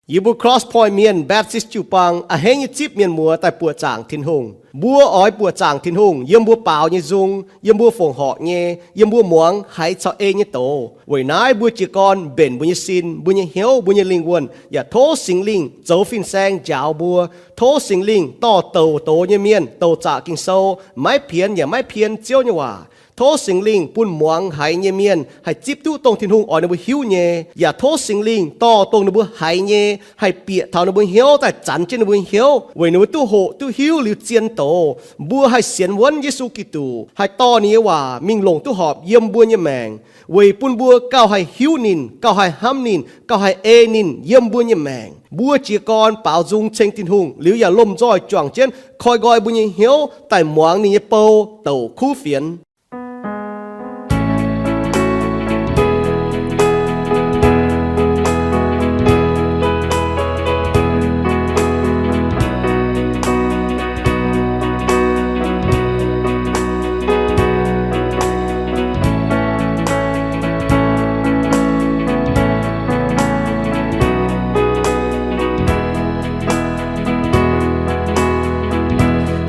Yie mbuo Cross Point Mienh Baptist jiu-baang a'hneiv nyei zipv mienh muoz daaih buoqc zaangc Tin-Hungh. Mbuo oix buoqc zaangc Tin-Hungh yiem mbuo baaux nyei nzung, yiem mbuo fongc horc nyei, yiem mbuo muangx haiz caux ei nyei doz. Weic naaiv mbuo jiez gorn mbenc mbuo nyei sin, mbuo nyei hnyouv, mbuo nyei lingh wuonh, yaac tov Singx Lingh zoux fin-saeng njaaux mbuo. Tov Singx Lingh dorh douc doz nyei mienh douc zaqc Ging-Sou, maiv pienx yaac maiv pien Ziouv nyei waac. Tov Singx Lingh bun muangx haiz nyei mienh haih zipv duqv dongh Tin-Hungh oix ninh mbuo hiuv nyei, yaac tov Singx Lingh dorh dongh ninh mbuo haiz nyei haih bieqc taux ninh mbuo hnyouv daaih zanx jienv ninh mbuo hnyouv, weic ninh mbuo duqv hoqc duqv hiuv liuz zien doz. Mbuo haih sienx wuonv Yesu Giduc, haih dorh ninh nyei waac mingh longc duqv horpc yiem mbuo nyei maengc, weic bun mbuo gauh haih hiuv ninh, gauh haih hnamv ninh, gauh haih ei ninh yiem mbuo nyei maengc. Mbuo jiez gorn baaux nzung ceng Tin-Hungh liuz yaac lomh nzoih juangc jienv koi nqoi mbuo nyei hnyouv daaih muangx ninh nyei bou douc kuv fienx.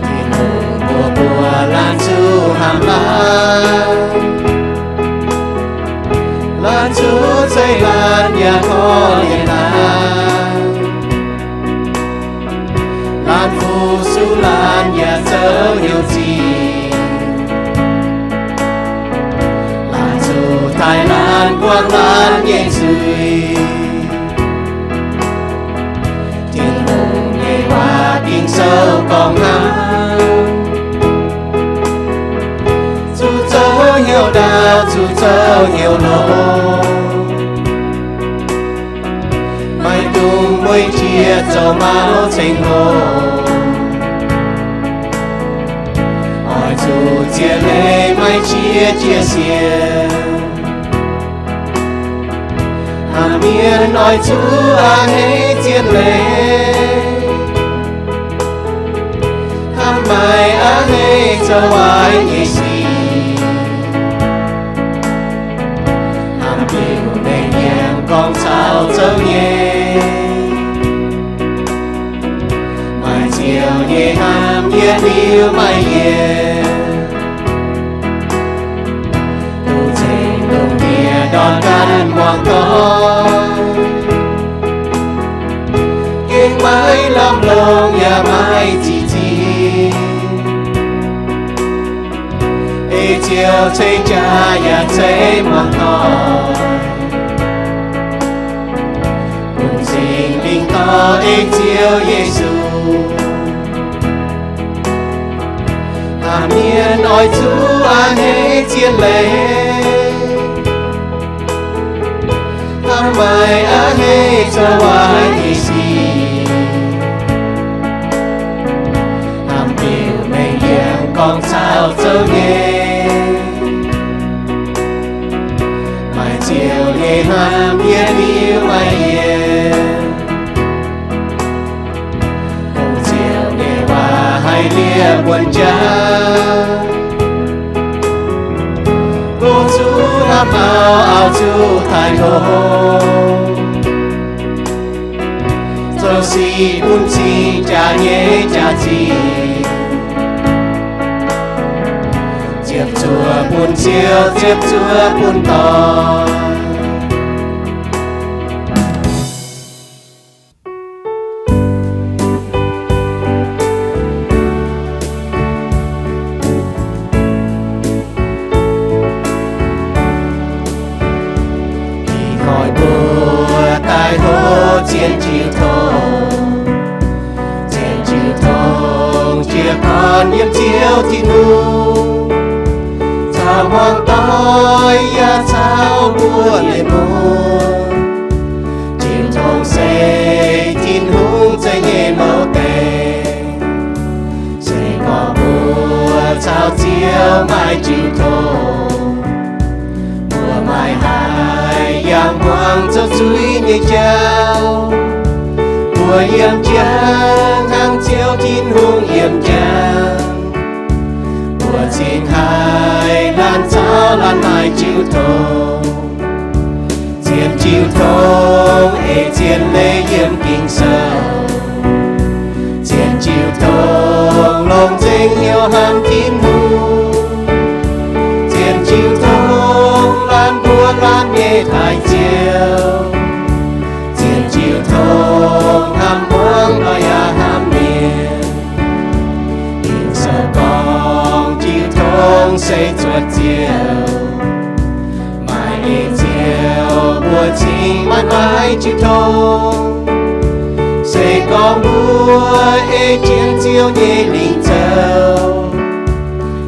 Tin-Hungh mbuox mbuo laanh zuqc hnamv laanh, laanh zuqc zeiz laanh yaac korv-lienh laanh, laanh fu-sux laanh yaac zoux heuc zingh, laanh zuqc taaih laanh buangh laanh nyei nzuih. Tin-Hungh nyei waac Ging-Sou gorngv hnangv, zuqc zoux hnyouv ndaauv, zuqc zoux hnyouv longx, maiv dungx mueiz jiex zoux mauv ceng-hlo. Oix zuqc ziex leiz maiv qiex jiez sienx. Hnamv mienh oix zuqc a'hneiv zien leiz, hnamv maaic a'hneiv zoux waaic nyei sic. Hnamv biux mengh yiem gorngv caux zoux nyei, maaih Ziouv nyei hnamv yietc liuz maaih yienc. Duqv ceng lungh ndiev ndortv ganh muangx doic, gengh maiv lamh longc yaac maiv zic zinh. Ei Ziouv ceix jaax yaac ceix muangx doic, bun Singx Lingh dorh ei Ziouv Yesu. Hnamv mienh oix zuqc a'hneiv zien leiz, hnamv maaic a'hneiv zoux waaic nyei sic. Hnamv biux mengh yiem gorngv caux zoux nyei, maaih Ziouv nyei hnamv yietc liuz maaih yienc. Hungh Ziouv nyei waac haiz liepc wuonh jaax, mbuo zuqc hnamv auv, auv zuqc taaih hlo, zoux sic bun cing jaax nyei jaax-zinh, ziepc zuoqv bun Ziouv, ziepc zuoqv bun doic. Ih hnoi mbuo daaih hlo zien jiu tong, zien jiu tong jiez gorn yiem Ziouv Tin-Hungh, caux hmuangv doic yaac caux mbuo mienh mun. Jiu tong se Tin-Hungh zeiv nyei mouc deix. Se gorngv mbuo caux Ziouv maaih jiu tong, mbuo maaih haaix yangh hmuangx zoux zuiz nyei jauv, mbuo yiem jangx hnangv Ziouv Tin-Hungh yiem jangx. Mbuo cingx haih laanh zaux laanh maaih jiu tong, ziepc Ziouv tongx ei zien leiz yiem Ging-Sou. Zien jiu tongx longc nzengc hnyouv hnamv Tin-Hungh. Zien jiu tongx laanh mbuo laanh nyei taaix Ziouv. Zien jiu tongx hnamv muangx nor yaac hnamv mienh. Ging-Sou gorngv jiu tongx se zuotc Ziouv. Maaih eix Ziouv mbuo cingx maiv maaih jiu tongx. Se gorngv mbuo ei jienv Ziouv nyei lingc zoux,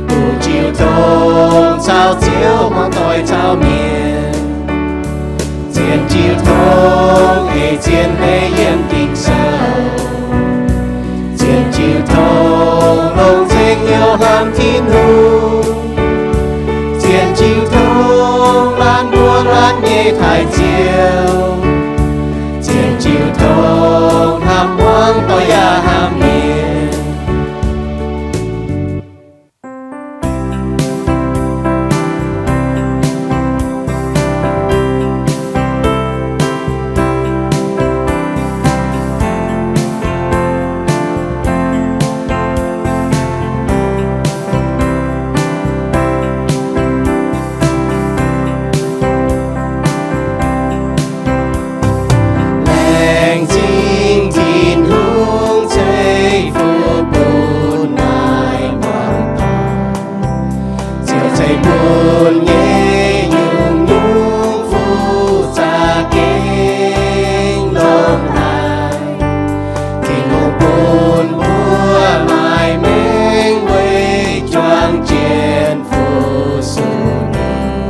duqv jiu tongx caux Ziouv hmuangv doic caux mienh. Zien jiu tongx ei zien leiz yiem Ging-Sou. Zien jiu tongx longc nzengc hnyouv hnamv Tin-Hungh. Zien jiu tongx laanh mbuo laanh nyei taaix Ziouv. Zien jiu tongx hnamv muangx doic yaac hnamv mienh. Laengz zingh Tin-Hungh ceix fuqv bun naaiv muangx doic. Ziouv ceix bun nyei nyungc-nyungc fuqv za'gengh longx haic. Tin-Hungh bun mbuo maaih maengc weic juang jienv fu-sux ninh.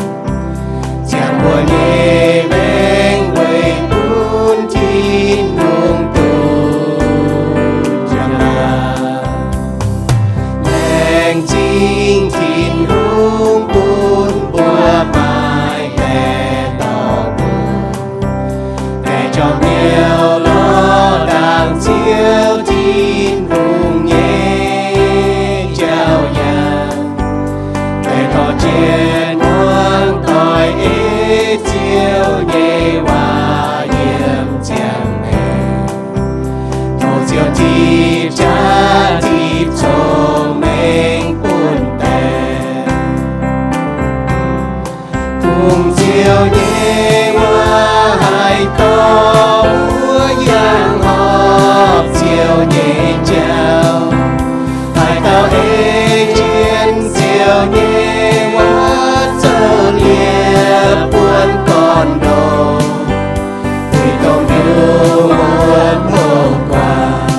Ziangh mbuo nyei maengc weic bun Tin-Hungh duqv njang-laangc. Laengz zingh Tin-Hungh bun mbuo maaih baeqc dorh mbuo, baeqc jorm hnyouv lorz ndaangc Ziouv Tin-Hungh nyei jauv-yaac, baeqc dorh jienv muangx doic ei Ziouv nyei waac yiem ziangh maengc. Tov Ziouv tipv jaav tipv cong-mengh bun daaih. Kungx Ziouv nyei waac haih dorh mbuo yangh horpc Ziouv nyei jauv, haih dauh ei jienv Ziouv nyei waac zoux liepc buonv gorn-ndoqv, uix dongh yungh wuonv hoqc guaax.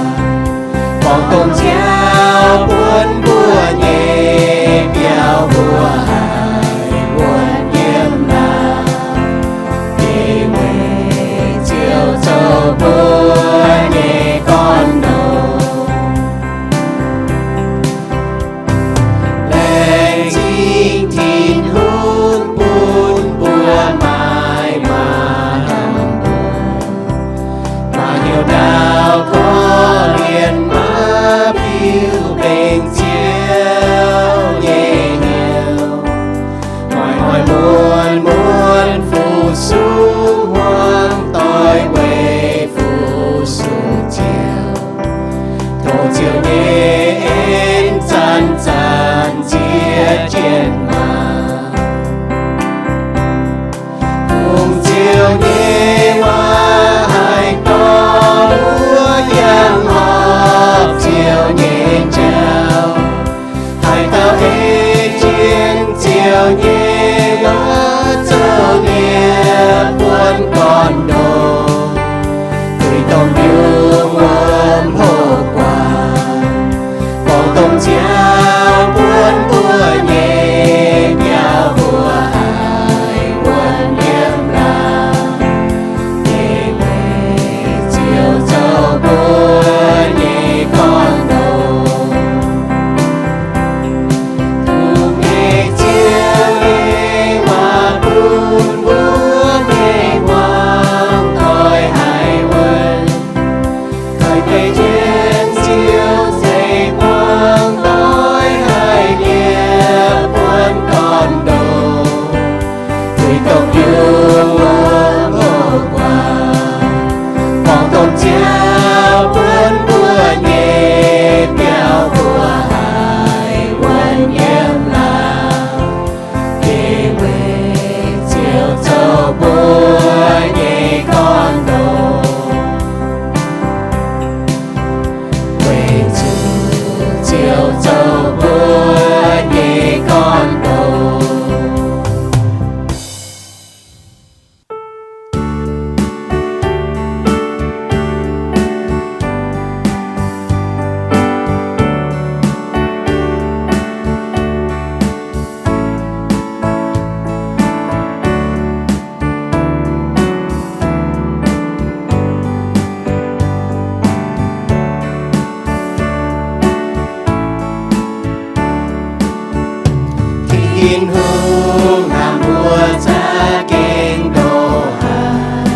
Tin-Hungh hnamv mbuo za'gengh ndoqc haic,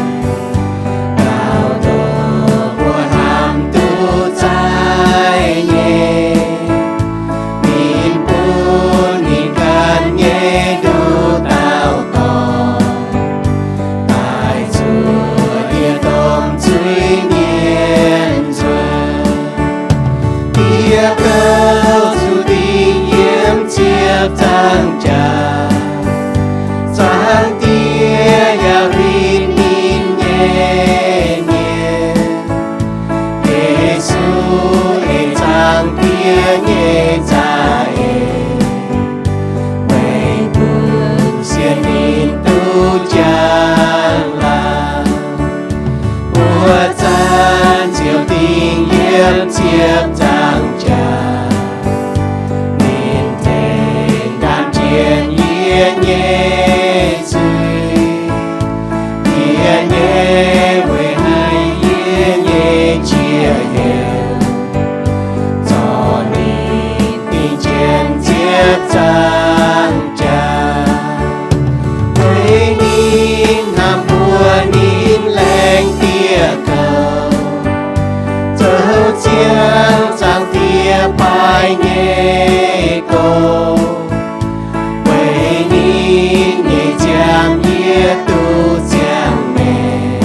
dauh ndoqc mbuo hnamv duqv za'gengh nyei. Ninh bun ninh ganh nyei nduqc dauh dorngx, daaih zuqc yie domh zuiz-mienh nzuonx. Yie gouv zuqc dingc yiem ziepc nzaangc jaax, Zaangc Diex yaac huin ninh nyei mienh. Yesu ei Zaangc Diex nyei za'eix, weic bun sienx ninh duqv njang laangc. Mbuo zanc ziouc dingc yiem ziepc nzaangc jaax, ninh tengx ndaam jienv yie nyei zuiz. Yie nyei weic haiz yie nyei qiex heuc, zorqv ninh dingc jienv ziepc nzaangc jaax. Weic ninh hnamv mbuo, ninh laengz dieh kouv, zoux ziangh Zaangc Diex baaix nyei gong. Weic ninh nyei ziangh yie duqv ziangh maengc,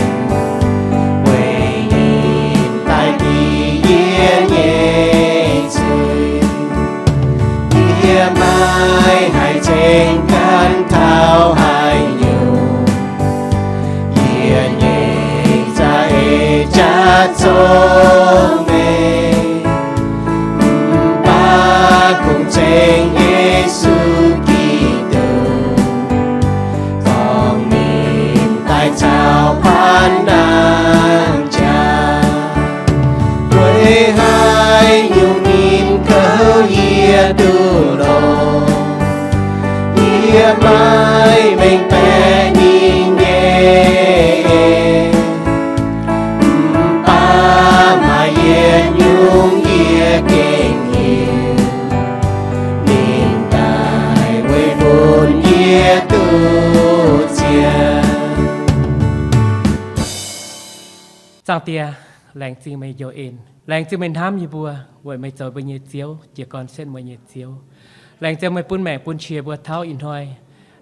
weic ninh daaih dingc yie nyei zuiz. Yie maiv haih ceng ganh taux haaix nyungc, yie nyei za'eix jaax cong-mengh. Mv baac kungx ceng Yesu Giduc, dorh mingh daaih caux paanv ndaangc jaax. Weic haaix nyungc ninh kouv yie duqv longx, yie maiv mengh baeqc ninh nyei en. Mv baac maaih yietc nyungc yie gengh hiuv, ninh daaih weic bun yie duqv ziangh. Zaangc Diex, laengz zingh meih njoux en. Laengz zingh meih hnamv yie mbuo, weic meih zoux mbuo nyei Ziouv, jiez gorn setv mbuo nyei Ziouv. Laengz zingh meih bun maengc bun qiex mbuo tauv ih hnoi.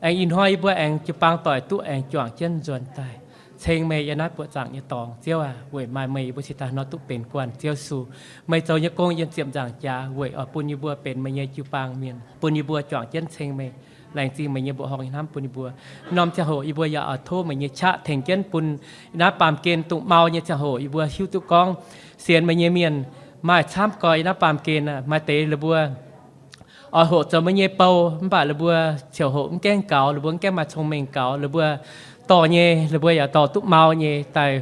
Aengx ih hnoi yie mbuo aengx jiu-baang doic duqv aengx juangc jienv nzuonx daaih ceng meih yiem naaiv buoqc zaangc nyei dorngx. Ziouv aac, weic maaih meih yie mbuo cingx daaih hnoi duqv benx guanh. Ziouv Yesu, meih zoux nyei gong yiem ziepc nzaangc jaax weic oix bun yie mbuo benx meih nyei jiu-baang mienh, bun yie mbuo juangc jienv ceng meih. Laengz zingh meih nyei mbuoqc horngh nyei hnamv bun yie mbuo. Norm ziangh hoc yie mbuo yaac oix tov meih nyei qaqv tengx jienv bun naaiv baamh gen dongh mau nyei ziangh hoc yie mbuo hiuv duqv gorngv sienx meih nyei mienh maaih camv gau yiem naaiv baamh gen. Maaih deix ninh mbuo oix hoqc zoux meih nyei bou, mv baac ninh mbuo ziouc hoqc mv gaengh gaux, ninh mbuo mv gaengh maaih cong-mengh gaux. Ninh mbuo dorh nyei, ninh mbuo yaac dorh duqv mau nyei daaih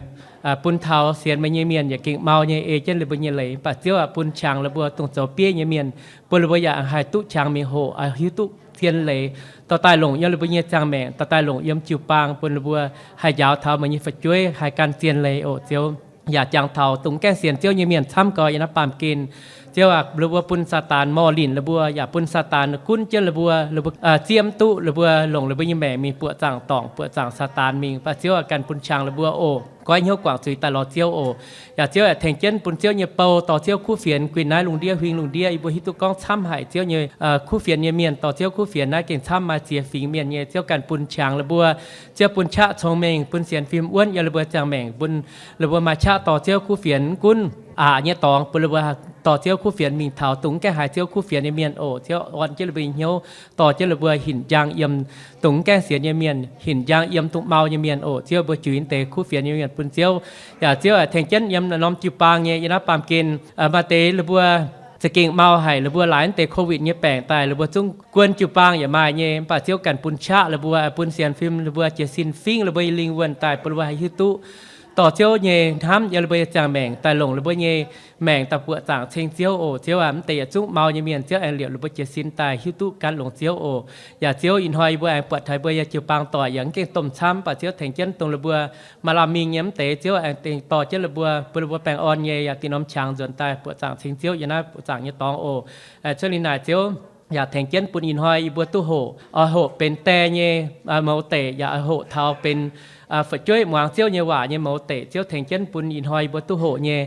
bun taux sienx meih nyei mienh yaac gengh mau nyei ei jienv ninh mbuo nyei leiz. Mv baac Ziouv aah, bun qangx ninh mbuo dongh zoux bieiv nyei mienh, bun ninh mbuo yaac haih duqv qangx mingh hoqc, hiuv duqv zien leiz, dorh daaih longc yiem ninh mbuo nyei ziangh maengc, dorh daaih longc yiem jiu-baang, bun ninh mbuo haih njaaux taux meih nyei fu'jueiv, haih gan zien leiz oc Ziouv. Yaac jangx taux dongh mv gaengh sienx Ziouv nyei mienh camv gau yiem naaiv baamh gen. Ziouv aac, ninh mbuo bun Saadaan morh linh ninh mbuo, yaac bun Saadaan gunv jienv ninh mbuo, ninh mbuo zieqv mv duqv ninh mbuo, longc ninh mbuo nyei maengc mingh buoqc zaangc dorngc, buoqc zaangc Saadaan mingh. Mv baac Ziouv aac, ganh bun qangx ninh mbuo oc. Goiv hnyouv guangc zuiz daaih lorz Ziouv oc. Yaac Ziouv aah, tengx jienv bun Ziouv nyei bou dorh Ziouv kuv fienx guinh naaiv lungh ndiev huing lungh ndiev yie mbuo hiuv duqv gorngv camv haic Ziouv nyei kuv fienx nyei mienh, dorh Ziouv kuv fienx naaiv gengh camv, maaih ziex fingx mienh nyei. Ziouv ganh bun qangx ninh mbuo. Ziouv bun qaqv cong-mengh, bun sienx fim wuonv yiem ninh mbuo ziangh maengc, bun ninh mbuo maaih qaqv dorh Ziouv kuv fienx gunv aqc nyei dorngx, bun ninh mbuo dorh Ziouv kuv fienx mingh taux dongh mv gaengh haiz Ziouv kuv fienx nyei mienh oc. Ziouv orn jienv ninh mbuo nyei hnyouv, dorh jienv ninh mbuo hinc njang yiem dongh mv gaengh sienx nyei mienh, hinc njang yiem dongh mau nyei mienh oc. Ziouv mbuo juix deix kuv fienx nyei mienh bun Ziouv. Yaac Ziouv aah, tengx jienv yiem norm jiu-baang nyei yiem naaiv baamh gen, maaih deix ninh mbuo za'gengh mau haic, ninh mbuo laaix deix COVID nyei baengc daaih, ninh mbuo zungv guon jiu-baang yaac maaih nyei. Mv baac Ziouv ganh bun qaqv ninh mbuo, bun sienx fim ninh mbuo, jiez sin fingv ninh mbuo nyei lingh wuonh daaih, bun ninh mbuo haih hiuv duqv dorh Ziouv nyei hnamv yiem ninh mbuo nyei ziangh maengc daaih, longc ninh mbuo nyei maengc daaih buoqc zaangc ceng Ziouv oc. Ziouv aac, mv deix yietc zungv mau nyei mienh Ziouv aengx liepc ninh mbuo jiez sin daaih hiuv duqv gan longx Ziouv oc. Yaac Ziouv ih hnoi yie mbuo aengx buatc taux yie mbuo nyei jiu-baang doic yaac mv gengh domh camv, mv baac Ziouv tengx jienv dongh ninh mbuo maaih lamh mingh nyei mv deix, Ziouv aengx dorh jienv ninh mbuo, bun ninh mbuo baengh orn nyei yaac dingc norm qangx nzuonx daaih buoqc zaangc ceng Ziouv yiem naaiv buoqc zaangc nyei dorngx oc. Cuotv liuz naaic Ziouv yaac tengx jienv bun ih hnoi yie mbuo duqv hoqc, oix hoqc benx die nyei mouz deic, yaac oix hoqc taux benx fu'jueiv muangx Ziouv nyei waac nyei mouz deic. Ziouv tengx jienv bun ih hnoi yie mbuo duqv hoqc nyei,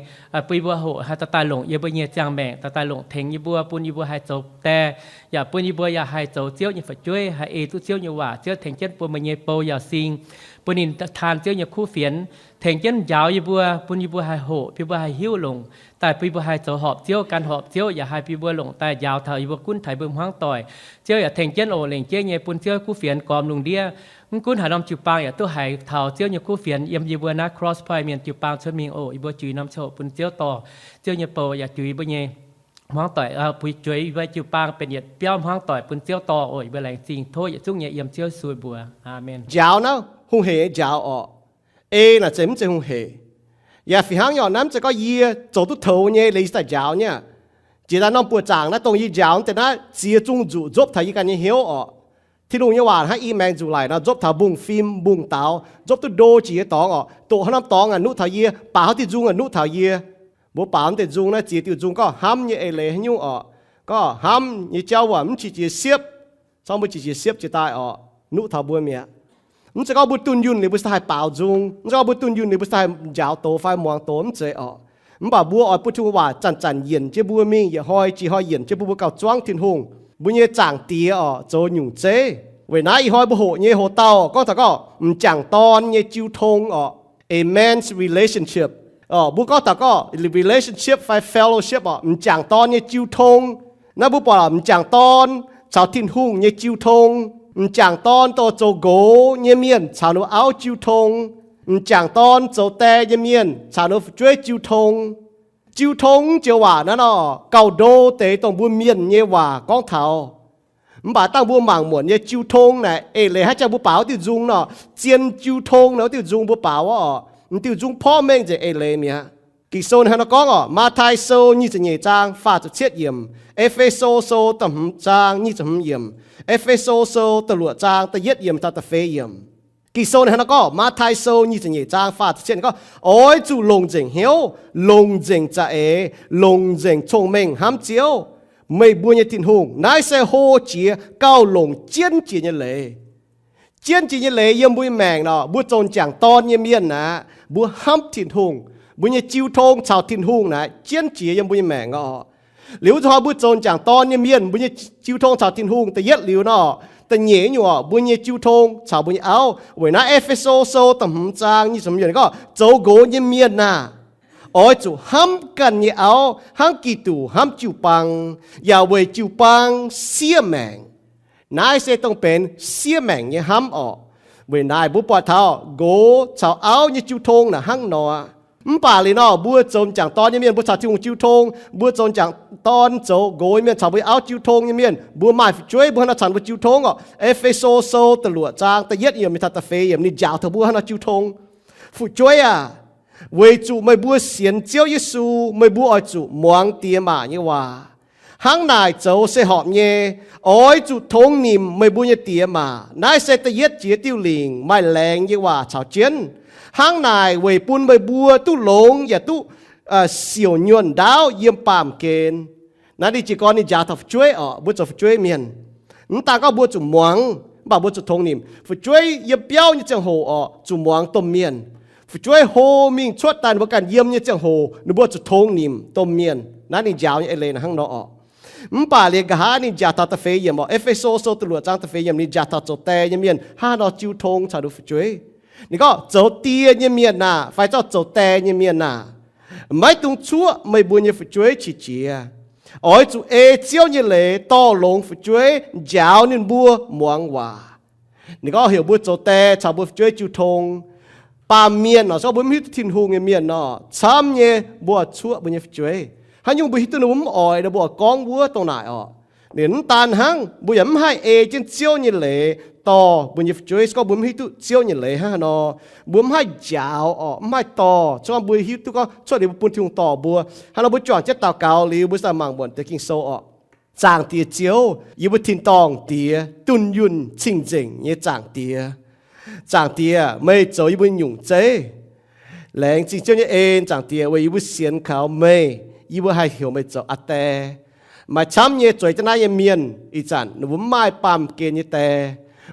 bun yie mbuo hoqc haih daaih daaih longc yie mbuo nyei ziangh maengc, daaih daaih longc tengx yie mbuo, bun yie mbuo haih zoux die, yaac bun yie mbuo yaac haih zoux Ziouv nyei fu'jueiv, haih ei duqv Ziouv nyei waac. Ziouv tengx jienv bun meih nyei bou Yauz Sing, bun ninh taan Ziouv nyei kuv fienx, tengx jienv njaaux yie mbuo, bun yie mbuo haih hoqc, bun yie mbuo haih hiuv longc daaih, bun yie mbuo haih zoux horpc Ziouv, gan horpc Ziouv, yaac haih bun yie mbuo longc daaih njaaux taux yie mbuo gunv taux yie mbuo hmuangv doic. Ziouv yaac tengx jienv oc, lengc jeiv nyei bun Ziouv kuv fienx gormx lungh ndiev. Mv gunv haaix norm jiu-baang yaac duqv haiz taux Ziouv nyei kuv fienx yiem yie mbuo naaiv Cross Point mienh jiu-baang cuotv mingh oc. Yie mbuo jiex norm ziangh hoc bun Ziouv dorh Ziouv nyei bou yaac jiex yie mbuo nyei hmuangv doic, bun jueiz yie mbuo jiu-baang benx yietc biauv hmuangv doic bun Ziouv dorh oc. Yie mbuo laengz zingh tov yietc zungv nyei yiem Ziouv Yesu mbuox. Aamen. Njaaux naaiv hungh heic nyei njaaux orqc. Ei naaic zeiz mv zeiz hungh heic. Yaac fih hnangv nyei orqc, naaiv mv zeiz gorngv yie zoux duqv toux nyei leiz yie daaih njaaux nyei aqv. Jiex daaih norm buoqc zaangc naaiv dongh yie njaaux naaiv deix naaiv ziex zungv nzuqc nzopv taux yie ganh nyei hnyouv orqc. Tin-Hungh nyei waac hnangv i maengx nzuqc laic nor, nzopv taux mbungv fim mbungv daaux, nzopv duqv ndo jiex nyei dorngx orqc. Doqc haaix norm dorngx aqc nuqv taux yie, baac haaix diuh nzung aqc nuqv taux yie. Mbuo baaux naaiv deix nzung naaiv ziex diuh nzung gorngv hnamv nyei eix leiz haaix nyungc orqc. Gorngv hnamv nyei jauv waac mv qiex jiez siepv, cong mbuo qiex jiez siepv jiex daaih orqc, nuqv taux mbuo mi'aqv. Mv zeiz gorngv mbuo dunh yunh liuz mbuo se haih baaux nzung, mv zeiz gorngv mbuo dunh yunh liuz mbuo se haih njaaux doz fai muangx doz, mv zeiz orqc. Mv baac mbuo oix bun Tin-Hungh waac zanc-zanc yienc jienv mbuo mingh, yietc hnoi jiex hnoi yienc jienv bun mbuo gauh zuangv Tin-Hungh, mbuo nyei Zaangc Diex orqc, zoux nyungc zeiv. Weic naaiv ih hnoi mbuo hoqc nyei hoc-dauh gorngv taux gorngv m'jangc dorn nyei jiu tong orqc, a man's relationship. Mbuo gorngv taux gorngv relationship fai fellowship orqc, m'jangc dorn nyei jiu tong. Naaiv mbuo buatc m'jangc dorn caux Tin-Hungh nyei jiu tong. M'jangc dorn dongh zoux nqox nyei mienh caux ninh mbuo auv jiu tong. M'jangc dorn zoux die nyei mienh caux ninh mbuo fu'jueiv jiu tong. Jiu tong joux waac naaiv nor, gauh ndo deix dongh mbuo mienh nyei waac gorngv taux. Mv baac dangh mbuo mangc muonc nyei jiu tong naaic eix leiz hnangv jangx mbuo baaux wuov diuh nzung nor, zien jiu tong naaic wuov diuh nzung mbuo baaux wuov orqc, m'diuh nzung porv mengh nzengc eix leiz mi'aqv. Ging-Sou hnangv nor gorngv orqc, Matv^taai Sou nyic ziepc nyeic zaang faah ziepc cietv yiemc, E^fe^so Sou da'hmz zaang nyic ziepc hmz yiemc, E^fe^so Sou da'luoqc zaang da'yietv yiemc taux da'feix yiemc. Ging-Sou hnangv nor gorngv, Matv^taai Sou nyic ziepc nyeic zaang faah ziepc cietv gorngv, oix zuqc longc nzengc hnyouv, longc nzengc za'eix, longc nzengc cong-mengh hnamv Ziouv, meih mbuo nyei Tin-Hungh. Naaiv se hlo jiex gauh longc jienv jiex nyei leiz. Jienv jiex nyei leiz yiem mbuo nyei maengc nor, mbuo zoux m'jangc dorn nyei mienh aqv, mbuo hnamv Tin-Hungh, mbuo nyei jiu tong caux Tin-Hungh naaic jienv jiex yiem mbuo nyei maengc orqc. Liuz wuov zanc mbuo zoux m'jangc dorn nyei mienh, mbuo nyei jiu tong caux Tin-Hungh da'yietv liuz nor, da'nyeic nyungc orqc, mbuo nyei jiu tong caux mbuo nyei auv. Weic naaiv E^fe^so Sou da'hmz zaang nyic ziepc hmz yiemc gorngv, zoux nqox nyei mienh aah! Oix zuqc hnamv ganh nyei auv hnangv Giduc hnamv jiu-baang, yaac weic jiu-baang siev maengc. Naaiv se dongh benx siev maengc nyei hnamv orqc. Weic naaic mbuo buatc taux nqox caux auv nyei jiu tong naaic hnangv nor aqv. Mv baac liuz nor, mbuo zoux m'jangc dorn nyei mienh, mbuo caux Tin-Hungh jiu tong. Mbuo zoux m'jangc dorn, zoux nqox nyei mienh, caux mbuo nyei auv jiu tong nyei mienh, mbuo maaih fu'jueiv, mbuo hnangv nor caux ninh mbuo jiu tong orqc. E^fe^so Sou da'luoqc zaang da'yietv yiemc mingh taux da'feix yiemc ninh njaaux taux mbuo hnangv nor jiu tong. Fu'jueiv aah! Weic zuqc meih mbuo sienx Ziouv Yesu, meih mbuo oix zuqc muangx diex maac nyei waac. Hnangv naaic zoux se horpc nyei. Oix zuqc tongx nimc meih mbuo nyei diex maac. Naaiv se da'yietv jiex diuh lingc maaih laengz nyei waac caux jienv. Hnangv naaic weic bun meih mbuo duqv longx yaac duqv siouc nyuonh ndaauv yiem baamh gen. Naaiv ninh jiez gorn ninh njaaux taux fu'jueiv orqc, mbuo zoux fu'jueiv mienh. Mv daan gorngv mbuo zuqc muangx, mv baac mbuo zuqc tongx nimc. Fu'jueiv yiem biauv nyei ziangh hoc orqc, zuqc muangx domh mienh. Fu'jueiv hlo mingh cuotv daaih ninh mbuo ganh yiem nyei ziangh hoc, ninh mbuo zuqc tongx nimc domh mienh. Naaiv ninh njaaux nyei eix leiz naaic hnangv nor orqc. Mv baac liuz nqa'haav ninh njaaux taux da'feix yiemc orqc, E^fe^so Sou da'luoqc zaang da'feix yiemc ninh njaaux taux zoux die nyei mienh hnangv haaix nor jiu tong caux ninh fu'jueiv. Ninh gorngv, zoux die nyei mienh aah! Fai zorqv zoux die nyei mienh aah! Maiv dungx cuoqv meih mbuo nyei fu'jueiv qiex jiez. Oix zuqc ei Ziouv nyei leiz dorh longx fu'jueiv, njaaux ninh mbuo muangx waac. Ninh gorngv heuc mbuo zoux die caux mbuo fu'jueiv jiu tong. Baamh mienh nor, se gorngv mbuo mv hiuv duqv Tin-Hungh nyei mienh nor, camv nyei mbuo oix cuoqv mbuo nyei fu'jueiv. Haaix nyungc mbuo hiuv duqv ninh mbuo mv oix nor, mbuo oix gorngv wuov dongh naaic orqc. Ninh mv daan hnangv, mbuo yaac mv haih ei jienv Ziouv nyei leiz dorh mbuo nyei fu'jueiv. Se gorngv mbuo mv hiuv duqv Ziouv nyei leiz hnangv haaix nor, mbuo mv haih njaaux orqc, mv haih dorh. Se gorngv mbuo hiuv duqv gorngv cuotv liuz mbuo bun Tin-Hungh dorh mbuo, hnangv nor mbuo juangc jienv daux gaux liuz mbuo daaih mangc muonc deix Ging-Sou orqc. Zaangc Diex Ziouv, yie mbuo tin-dorngh Diex, dunh yunh cing-nzengc nyei Zaangc Diex. Zaangc Diex, meih zoux yie mbuo nyungc zeiv. Laengz zingh Ziouv nyei en, Zaangc Diex, weic yie mbuo sienx kaux meih, yie mbuo haih heuc meih zoux Aa Die. Maaih camv nyei zueiz jienv naaiv nyei mienh, ih zanc ninh mbuo mv maaih baamh gen nyei die,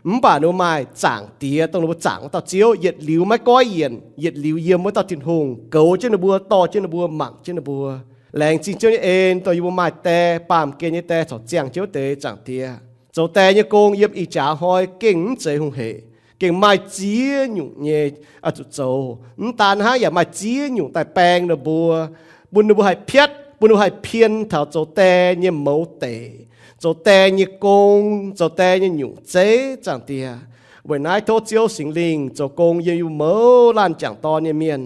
mv baac ninh mbuo maaih Zaangc Diex, dongh ninh mbuo zaangc wuov dauh Ziouv, yietc liuz maiv goiv yienc, yietc liuz yiem wuov dauh Tin-Hungh goux jienv ninh mbuo, dorh jienv ninh mbuo, mangc jienv ninh mbuo. Laengz zingh Ziouv nyei en, dongh yie mbuo maaih die, baamh gen nyei die caux ziangh jienv wuov deix, Zaangc Diex. Zoux die nyei gong yiem ih jaax hnoi gengh mv zeiz hungh hec, gengh maaih ziex nyungc nyei oix zuqc zoux. Mv daan hnangv, yaac maaih ziex nyungc daaih baeng ninh mbuo, bun ninh mbuo haih piatv, bun ninh mbuo haih pien taux zoux die nyei mouz deic, zoux die nyei gong, zoux die nyei nyungc zeiv, Zaangc Diex. Weic naaiv tov Ziouv Singx Lingh zoux gong yiem yie mbuo mouz laanh m'jangc dorn nyei mienh,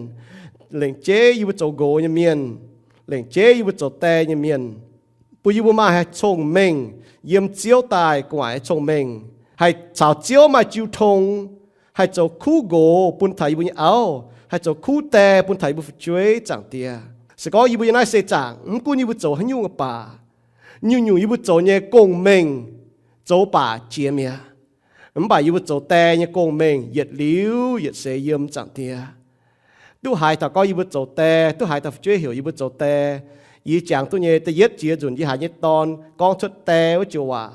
lengc jeiv yie mbuo zoux nqox nyei mienh, lengc jeiv yie mbuo zoux die nyei mienh, bun yie mbuo maaih haih cong-mengh, yiem Ziouv daaih gu'nguaaic haih cong-mengh, haih caux Ziouv maaih jiu tong, haih zoux kuv nqox bun taux yie mbuo nyei auv, haih zoux kuv die bun taux yie mbuo fu'jueiv, Zaangc Diex. Se gorngv yie mbuo yiem naaiv seix zaangc, mv gunv yie mbuo zoux haaix nyungc baac, nyungc-nyungc yie mbuo zoux nyei gong-mengh zoux baac jiex mi'aqv. Mv baac yie mbuo zoux die nyei gong-mengh yietc liuz yietc seix yiem, Zaangc Diex. Duqv haiz taux gorngv yie mbuo zoux die, duqv haiz taux fu'jueiv heuc yie mbuo zoux die. Yie jangx duqv nyei da'yietv jiex nzunc yie haiz nyei dorn gorngv cuotv die wuov joux waac,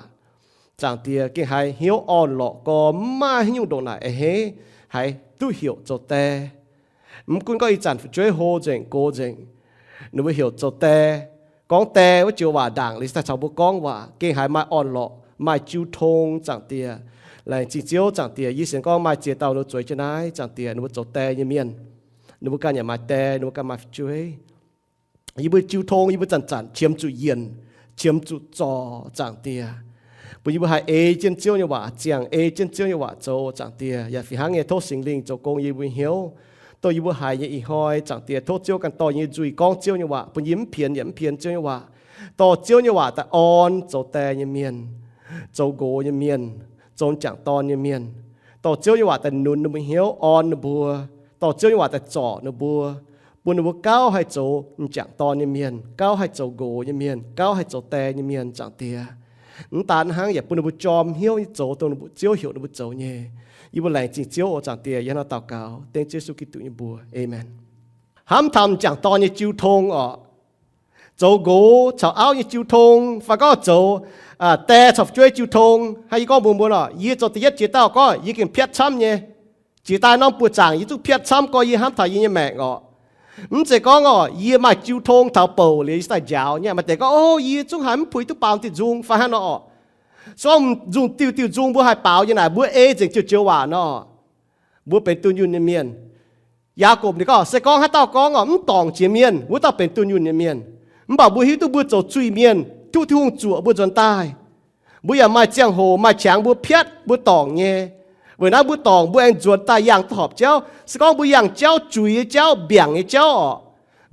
Zaangc Diex, gengh haiz hnyouv orn-lorqc gorx, mv maaih haaix nyungc ndongc naaic a'hneiv haiz duqv heuc zoux die. Mv gunv gorngv ih zanc fu'jueiv hlo nzengc, gox nzengc, ninh mbuo heuc zoux die, gorngv die wuov joux waac ndaangc liuz daaih caux mbuo gorngv waac, gengh haiz maaih orn-lorqc, maaih jiu tong, Zaangc Diex. Laengz zingh Ziouv, Zaangc Diex. Yie sienx gorngv maaih ziex dauh ninh mbuo zueiz jienv naaiv, Zaangc Diex, ninh mbuo zoux die nyei mienh, ninh mbuo ganh yaac maaih die, ninh mbuo ganh maaih fu'jueiv. Yie mbuo jiu tong, yie mbuo zanc-zanc qiemx zuqc yienc, qiemx zuqc zorc, Zaangc Diex, bun yie mbuo haih ei jienv Ziouv nyei waac ziangh, ei jienv Ziouv nyei waac zoux, Zaangc Diex. Yaac fih hnangv nyei, tov Singx Lingh zoux gong yie mbuo hnyouv. Dongh yie mbuo haiz nyei ih hnoi, Zaangc Diex, tov Ziouv ganh dorh yie nyei nzuih gorngv Ziouv nyei waac, bun yie mv pienx yaac mv pienx Ziouv nyei waac, dorh Ziouv nyei waac daaih orn zoux die nyei mienh, zoux nqox nyei mienh, zoux m'jangc dorn nyei mienh, dorh Ziouv nyei waac daaih nunz ninh mbuo hnyouv, orn ninh mbuo, dorh Ziouv nyei waac daaih zorc ninh mbuo, bun ninh mbuo gauh haih zoux m'jangc dorn nyei mienh, gauh haih zoux nqox nyei mienh, gauh haih zoux die nyei mienh, Zaangc Diex. Mv daan hnangv, yaac bun ninh mbuo jorm hnyouv nyei zoux dongh ninh mbuo, Ziouv heuc ninh mbuo zoux nyei. Yie mbuo laengz zingh Ziouv oc, Zaangc Diex. Yie hnangv naaiv daux gaux dengv Yesu Giduc nyei mbuox, aamen. Hnamv taux m'jangc dorn nyei jiu tong oc, zoux nqox caux auv nyei jiu tong, fai gorngv zoux die caux fu'jueiv jiu tong. Hnangv yie gorngv mbuox mbuo oc, yie zoux da'yietv jiex dauh gorngv yie gengh piatv camv nyei. Jiex daaih norm buoz-zaangc yie zungv piatv camv gorx, yie hnamv taux yie nyei maengc oc. Mv zeiz gorngv oc, yie maaih jiu tong taux bouc liuz yie daaih njaaux nyei. Maaih deix gorngv, o, yie zungv haiz mv puix duqv baaux diuh nzung fai hnangv nor oc. Se gorngv nzung diuh diuh nzung mbuo haih baaux nyei naaic, mbuo ei nzengc joux joux waac nor, mbuo benx dunh yunh nyei mienh. Yaagorpc ninh gorngv, se gorngv haaix dauh gorngv oc, mv dorngc jiex mienh, wuov dauh benx dunh yunh nyei mienh. Mv baac mbuo hiuv duqv mbuo zoux zuiz mienh, duqv Tin-Hungh zuoqc mbuo nzuonx daaih. Mbuo yaac maaih ziangh hoc maaih qangx mbuo piatv, mbuo dorngc nyei. Weic naaiv mbuo dorngc, mbuo aengx nzuonx daaih yangh duqv horpc jauv. Se gorngv mbuo yangh jauv, zuiz nyei jauv, mbiaangc nyei jauv oc,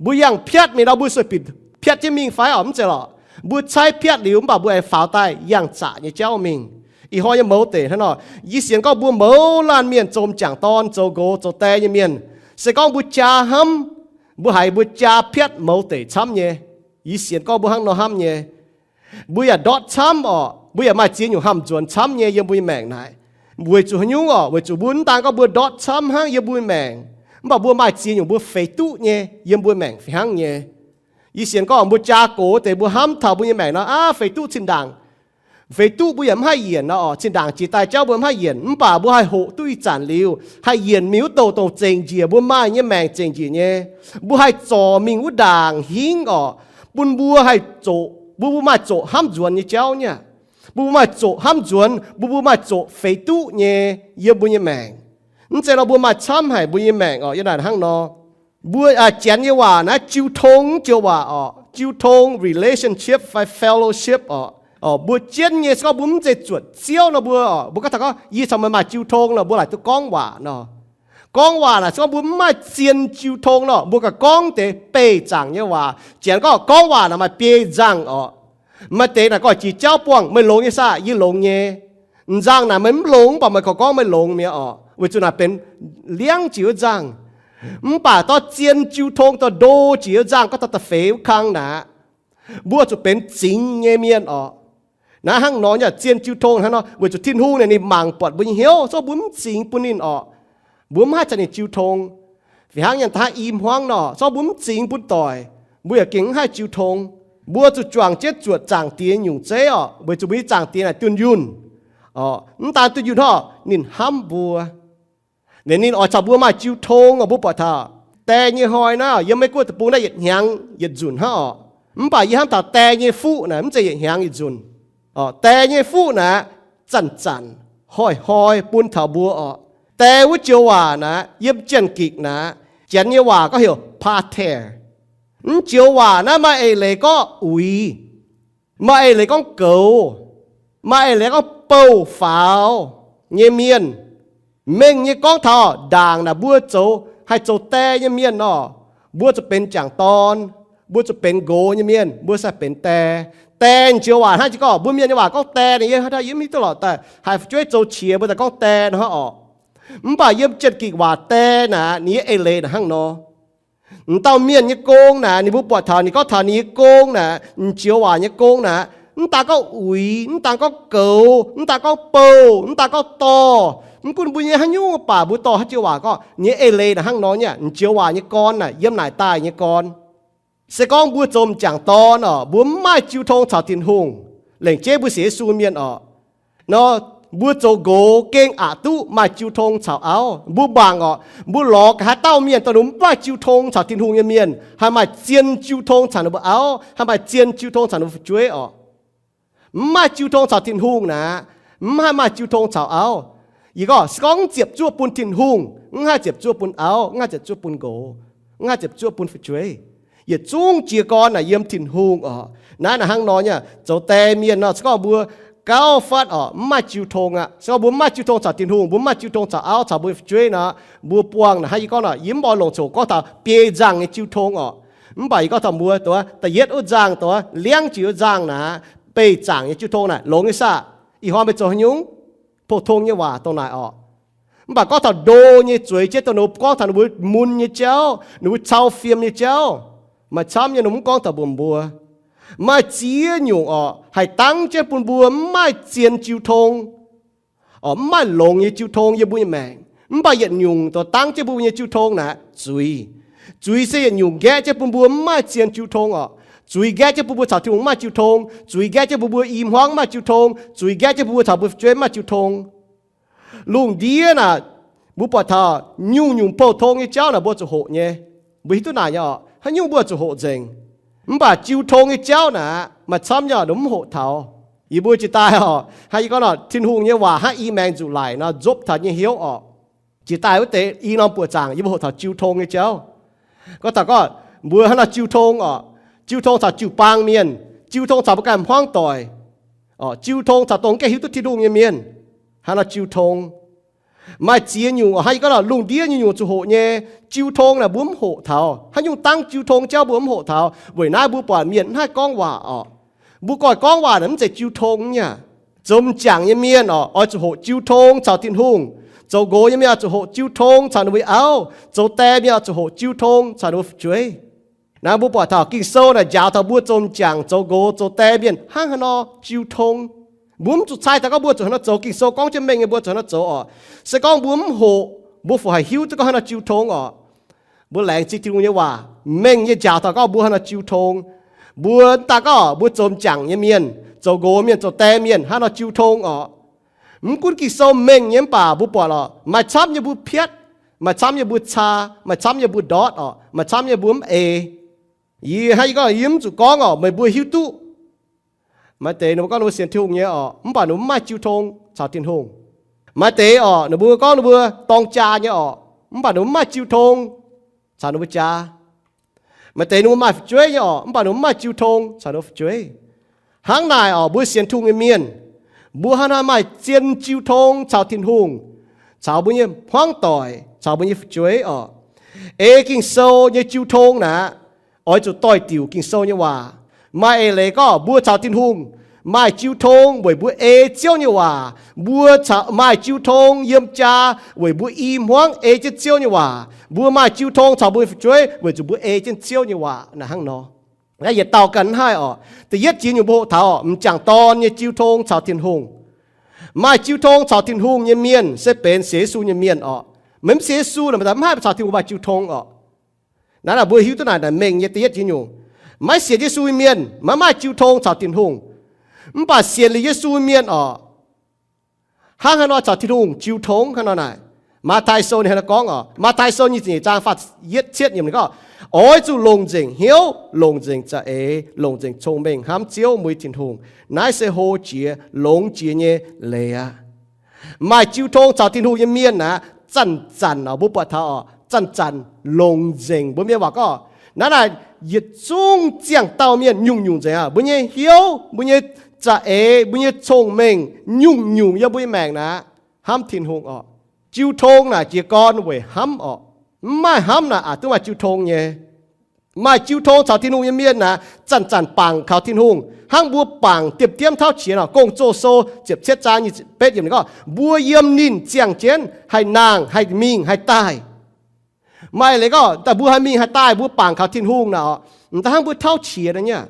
mbuo yangh piatv mingh nor, mbuo sueih binc piatv jienv mingh fai oc? Mv zeiz lorqc. Mbuo caaiv piatv liuz mv baac mbuo aengx faaux daaih yangh zaqc nyei jauv mingh. Ih hnoi nyei mouz deic hnangv nor, yie sienx gorngv mbuo mouz laanh mienh zoux m'jangc dorn, zoux nqox, zoux die nyei mienh, se gorngv mbuo jaa hnamv, mbuo haiz mbuo jaa piatv mouz deic camv nyei. Yie sienx gorngv mbuo hnangv nor hnamv nyei. Mbuo yaac ndortv camv oc. Mbuo yaac maaih ziex nyungc hamh nzuonx camv nyei yiem mbuo nyei maengc naaic. Weic zuqc haaix nyungc oc? Weic zuqc mbuo mv daan gorngv mbuo ndortv camv hnangv yiem mbuo nyei maengc, mv baac mbuo maaih ziex nyungc mbuo feix duqv nyei yiem mbuo nyei maengc fih hnangv nyei. Yie sienx gorngv mbuo jaa gox deix mbuo hnamv taux mbuo nyei maengc nor, aav, feix duqv zinh ndaangc. Feix duqv mbuo yaac mv haih yienc nor oc. Zinh ndaangc jiex daaih jauv mbuo mv haih yienc, mv baac mbuo haih hoqc duqv ih zanc liuz, haih yienc mingh wuov douh dongh zengc njiec, mbuo maaih nyei maengc zengc njiec nyei. Mbuo haih zorc mingh wuov ndaangc hingv oc, bun mbuo haih zoqc, mbuo, mbuo maaih zoqc hnamv nzuonx nyei jauv nyei aqv. Mbuo, mbuo maaih zoqc hnamv nzuonx, mbuo, mbuo maaih zoqc feix duqv nyei yiem mbuo nyei maengc. Mv zeiz nor mbuo maaih camv haic mbuo nyei maengc oc. Yiem naaic hnangv nor, mbuo, aa, janx nyei waac naaiv jiu tong joux waac oc. Jiu tong, relationship fai fellowship oc. Mbuo jienv nyei, se gorngv mbuo mv zeiz zuotc Ziouv nor, mbuo oc, mbuo gorngv taux gorngv yie caux meih maaih jiu tong nor, mbuo laaic duqv gorngv waac nor. Gorngv waac naaic, se gorngv mbuo mv maaih zien jiu tong nor, mbuo gauh gorngv deix beih zaangc nyei waac. Janx gorngv gorngv waac naaic maaih biei nzangh oc. Maaih deix naaic gorngv jiex jauv buangh, meih longx nyei saah? Yie longx nyei. Nzangh naaic meih mv longx, mv baac meih kouv gorngv meih longx mi'aqv oc, weic zuqc naaic benx liangv jiex wuov nzangh. Mv baac dorh zien jiu tong dorh ndo jiex wuov nzangh, gorngv dorh da'feix wuov kang naaic, mbuo zuqc benx zingx nyei mienh oc. Naaiv hnangv nor nyei, zien jiu tong hnangv nor, weic zuqc Tin-Hungh naaic ninh mangc buatc mbuo nyei hnyouv, se gorngv mbuo mv zingx bun ninh oc, mbuo mv haih caux ninh jiu tong. Fih hnangv nyanc daaih i hmuangv nor, se gorngv mbuo mv zingx bun doic, mbuo yaac gengh mv haih jiu tong. Mbuo zuqc juangc jienv zuotc Zaangc Diex nyungc zeiv oc, weic zuqc mbuo nyei Zaangc Diex naaic dunh yunh. Mv daan dunh yunh hnangv, ninh hnamv mbuo. Ninh oix caux mbuo maaih jiu tong oc. Mbuo buatc taux die nyei hnoi naaiv, yiem Meiv Guoqv deic-bung naaiv yietc hnyangx yietc nzunc hnangv oc. Mv baac yie hnamv taux die nyei fuqv naaic mv zeiz yietc hnyangx yietc nzunc. Die nyei fuqv naaic zanc-zanc hnoi-hnoi bun taux mbuo oc. Die wuov joux waac naaic yiem Janx-Gikc naaic, Janx nyei waac gorngv heuc pater. Mv joux waac naaiv maaih eix leiz gorngv uix, maaih eix leiz gorngv goux, maaih eix leiz gorngv bouh faaux nyei mienh. Mengh nyei gorngv taux ndaangc naaic mbuo zoux, haih zoux die nyei mienh nor, mbuo zuqc benx jangc dorn, mbuo zuqc benx nqox nyei mienh, mbuo sai benx die. Die joux waac hnangv jiex gorngv mbuo mienh nyei waac gorngv die naaic, yie hnangv yie mv hiuv duqv lorqc daaih haih fu'jueiv zoux qiex mbuo daaih gorngv die nor hnangv oc. Mv baac yiem Janx-Gikc waac die naaic ninh nyei eix leiz naaic hnangv nor. M'dauh mienh nyei gong naaic ninh mbuo buatc taux ninh gorngv taux ninh nyei gong naaic, m'joux waac nyei gong naaic, mv daan gorngv uix, mv daan gorngv goux, mv daan gorngv bouh, mv daan gorngv dorh. Mv gunv mbuo nyei haaix nyungc baac mbuo dorh haaix joux waac gorngv ninh nyei eix leiz naaic hnangv nor nyei aqv. M'joux waac nyei gorn naaic yiem naaic daaih nyei gorn. Se gorngv mbuo zoux m'jangc dorn oc, mbuo mv maaih jiu tong caux Tin-Hungh, lengc jeiv mbuo sienx Yesu mienh oc, nor, mbuo zoux nqox gengh aqc duqv maaih jiu tong caux auv. Mbuo mangc oc, mbuo lorz ga'haaix dauh mienh dongh ninh mv maaih jiu tong caux Tin-Hungh nyei mienh haih maaih zien jiu tong caux ninh mbuo auv, haih maaih zien jiu tong caux ninh mbuo fu'jueiv oc. Mv maaih jiu tong caux Tin-Hungh naaic, mv haih maaih jiu tong caux auv. Yie gorngv se gorngv mv ziepc zuoqv bun Tin-Hungh, mv haih ziepc zuoqv bun auv, mv haih ziepc zuoqv bun nqox, mv haih ziepc zuoqv bun fu'jueiv. Yietc zungv jiez gorn naaic yiem Tin-Hungh oc. Naaiv naaic hnangv nor nyei aqv. Zoux die mienh nor, se gorngv mbuo gauh fatv oc, mv maaih jiu tong aqv. Se gorngv mbuo mv maaih jiu tong caux Tin-Hungh, mbuo mv maaih jiu tong caux auv, caux mbuo nyei fu'jueiv nor, mbuo buangh naaic hnangv yie gorngv naaic, yie mv oix longc coc gorngv taux biei nzangh nyei jiu tong oc. Mv baac yie gorngv taux mbuo dongh wuov da'yietv wuov nzangh, dongh wuov liangv jiex wuov nzangh naaic, beih zaangc nyei jiu tong naaic longx nyei saah? Ih hnoi meih zoux haaix nyungc? Pou-tong nyei waac dongh naaic oc. Mv baac gorngv taux ndo nyei zueiz jienv dongh ninh gorngv taux ninh mbuo mun nyei jauv, ninh mbuo cau fiem nyei jauv, maaih camv nyei ninh mv gorngv taux mbuo, mbuo maaih ziex nyungc oc, haih dangv jienv bun mbuo mv maaih zien jiu tong oc, mv maaih longx nyei jiu tong yiem mbuo nyei maengc. Mv baac yietc nyungc dongh dangv jienv bun mbuo nyei jiu tong naaic zuiz. Zuiz se yietc nyungc nqaeqv jienv bun mbuo mv maaih zien jiu tong oc. Zuiz nqaeqv jienv bun mbuo caux Tin-Hungh mv maaih jiu tong. Zuiz nqaeqv jienv bun mbuo i hmuangv mv maaih jiu tong. Zuiz nqaeqv jienv bun mbuo caux mbuo fu'jueiv mv maaih jiu tong. Lungh ndiev naaic, mbuo buatc taux nyungc-nyungc pou-tong nyei jauv naaic mbuo zuqc hoqc nyei. Mbuo hiuv duqv naaic nyei oc, haaix nyungc mbuo zuqc hoqc nzengc. Mv baac jiu tong nyei jauv naaic maaih camv nyei oc, ninh mv hoqc taux. Yie mbuo jiex daaih oc, hnangv yie gorngv nor, Tin-Hungh nyei waac hnangv i maengx nzuqc laic nor nzopv taux nyei hnyouv oc. Jiex daaih wuov deix i norm buoqc zaangc yie mbuo hoqc taux jiu tong nyei jauv. Gorngv taux gorngv mbuo hnangv nor jiu tong oc, jiu tong caux jiu-baang mienh, jiu tong caux mbuo ganh hmuangv doic, jiu tong caux dongh mv gaengh hiuv duqv Tin-Hungh nyei mienh. Hnangv nor jiu tong maaih ziex nyungc oc. Hnangv yie gorngv nor, lungh ndiev nyungc-nyungc zuqc hoqc nyei. Jiu tong naaic mbuo mv hoqc taux. Haaix nyungc dangv jiu tong jauv mbuo mv hoqc taux. Weic naaiv mbuo buatc mienh mv haih gorngv waac oc. Mbuo goiv gorngv waac naaic mv zeiz jiu tong nyei aqv. Zoux m'jangc nyei mienh oc, oix zuqc hoqc jiu tong caux Tin-Hungh. Zoux nqox nyei mienh oix zuqc hoqc jiu tong caux ninh mbuo auv. Zoux die mienh oix zuqc hoqc jiu tong caux ninh mbuo fu'jueiv. Naaiv mbuo buatc taux Ging-Sou naaic njaaux taux mbuo zoux m'jangc, zoux nqox, zoux die mienh hnangv haaix nor jiu tong. Mbuo mv zuqc cai taux gorngv mbuo zuqc haaix nor zoux. Ging-Sou gorngv jienv mengh nyei mbuo zuqc haaix nor zoux oc. Se gorngv mbuo mv hoqc, mbuo fungc haih hiuv duqv gorngv haaix nor jiu tong oc. Mbuo laengz zingh Tin-Hungh nyei waac mengh nyei njaaux taux gorngv mbuo haaix nor jiu tong. Mbuo daaih gorngv mbuo zoux m'jangc nyei mienh, zoux nqox mienh, zoux die mienh hnangv nor jiu tong oc. Mv gunv Ging-Sou mengh nyei mv baac mbuo buatc oc, maaih camv nyei mbuo piatv, maaih camv nyei mbuo caa, maaih camv nyei mbuo ndortv oc, maaih camv nyei mbuo mv eix. Yie hnangv yie gorngv, yie mv zuqc gorngv oc, meih mbuo hiuv duqv. Maaih deix ninh mbuo gorngv ninh mbuo sienx Tin-Hungh nyei oc, mv baac ninh mbuo mv maaih jiu tong caux Tin-Hungh. Maaih deix oc, ninh mbuo gorngv ninh mbuo dorng jaa nyei oc, mv baac ninh mbuo mv maaih jiu tong caux ninh mbuo jaa. Maaih deix ninh mbuo maaih fu'jueiv nyei oc, mv baac ninh mbuo mv maaih jiu tong caux ninh mbuo fu'jueiv. Hnangv naaic oc, mbuo sienx Tin-Hungh nyei mienh, mbuo hnangv haaix maaih zien jiu tong caux Tin-Hungh, caux mbuo nyei hmuangv doic, caux mbuo nyei fu'jueiv oc. Ei Ging-Sou nyei jiu tong naaic, oix zuqc doix-diuc Ging-Sou nyei waac. Maaih eix leiz gorngv mbuo caux Tin-Hungh maaih jiu tong weic mbuo ei Ziouv nyei waac. Mbuo maaih jiu tong yiem jaa weic mbuo i hmuangv ei jienv Ziouv nyei waac. Mbuo maaih jiu tong caux mbuo nyei fu'jueiv weic zuqc mbuo ei jienv Ziouv nyei waac. Naaiv hnangv nor. Naaiv yietc dauh ganh mv haih oc. Da'yietv jiex nyungc mbuo hoqc taux oc, m'jangc dorn nyei jiu tong caux Tin-Hungh. Maaih jiu tong caux Tin-Hungh nyei mienh se benx sienx Yesu nyei mienh oc. Meih mv sienx Yesu naaic, mv haih caux Tin-Hungh maaih jiu tong oc. Naaiv naaic mbuo hiuv duqv naaic, naaic mengh nyei da'yietv jiex nyungc. Maiv sienx Yesu nyei mienh maiv maaih jiu tong caux Tin-Hungh. Mv baac sienx liuz Yesu nyei mienh orqc, hnangv haaix nor caux Tin-Hungh jiu tong hnangv nor naaic. Matv^taai Sou ninh hnangv naaiv gorngv orqc, Matv^taai Sou nyic ziepc nyeic zaang faah yietv cietv yiemc ninh gorngv, oix zuqc longc nzengc hnyouv, longc nzengc za'eix, longc nzengc cong-mengh hnamv Ziouv mbuo Tin-Hungh. Naaiv se hlo jiex longx jiex nyei leiz aqv. Maaih jiu tong caux Tin-Hungh nyei mienh aeqv, zanc-zanc orqc, mbuo buatc taux orqc, zanc-zanc longc nzengc. Mbuo mienh waac gorngv, naaiv naaic yietc zungv ziangh dauh mienh nyungc-nyungc nzengc aqv. Mbuo nyei hnyouv, mbuo nyei za'eix, mbuo nyei cong-mengh, nyungc-nyungc yiem mbuo nyei maengc naaic hnamv Tin-Hungh orqc. Jiu tong naaic jiez gorn weic hnamv orqc. Mv maaih hnamv naaic aqc duqv maaih jiu tong nyei. Maaih jiu tong caux Tin-Hungh nyei mienh naaic zanc-zanc bangc kaux Tin-Hungh, hnangv mbuo bangc diemv-diemv tauv qiex nor. Gong-Zoh Sou ziepc cietv zaang nyic ziepc betv yiemc ninh gorngv, mbuo yiem ninh ziangh jienv haih nangh, haih mingh, haih daaih. Maaih leiz gorngv daaih mbuo haih mingh haih daaih mbuo bangc kaux Tin-Hungh naaic orqc, m'daaih hnangv mbuo tauv qiex nor nyei.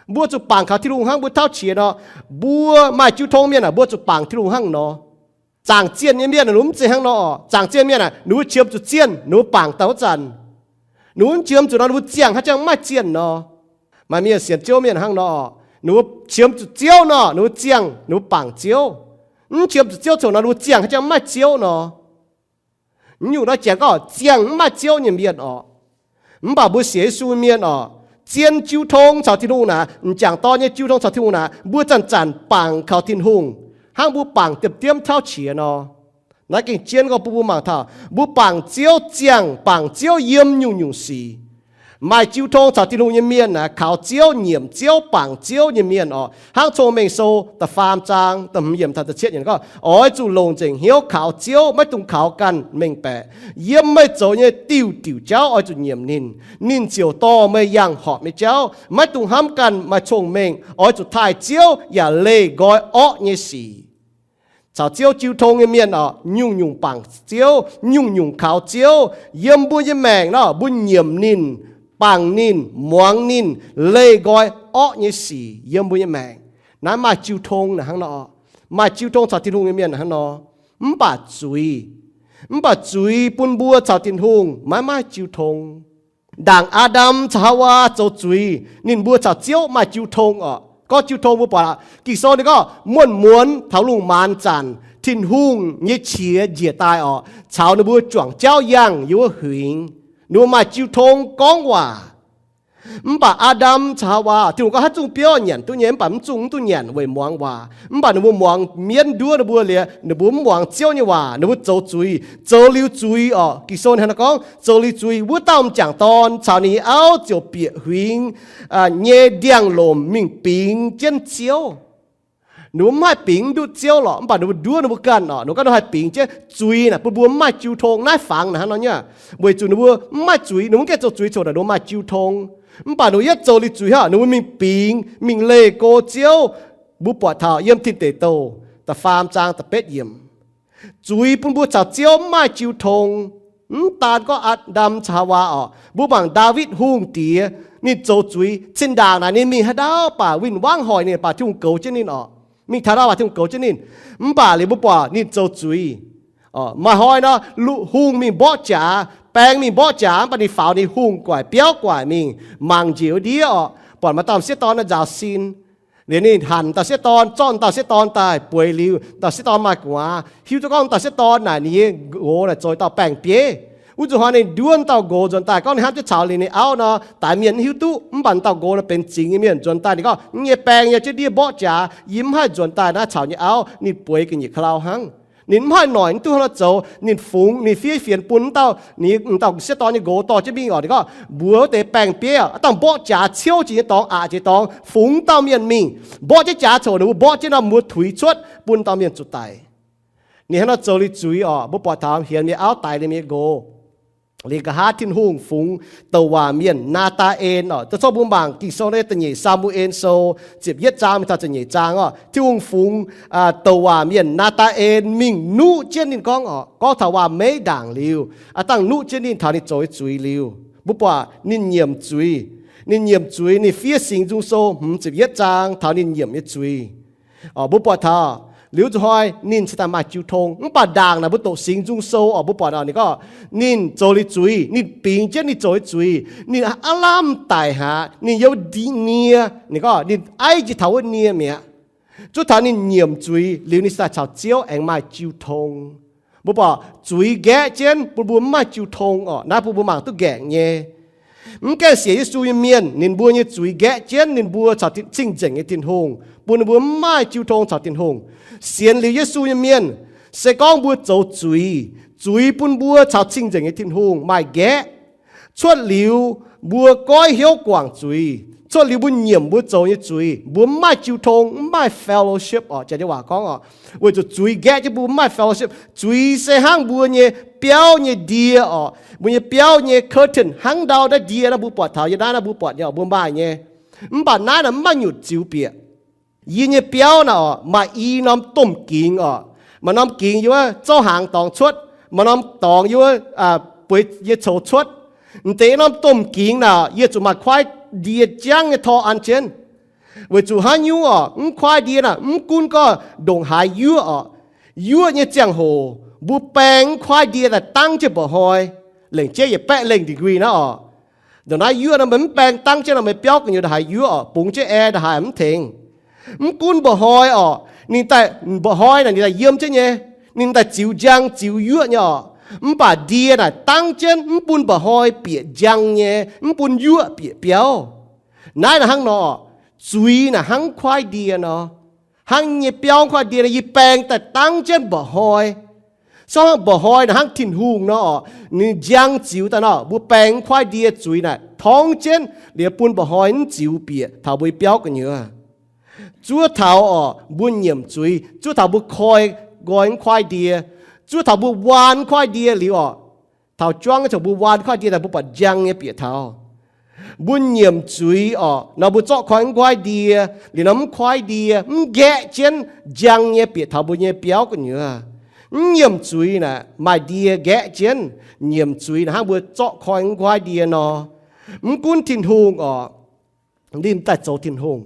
Mbuo zuqc bangc kaux Tin-Hungh hnangv mbuo tauv qiex nor. Mbuo maaih jiu tong mienh aeqv, mbuo zuqc bangc Tin-Hungh hnangv nor. Zaangc zienh nyei mienh aeqv, ninh mv zeiz hnangv nor orqc. Zaangc zienh mienh aeqv, ninh mbuo qiemx zuqc zienh, ninh mbuo bangc daaih wuov zanc, ninh mbuo mv qiemx zuqc nor, ninh mbuo ziangh haaix jangx mv maaih zienh nor. Maaih mienh sienx Ziouv mienh hnangv nor orqc, ninh mbuo qiemx zuqc Ziouv nor, ninh mbuo ziangh, ninh mbuo bangc Ziouv. Mv qiemx zuqc Ziouv coc nor, ninh mbuo ziangh haaix jangx mv maaih Ziouv nor. Mv nyungc nor janx gorngv ziangh mv maaih Ziouv nyei mienh orqc. Mv baac mbuo sienx Yesu mienh orqc, zien jiu tong caux Tin-Hungh naaic, m'jangc dorn nyei jiu tong caux Tin-Hungh naaic, mbuo zanc-zanc bangc kaux Tin-Hungh, hnangv mbuo bangc diemv-diemv tauv qiex nor. Naaiv gengh jienv gorngv bun mbuo mangc taux, mbuo bangc Ziouv ziangh, bangc Ziouv yiem nyungc-nyungc sic. Maaih jiu tong caux Tin-Hungh nyei mienh aeqv, kaux Ziouv, nyiemc Ziouv, bangc Ziouv nyei mienh orqc, hnangv Cong-Mengh Sou da'faam zaang da'hmz yiemc taux da'cietv yiemc gorngv, oix zuqc longc nzengc hnyouv kaux Ziouv, maiv dungx kaux ganh mengh baeqc. Yiem meih zoux nyei diuh diuc jauv oix zuqc nyiemc ninh. Ninh ziouc dorh meih yangh horpc nyei jauv. Maiv dungx hnamv ganh maaih cong-mengh, oix zuqc taaih Ziouv yaac leih nqoi orqv nyei sic. Caux Ziouv jiu tong nyei mienh orqc, nyungc-nyungc bangc Ziouv, nyungc-nyungc kaux Ziouv. Yiem mbuo nyei maengc nor, mbuo nyiemc ninh, bangc ninh, muangx ninh, leih nqoi orqv nyei sic yiem mbuo nyei maengc. Naaiv maaih jiu tong naaic hnangv nor. Maaih jiu tong caux Tin-Hungh nyei mienh naaic hnangv nor. Mv baac zuiz, mv baac zuiz bun mbuo caux Tin-Hungh maiv maaih jiu tong. Ndaangc Aa^ndam caux Haawaa zoux zuiz, ninh mbuo caux Ziouv maaih jiu tong orqc. Gorngv jiu tong mbuo buatc Ging-Sou ninh gorngv muonz-muonz taux lungh maanz zanc, Tin-Hungh nyei qiex njiec daaih orqc, caux ninh mbuo juangc jauv yangh yiem wuov huingx. Ninh mbuo maaih jiu tong gorngv waac. Mv baac Aa^ndam caux Haawaa, Tin-Hungh gorngv haaix zungh biouv nyanc duqv nyei, mv baac mv zungh mv duqv nyanc weic muangx waac. Mv baac ninh mbuo muangx mienv nduov ninh mbuo liuz, ninh mbuo mv muangx Ziouv nyei waac, ninh mbuo zoux zuiz. Zoux liuz zuiz orqc, Ging-Sou hnangv naaiv gorngv, zoux liuz zuiz, wuov dauh m'jangc dorn caux ninh nyei auv ziouc bieqc huingx nyei ndiangx-lomc mingh bingx jienv Ziouv. Ninh mbuo mv haih bingx mv ndutv Ziouv lorqc, mv baac ninh mbuo nduov ninh mbuo ganh orqc. Ninh mbuo ganh haih bingx jienv. Zuiz naaic bun mbuo mv maaih jiu tong. Naaiv fangx naaic hnangv nor nyei. Weic zuqc ninh mbuo mv maaih zuiz, ninh mbuo mv gaengh zoux zuiz coc naaic ninh mbuo maaih jiu tong. Mv baac ninh mbuo yietv zoux liuz zuiz hnangv, ninh mbuo mingh bingx, mingh leih go Ziouv. Mbuo buatc taux yiem Tin Deic Douh da'faam zaang da'betv yiemc. Zuiz bun mbuo caux Ziouv mv maaih jiu tong. Mv daan gorngv Aa^ndam caux Haawaa orqc, mbuo mangc Ndaawitv Hungh Diex, ninh zoux zuiz cin-ndaangc naaic ninh mingh haaix ndau baac win-wangv hoic ninh baac Tin-Hungh goux jienv ninh orqc. Mingh taux ndau baac Tin-Hungh goux jienv ninh. Mv baac liuz mbuo buatc ninh zoux zuiz. Maaih hnoi nor, hungh mingh mborqv jaax, baeng mingh mborqv jaax, mv baac ninh faaux ninh hungh guaaic biauv guaaic mingh mangc njiec wuov ndiev orqc, buatc maaih dauh m'sieqv dorn nzaaux sin. Liuz ninh hanc dauh sieqv dorn, zorqv dauh sieqv dorn daaih bueix liuz, dauh sieqv dorn maaih gu'nguaaz, hiuv duqv gorngv dauh sieqv dorn naaic ninh nyei nqox naaic zoux dauh baeng-bieiv. Wuov zuqc hnoi ninh nduov dauh nqox nzuonx daaih gorngv ninh hnamv jienv caux liuz ninh auv nor, daix mienh mv hiuv duqv. Mv baac dauh nqox naaic benx zingx nyei mienh nzuonx daaih ninh gorngv, yie nyei baeng yiem jienv ndiev mborqv jaax, yie mv haih nzuonx daaih naaiv caux yie nyei auv. Ninh bueix ga'nyiec ka'lau hnangv. Ninh mv haih noic mv duqv hnangv nor zoux. Ninh fungx, ninh fiev fienx bun dauh, ninh dauh sieqv dorn nyei nqox dorh jienv mingh orqc. Ninh gorngv, mbuox wuov deix baeng-bieiv, aa, dangh mborqv jaax ciouv jiex nyei dorngx, aqc jiex dorngx, fungx dauh mienh mingh mborqv jienv jaax coc ninh mbuo mborqv jienv nor, mbuo tuix cuotv bun dauh mienh zuqc daic. Ninh hnangv nor zoux liuz zuiz orqc, mbuo buatc taux hienx nyei auv daix ninh nyei nqox. Liuz nqa'haav Tin-Hungh fungx douc waac mienh Naa^taa^en orqc. Da'cor mbuo mangc Ging-Sou naaiv da'nyeic Saa^mu^en Sou ziepc yietv zaang mingh taux ziepc nyeic zaang orqc, Tin-Hungh fungx douc waac mienh Naa^taa^en mingh nuqv jienv ninh gorngv orqc, gorngv taux waac-meiv ndaangc liuz, aa, dangh nuqv jienv ninh taux ninh zoux nyei zuiz liuz, mbuo buatc ninh nyiemc zuiz. Ninh nyiemc zuiz, ninh fiev Singx Nzung Sou hmz ziepc yietv zaang taux ninh nyiemc nyei zuiz. Mbuo buatc taux Liuz zuqc hnoi ninh cingx daaih maaih jiu tong. Mv baac ndaangc naaic mbuo doqc Singx Nzung Sou oc, mbuo buatc oc, ninh gorngv ninh zoux liuz zuiz, ninh bingx jienv ninh zoux nyei zuiz, ninh aav lamh daic haic, ninh yiem nie, ninh gorngv ninh aiv njiec taux wuov nie mi'aqv. Zuov taux ninh nyiemc zuiz liuz ninh cingx daaih caux Ziouv aengx maaih jiu tong. Mbuo buatc zuiz nqaeqv jienv bun mbuo mv maaih jiu tong oc. Naaiv bun mbuo mangc duqv nqaengc nyei. Mv gaengh sienx Yesu nyei mienh, ninh mbuo nyei zuiz nqaeqv jienv ninh mbuo caux cing-nzengc nyei Tin-Hungh, bun ninh mbuo mv maaih jiu tong caux Tin-Hungh. Sienx liuz Yesu nyei mienh, se gorngv mbuo zoux zuiz, zuiz bun mbuo caux cing-nzengc nyei Tin-Hungh maaih nqaeqv. Cuotv liuz, mbuo goiv hnyouv guangc zuiz. Cuotv liuz mbuo nyiemc mbuo zoux nyei zuiz, mbuo mv maaih jiu tong, mv maaih fellowship oc. Janx nyei waac gorngv oc, weic zuqc zuiz nqaeqv jienv mbuo mv maaih fellowship. Zuiz se hnangv mbuo nyei biauv nyei ndie oc. Mbuo nyei biauv nyei curtain hnangv ndau naaiv ndie naaiv mbuo buatc taux yie naaiv, naaiv mbuo buatc nyei oc, mbuo maaih nyei. Mv baac naaiv naaic mv maaih nyutc ziux bieqc. Yie nyei biauv naaic oc, maaih i norm domh gingx oc. Maaih norm gingx yiem wuov zouv hnaangx dorngx cuotv, maaih norm dorngx yiem wuov bueix nyei coux cuotv. M'deix norm domh gingx naaic yie zuqc maaih kuaaiv ndie jangv nyei tor an jienv. Weic zuqc haaix nyungc oc, mv kuaaiv ndie naaic mv gunv gorngv ndongc haaix yuoqv oc, yuoqv nyei ziangh hoc mbuo baeng mv kuaaiv ndie daaih dangv jienv mba'hnoi, lengc jeiv yietc baeqv lengh degree naaiv oc. Ndongc naaiv yuoqv nor meih mv baeng dangv jienv nor meih biauv gu'nyuoz ndongc haaix yuoqv oc, bungx jienv ae ndongc haaix mv tengx. Mv gunv mba'hnoi oc, ninh daaih mba'hnoi naaic ninh daaih yiem jienv nyei, ninh daaih ziux njang ziux yuoqv nyei oc. Mv baac ndie naaic dangv jienv mv bun mba'hnoi bieqc njang nyei, mv bun yuoqv bieqc biauv. Naaiv naaic hnangv nor oc, zuiz naaic hnangv kuaaiv ndie nor. Hnangv nyei biauv kuaaiv ndie nor, yie baeng daaih dangv jienv mba'hnoi. Se hnangv mba'hnoi naaic hnangv Tin-Hungh nor oc, ninh njang ziux daaih nor, mbuo baeng kuaaiv ndie zuiz naaic torngv jienv liuz bun mba'hnoi mv ziux bieqc taux mbuo nyei biauv gu'nyuoz. Zuov taux oc, mbuo nyiemc zuiz, zuov taux mbuo koi nqoi mv kuaaiv ndie, zuov taux mbuo waan kuaaiv ndie liuz oc, taux juangv ziouc mbuo waan kuaaiv ndie daaih mbuo buatc njang nyei bieqc taux. Mbuo nyiemc zuiz oc, nor mbuo zorqv koi mv kuaaiv ndie, liuz nor mv kuaaiv ndie mv nqaeqv jienv njang nyei bieqc taux mbuo nyei biauv gu'nyuoz. Mv nyiemc zuiz naaic maaih ndie nqaeqv jienv, nyiemc zuiz naaic hnangv mbuo zorqv koi mv kuaaiv ndie nor. Mv gunv Tin-Hungh oc, ninh daaih zoux Tin-Hungh.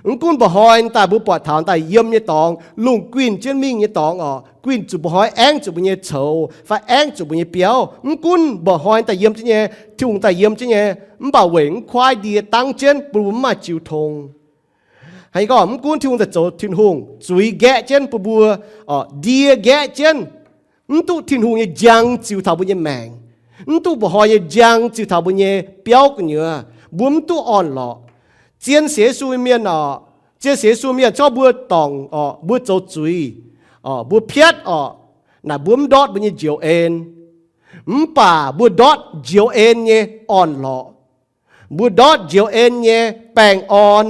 Mv gunv mba'hnoi daaih mbuo buatc taux daaih yiem nyei dorngx, lungh guinh jienv mingh nyei dorngx oc, guinh zuqc mba'hnoi aengv zuqc mbuo nyei coux fai aengv zuqc mbuo nyei biauv. Mv gunv mba'hnoi daaih yiem jienv nyei, Tin-Hungh daaih yiem jienv nyei, mv baac weic mv kuaaiv ndie dangv jienv bun mbuo mv maaih jiu tong. Hnangv gorngv mv gunv Tin-Hungh daaih zoux Tin-Hungh, zuiz nqaeqv jienv bun mbuo, ndie nqaeqv jienv, mv duqv Tin-Hungh nyei njang ziux taux mbuo nyei maengc, mv duqv mba'hnoi nyei njang ziux taux mbuo nyei biauv gu'nyuoz, mbuo mv duqv orn-lorqc. Zien sienx Yesu mienh oc, zien sienx Yesu mienh corc mbuo dorngc oc, mbuo zoux zuiz, mbuo piatv oc, naaic mbuo mv ndortv mbuo nyei njoux en. Mv baac mbuo ndortv njoux en nyei orn-lorqc. Mbuo ndortv njoux en nyei baengh orn.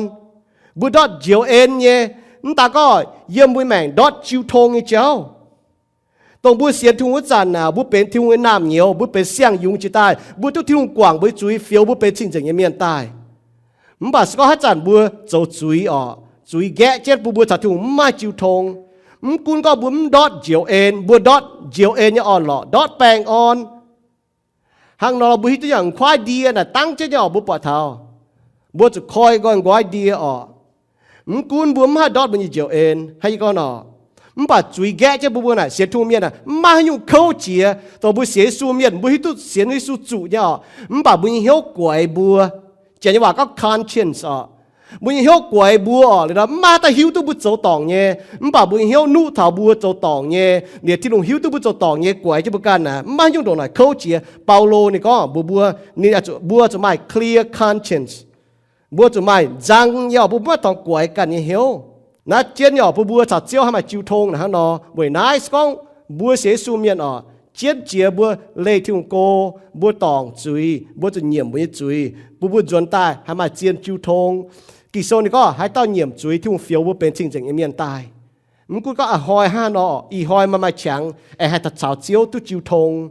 Mbuo ndortv njoux en nyei, mv daaih gorngv yiem mbuo maengc ndortv jiu tong nyei jauv. Dongh mbuo sienx Tin-Hungh wuov zanc naaic, mbuo benx Tin-Hungh nyei naamh nyouz, mbuo benx siang-yungz jiex daaih, mbuo duqv Tin-Hungh guangc mbuo nyei zuiz, fioux mbuo benx cing-nzengc nyei mienh daaih. Mv baac se gorngv haaix zanc mbuo zoux zuiz oc, zuiz nqaeqv jienv bun mbuo caux Tin-Hungh mv maaih jiu tong. Mv gunv gorngv mbuo mv ndortv njoux en, mbuo ndortv njoux en nyei orn-lorqc, ndortv baengh orn. Hnangv nor mbuo hiuv duqv yangh kuaaiv ndie naaic dangv jienv nyei oc, mbuo buatc taux mbuo zuqc koi nqoi nqoi ndie oc. Mv gunv mbuo mv haih ndortv mbuo nyei njoux en, hnangv yie gorngv nor, mv baac zuiz nqaeqv jienv mbuo, mbuo naaic sienx Tin-Hungh mienh naaic mv maaih haaix nyungc kouv jiex. Dongh mbuo sienx Yesu mienh, mbuo hiuv duqv sienx Yesu zuqc nyei oc, mv baac mbuo nyei hnyouv guaix mbuo. Janx nyei waac gorngv conscience oc. Mbuo nyei hnyouv guaix mbuo oc, liuz nor mv maaih haaix dauh hiuv duqv mbuo zoux dorngc nyei, mv baac mbuo nyei hnyouv nuqv taux mbuo zoux dorngc nyei, liuz Tin-Hungh hiuv duqv mbuo zoux dorngc nyei guaix jienv mbuo ganh naaic, mv maaih haaix nyungc ndongc naaic kouv jiex. Baulo ninh gorngv mbuox mbuo, ninh, mbuo zuqc maaih clear conscience. Mbuo zuqc maaih nzang nyei oc, mbuo mv maaih dorngx guaix ganh nyei hnyouv. Naaiv jienv nyei oc, bun mbuo caux Ziouv haih maaih jiu tong naaic hnangv nor. Weic naaiv se gorngv mbuo sienx Yesu mienh oc, jienv jiex mbuo leih Tin-Hungh go, mbuo dorngc zuiz, mbuo zuqc nyiemc mbuo nyei zuiz, bun mbuo nzuonx daaih haih maaih zien jiu tong. Ging-Sou ninh gorngv haaix dauh nyiemc zuiz, Tin-Hungh fioux mbuo benx cing-nzengc nyei mienh daaih. Mv gunv gorngv a'hnoi hnangv nor, ih hnoi maaih maaih qangx aengx haih caux Ziouv duqv jiu tong.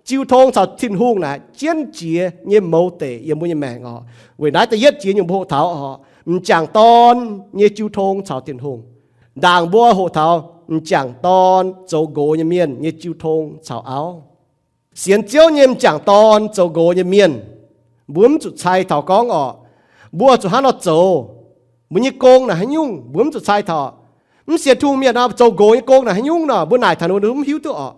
Jiu tong caux Tin-Hungh naaic jienv jiex nyei mouz deic yiem mbuo nyei maengc oc. Weic naaiv da'yietv jiex nyungc mbuo hoqc taux oc, m'jangc dorn nyei jiu tong caux Tin-Hungh. Ndaangc mbuo hoqc taux m'jangc dorn zoux nqox nyei mienh nyei jiu tong caux auv. Sienx Ziouv nyei m'jangc dorn zoux nqox nyei mienh, mbuo mv zuqc cai taux gorngv oc, mbuo zuqc hnangv nor zoux. Mbuo nyei gong naaic haaix nyungc mbuo mv zuqc cai taux. Mv sienx Tin-Hungh mienh nor, zoux nqox nyei gong naaic haaix nyungc nor, mbuo naaic taux ninh mbuo mv hiuv duqv orqc.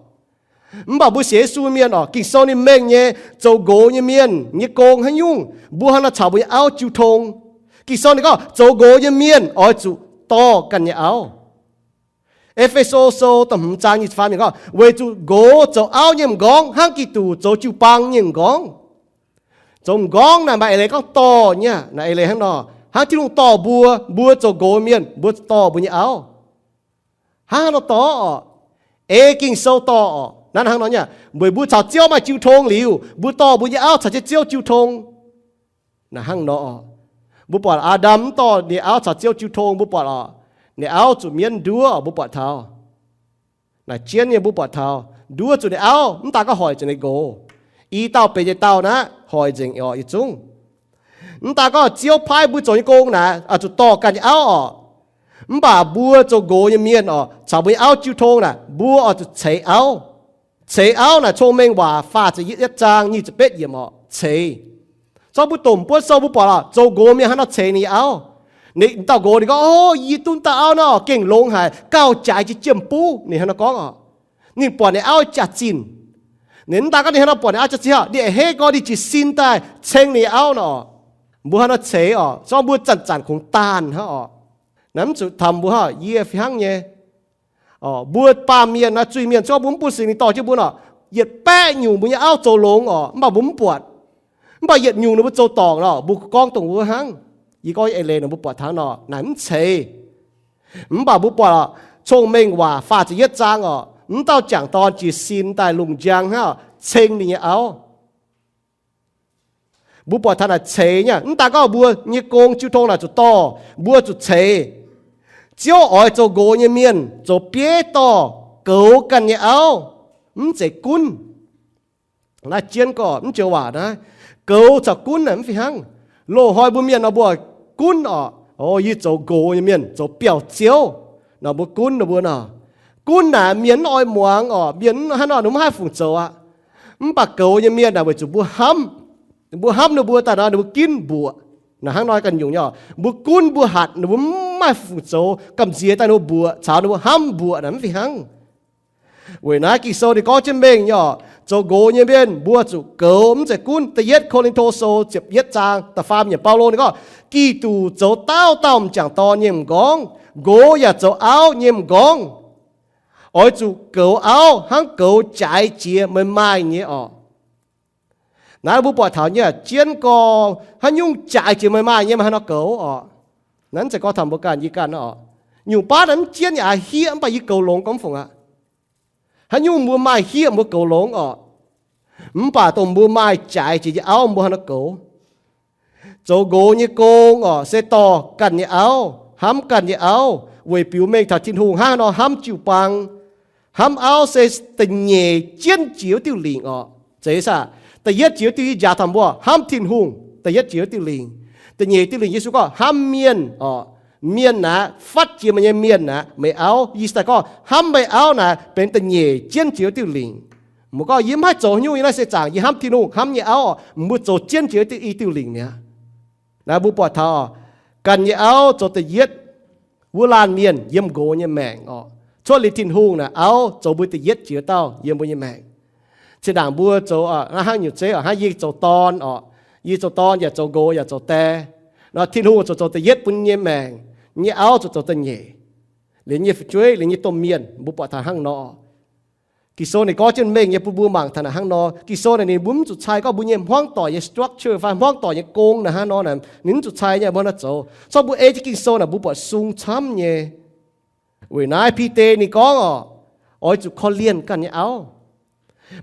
Mv baac mbuo sienx Yesu mienh orqc, Ging-Sou ninh mengh nyei zoux nqox nyei mienh nyei gong haaix nyungc, mbuo hnangv nor caux mbuo nyei auv jiu tong. Ging-Sou ninh gorngv zoux nqox nyei mienh oix zuqc dorh ganh nyei auv. E^fe^so Sou da'hmz zaang nyic ziepc faam yiemc gorngv, weic zuqc nqox zoux auv nyei m'nqorngv hnangv Giduc zoux jiu-baang nyei m'nqorngv. Zoux m'nqorngv naaic maaih eix leiz gorngv dorh nyei, naaic eix leiz hnangv nor, hnangv Tin-Hungh dorh mbuo, mbuo zoux nqox mienh, mbuo dorh mbuo nyei auv. Hnangv nor dorh orqc, ei Ging-Sou dorh orqc, naaiv hnangv nor nyei, weic mbuo caux Ziouv maaih jiu tong liuz, mbuo dorh mbuo nyei auv caux jienv Ziouv jiu tong. Naaic hnangv nor orqc, mbuo buatc Aa^ndam mv dorh ninh auv caux Ziouv jiu tong, mbuo buatc orqc, ninh auv zuqc mienv nduov orqc, mbuo buatc taux. Naaic jienv nyei mbuo buatc taux nduov zuqc ninh auv, mv daaih gorngv hoic nzengc ninh nqox. I dauh benx yietc dauh naaiv hoic nzengc orqc yietc zungv. Mv daaih gorngv Ziouv paaiv mbuo zoux nyei gong naaic, zuqc dorh ganh nyei auv orqc. Mv baac mbuo zoux nqox nyei mienh orqc, caux mbuo nyei auv jiu tong naaic, mbuo oix zuqc ceix auv. Ceix auv naaic Cong-Mengh Waac faah ziepc yietv zaang nyic ziepc betv yiemc orqc, ceix. Zorqv mbuo domh buonv sou mbuo buatc orqc, zoux nqox mienh hnangv nor ceix ninh nyei auv. Ninh dauh nqox ninh gorngv, O, yie duqv dauh auv naaiv orqc, gengh longx haic, gauh jaaix jiex jiem-buv, ninh hnangv nor gorngv orqc. Ninh buatc ninh auv jaax-zinh. Ninh mv daaih gorngv ninh hnangv nor buatc ninh auv jaax-zinh hnangv, ninh a'hneiv gorngv ninh jiez sin daaih ceng ninh nyei auv nor orqc. Mbuo hnangv nor ceix orqc, zorqv mbuo zanc-zanc kungx daanh hnangv orqc. Naaiv mv zuqc taux mbuo hnangv, yie fih hnangv nyei. Mbuo baamh mienh naaiv zuiz-mienh, zorqv mbuo mv bun Singx Lingh dorh jienv mbuo orqc, yietc baeqv nyungc mbuo nyei auv zoux longx orqc, mv baac mbuo mv buatc. Mv baac yietc nyungc ninh mbuo zoux dorngc nor, mbuo gorngv dongh wuov hnangv. Yie gorngv eix leiz nor mbuo buatc taux nor, naaic mv ceix. Mv baac mbuo buatc orqc, Cong-Mengh Waac faah ziepc yietv zaang orqc, mv dauh jangc dorn jiez sin daaih lungh njang hnangv orqc, ceng ninh nyei auv. Mbuo buatc taux naaic ceix nyei, mv daaih gorngv mbuo nyei gong jiu tong naaic zuqc dorh, mbuo zuqc ceix. Ziouv oix zoux nqox nyei mienh zoux bieiv dorh goux ganh nyei auv, mv zeiz gunv. Naaiv jienv gorngv mv joux waac naaiv, goux caux gunv naaic mv fih hnangv. Loz-hnoi mbuo mienh nor mbuo gunv orqc, O, yie zoux nqox nyei mienh, zoux biauv-ziouv nor mbuo gunv nor mbuo nor. Gunv naaic mienh mv oix muangx orqc, mienh hnangv nor ninh mv haih fungc zoux aqv. Mv baac goux nyei mienh naaic weic zuqc mbuo hnamv, mbuo hnamv ninh mbuo daaih nor ninh mbuo ginv mbuoqc. Naaic hnangv nor ganh nyungc nyei orqc, mbuo gunv mbuo hatc ninh mbuo mv maaih fungc zoux, gamh nziex daaih ninh mbuo mbuoqc, caux ninh mbuo hnamv mbuoqc naaic mv fih hnangv. Weic naaiv Ging-Sou ninh gorngv jienv mengh nyei orqc, zoux nqox nyei mienh mbuo zuqc goux mv zeiz gunv. Da'yietv Ko^lin^to Sou ziepc yietv zaang da'faam yiemc, Baulo ninh gorngv, Giduc zoux dauh dauh m'jangc dorn nyei m'nqorngv, nqox yaac zoux auv nyei m'nqorngv. Oix zuqc goux auv hnangv goux jaaix jiex meih maaih nyei orqc. Naaiv mbuo buatc taux nyei jienv gorngv haaix nyungc jaaix jiex meih maaih nyei, meih hnangv nor goux orqc. Naaiv mv zeiz gorngv taux mbuo ganh yie ganh orqc. Nyungc baav naaiv mv jienv yaac haiz hieqv mv baac yie goux longx gorngv fungc aqv. Haaix nyungc mbuo maaih hieqv mbuo goux longx orqc. Mv baac dongh mbuo maaih jaaix jiex nyei auv mbuo hnangv nor goux. Zoux nqox nyei gong orqc se dorh ganh nyei auv, hnamv ganh nyei auv, weic biux mengh taux Tin-Hungh hnangv haaix nor hnamv jiu-baang. Hnamv auv se da'nyeic jienv jiex wuov diuh lingc orqc. Zeiz saah? Da'yietv jiex wuov diuh, yie njaaux taux mbuo hnamv Tin-Hungh, da'yietv jiex wuov diuh lingc. Da'nyeic diuh lingc Yesu gorngv hnamv mienh orqc. Mienh naaic, fatv jiex meih nyei mienh naaic, meih auv. Yie daaih gorngv hnamv meih auv naaic benx da'nyeic jienv jiex wuov diuh lingc. Mbuo gorngv yie mv haih zoux haaix nyungc, yie naaiv se zaangc yie hnamv Tin-Hungh, hnamv nyei auv orqc, mbuo zoux jienv jiex wuov diuh, i diuh lingc mi'aqv. Naaiv mbuo buatc taux ganh nyei auv zoux da'yietv wuov laanh mienh yiem nqox nyei maengc orqc. Cuotv liuz Tin-Hungh naaic, auv zoux mbuo da'yietv jiex dauh yiem mbuo nyei maengc. Zinh ndaangc mbuo zoux hnangv nyungc zeiv orqc, hnangv yie zoux dorn orqc, yie zoux dorn yaac zoux nqox yaac zoux die. Nor Tin-Hungh zuqc zoux da'yietv bun nyei maengc, nyei auv zuqc zoux da'nyeic, liuz nyei fu'jueiv, liuz nyei domh mienh, mbuo buatc taux hnangv nor. Ging-Sou ninh gorngv jienv mengh nyei bun mbuo mangc taux naaic hnangv nor. Ging-Sou naaic ninh mbuo mv zuqc cai gorngv mbuo nyei hmuangv doic nyei structure fai hmuangv doic nyei gong naaic hnangv nor, ninh mv zuqc cai nyei mbuo naaiv zoux. Corc mbuo ei jienv Ging-Sou naaic mbuo buatc sung camv nyei. Weic naaiv Bide ninh gorngv orqc, oix zuqc korv-lienh ganh nyei auv.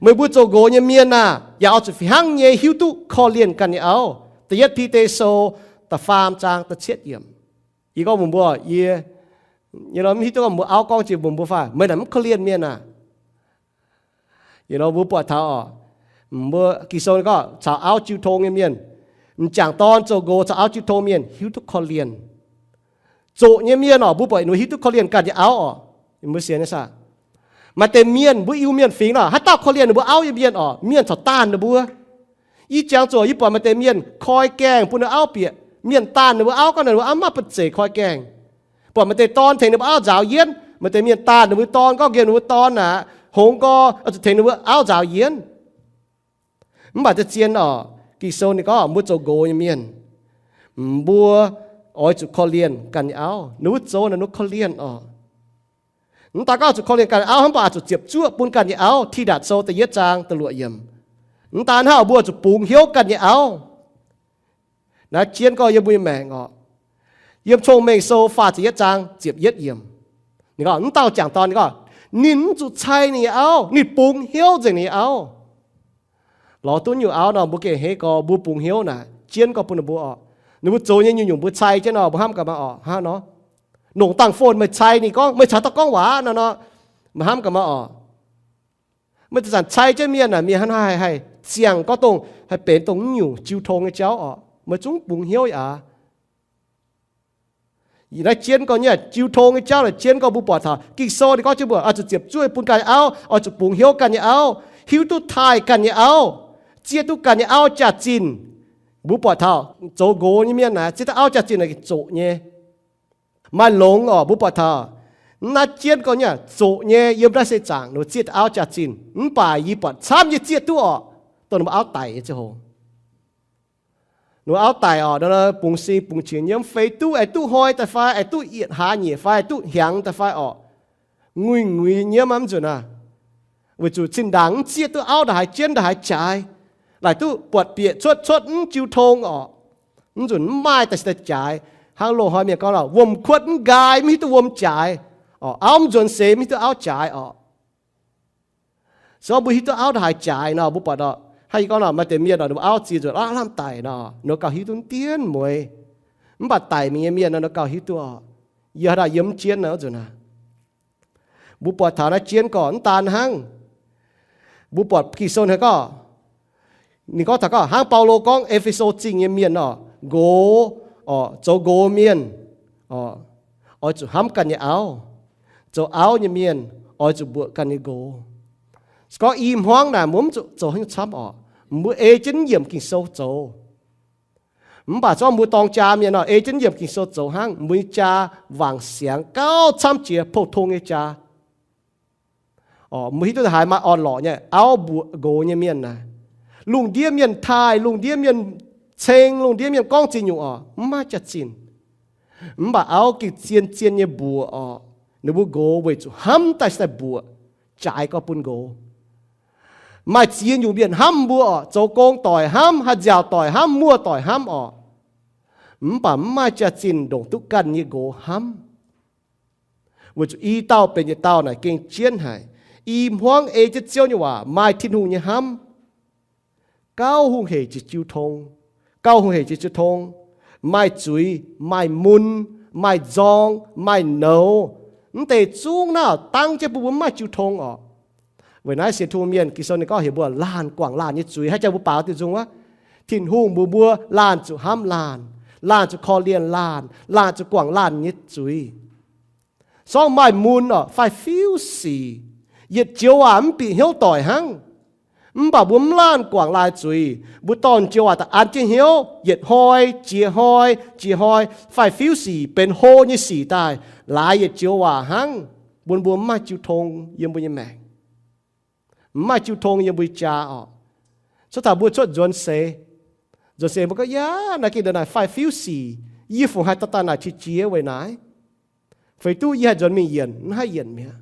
Meih mbuo zoux nqox nyei mienh aah, yaac oix zuqc fih hnangv nyei hiuv duqv korv-lienh ganh nyei auv. Da'yietv Bide Sou da'faam zaang da'cietv yiemc. Yie gorngv mbuox mbuo, yie, yie nor mv hiuv duqv gorngv mbuo auv gorngv jiex mbuox mbuo fai, meih naaic mv korv-lienh mienh aah. Yie nor mbuo buatc taux orqc, mbuo Ging-Sou gorngv caux auv jiu tong nyei mienh, m'jangc dorn zoux nqox caux auv jiu tong mienh hiuv duqv korv-lienh. Zoqc nyei mienh orqc, mbuo buatc ninh mbuo hiuv duqv korv-lienh ganh nyei auv orqc. Mbuo sienx nyei saah? Maaih deix mienh mbuo Iu-Mienh fingx nor, haaix dauh korv-lienh ninh mbuo auv nyei mienh orqc, mienh corc daanh ninh mbuo. Ih jangx zuqc yie buatc maaih deix mienh koi gaengh bun ninh auv bieqc, mienh daanh ninh mbuo auv, gorngv ninh mbuo auv mv maaih ba'zeic koi gaengh. Buatc maaih deix dorn tengx ninh mbuo auv nzaaux yienv, maaih deix mienh daanh ninh mbuo dorn, gorngv nqemh ninh mbuo dorn aqv, hngongx gorx, oix zuqc tengx ninh mbuo auv nzaaux yienv. Mv baac da'zien orqc, Ging-Sou ninh gorngv mbuo zoux nqox nyei mienh, mbuo oix zuqc korv-lienh ganh nyei auv. Ninh mbuo zoux naaic ninh mbuo korv-lienh orqc. Mv daan gorngv zuqc korv-lienh ganh nyei auv hnangv, mv baac oix zuqc ziepc zuoqv bun ganh nyei auv. Tin Ndaatc Sou da'yietv zaang da'luoqc yiemc. Mv daan hnangv, mbuo zuqc bungx hnyouv ganh nyei auv. Naaiv jienv gorngv yiem mbuo nyei maengc orqc, yiem Cong-Mengh Sou faah ziepc yietv zaang ziepc yietv yiemc. Ninh gorngv, mv dauh jangc dorn ninh gorngv, ninh mv zuqc cai ninh nyei auv, ninh bungx hnyouv nzengc ninh nyei auv. Lorz duqv nyungc auv nor, mbuo gengh hneiv gorx mbuo bungx hnyouv naaic, jienv gorngv bun ninh mbuo orqc. Ninh mbuo zoux nyei nyungc-nyungc mbuo cai jienv nor, mbuo hnamv gaax maah orqc, hnangv nor. Longc dangh phone meih cai ninh gorngv, meih caux dauh gorngv waac nor nor, mbuo hnamv gaax maah orqc. Meih zanc-zanc cai jienv mienh naaic, mienh hnangv naaiv haih, haih ziangh gorngv dongh haih benx dongh nyungc jiu tong nyei jauv orqc. Meih zungv bungx hnyouv aqv. Naaiv jienv gorngv nyei jiu tong nyei jauv naaic, jienv gorngv mbuo buatc taux Ging-Sou ninh gorngv jienv mbuo oix zuqc ziepc zuoqv bun ganh nyei auv, oix zuqc bungx hnyouv ganh nyei auv, hiuv duqv taaih ganh nyei auv, zieqv duqv ganh nyei auv jaax-zinh. Mbuo buatc taux zoux nqox nyei mienh naaic zieqv duqv auv jaax-zinh naaic zoqc nyei. Maaih longx orqc, mbuo buatc taux naaiv jienv gorngv nyei zoqc nyei yiem naaiv seix zaangc ninh zieqv duqv auv jaax-zinh. Mv baac yie buatc camv nyei zieqv duqv orqc, dongh ninh mbuo auv daic nyei ziangh hoc. Ninh mbuo auv daic orqc, bungx sing bungx qiex nyiemv, feix duqv, aengx duqv hnoi daaih fai, aengx duqv yietc hlaax nyieqc fai, duqv hiaangx daaih fai orqc, nguiz-nguiz nyiemv aqv mv nzunc aav. Weic zuqc zinh ndaangc mv zieqv duqv auv ndongc haaix jienv ndongc haaix jaaix, laaic duqv buatc bieqc cuotv cuotv mv jiu tong orqc. Mv nzunc mv maaih daaih se daaih jaaix. Hnangv loz-hnoi mienh gorngv lorqc, wuom-kuotv mv nqaai mv hiuv duqv wuom jaaix orqc, auv mv nzuonx seix mv hiuv duqv auv jaaix orqc. Se gorngv mbuo hiuv duqv auv ndongc haaix jaaix nor, mbuo buatc nor, hnangv yie gorngv nor, maaih deix mienh nor ninh mbuo auv ziex nzunc aav lamh daic nor, ninh mbuo gauh hiuv duqv dien mueiz. Mv baac daic mingh nyei mienh nor, ninh mbuo gauh hiuv duqv orqc. Yie haaix dauh yiem mv jienv nor nzunc aav. Mbuo buatc taux naaiv jienv gorqv mv daan hnangv. Mbuo buatc Ging-Sou hnangv gorqv, ninh gorngv taux gorngv hnangv Baulo gorngv E^fe^so Zingh nyei mienh orqc, nqox orqc, zoux nqox mienh orqc, oix zuqc hnamv ganh nyei auv. Zoux auv nyei mienh oix zuqc mbuoqc ganh nyei nqox. Se gorngv i hmuangv naaic mbuo mv zuqc zoux haaix nyungc camv orqc, mbuo ei jienv yiemc Ging-Sou zoux. Mv baac se gorngv mbuo dorng jaa mienh nor, ei jienv yiemc Ging-Sou zoux hnangv, mbuo nyei jaa wangc siangx gauh camv jiex pou-tong nyei jaa. Mbuo hiuv duqv haaix maaih orn-lorqc nyei auv mbuoqc nqox nyei mienh naaic, lungh ndiev mienh taaih, lungh ndiev mienh ceng, lungh ndiev mienh gorngv ziex nyungc orqc, mv maaih jaax-zinh. Mv baac auv gengh zien-zien nyei mbuoqc orqc, ninh mbuo nqox weic zuqc hnamv daaih se daaih mbuoqc, jaaix gau bun nqox. Maaih ziex nyungc mienh hnamv mbuo orqc, zoux gong doic hnamv, haih nziaauc doic hnamv, muoz-doic hnamv orqc. Mv baac mv maaih jaax-zinh ndongc duqv ganh nyei nqox hnamv. Weic zuqc i dauh benx yietc dauh naaic gengh jienv haic. I hmuangv ei jienv Ziouv nyei waac, maaih Tin-Hungh nyei hnamv, gauh hungh hec jiex jiu tong, gauh hungh hec jiex jiu tong, maaih zuiz, maaih mun, maaih nzorng, maaih nouz. Mv deix zungv naaiv dangv jienv bun mbuo mv maaih jiu tong orqc. Weic naaiv sienx Tin-Hungh mienh, Ging-Sou ninh gorngv heuc mbuo laanh guangc laanh nyei zuiz. Haaix jangx mbuo baaux diuh nzung wuov, Tin-Hungh mbuox mbuo laanh zuqc hnamv laanh, laanh zuqc korv-lienh laanh, laanh zuqc guangc laanh nyei zuiz. Sorng maaih mun orqc fai fiuv sic, yietc joux waac mv bieqc hnyouv doic hnangv. Mv baac mbuo mv laanh guangc laanh zuiz, mbuo dorh joux waac daaih an jienv hnyouv, yietc hnoi jiex hnoi jiex hnoi, fai fiuv sic benx hlo nyei sic daaih, laaix yietc joux waac hnangv, bun mbuo mv maaih jiu tong yiem mbuo nyei maengc. Mv maaih jiu tong yiem mbuo nyei jaa orqc. Cuotv taux mbuo cuotv nzuonx seix, nzuonx seix mbuo gorngv, yaac naaiv gengh ndongc naaic fai fiuv sic, yie fungc haih dorh daaih naaic qiex jiez weic naaiv. Feix duqv yie haih nzuonx mingh yienc, mv haih yienc mi'aqv.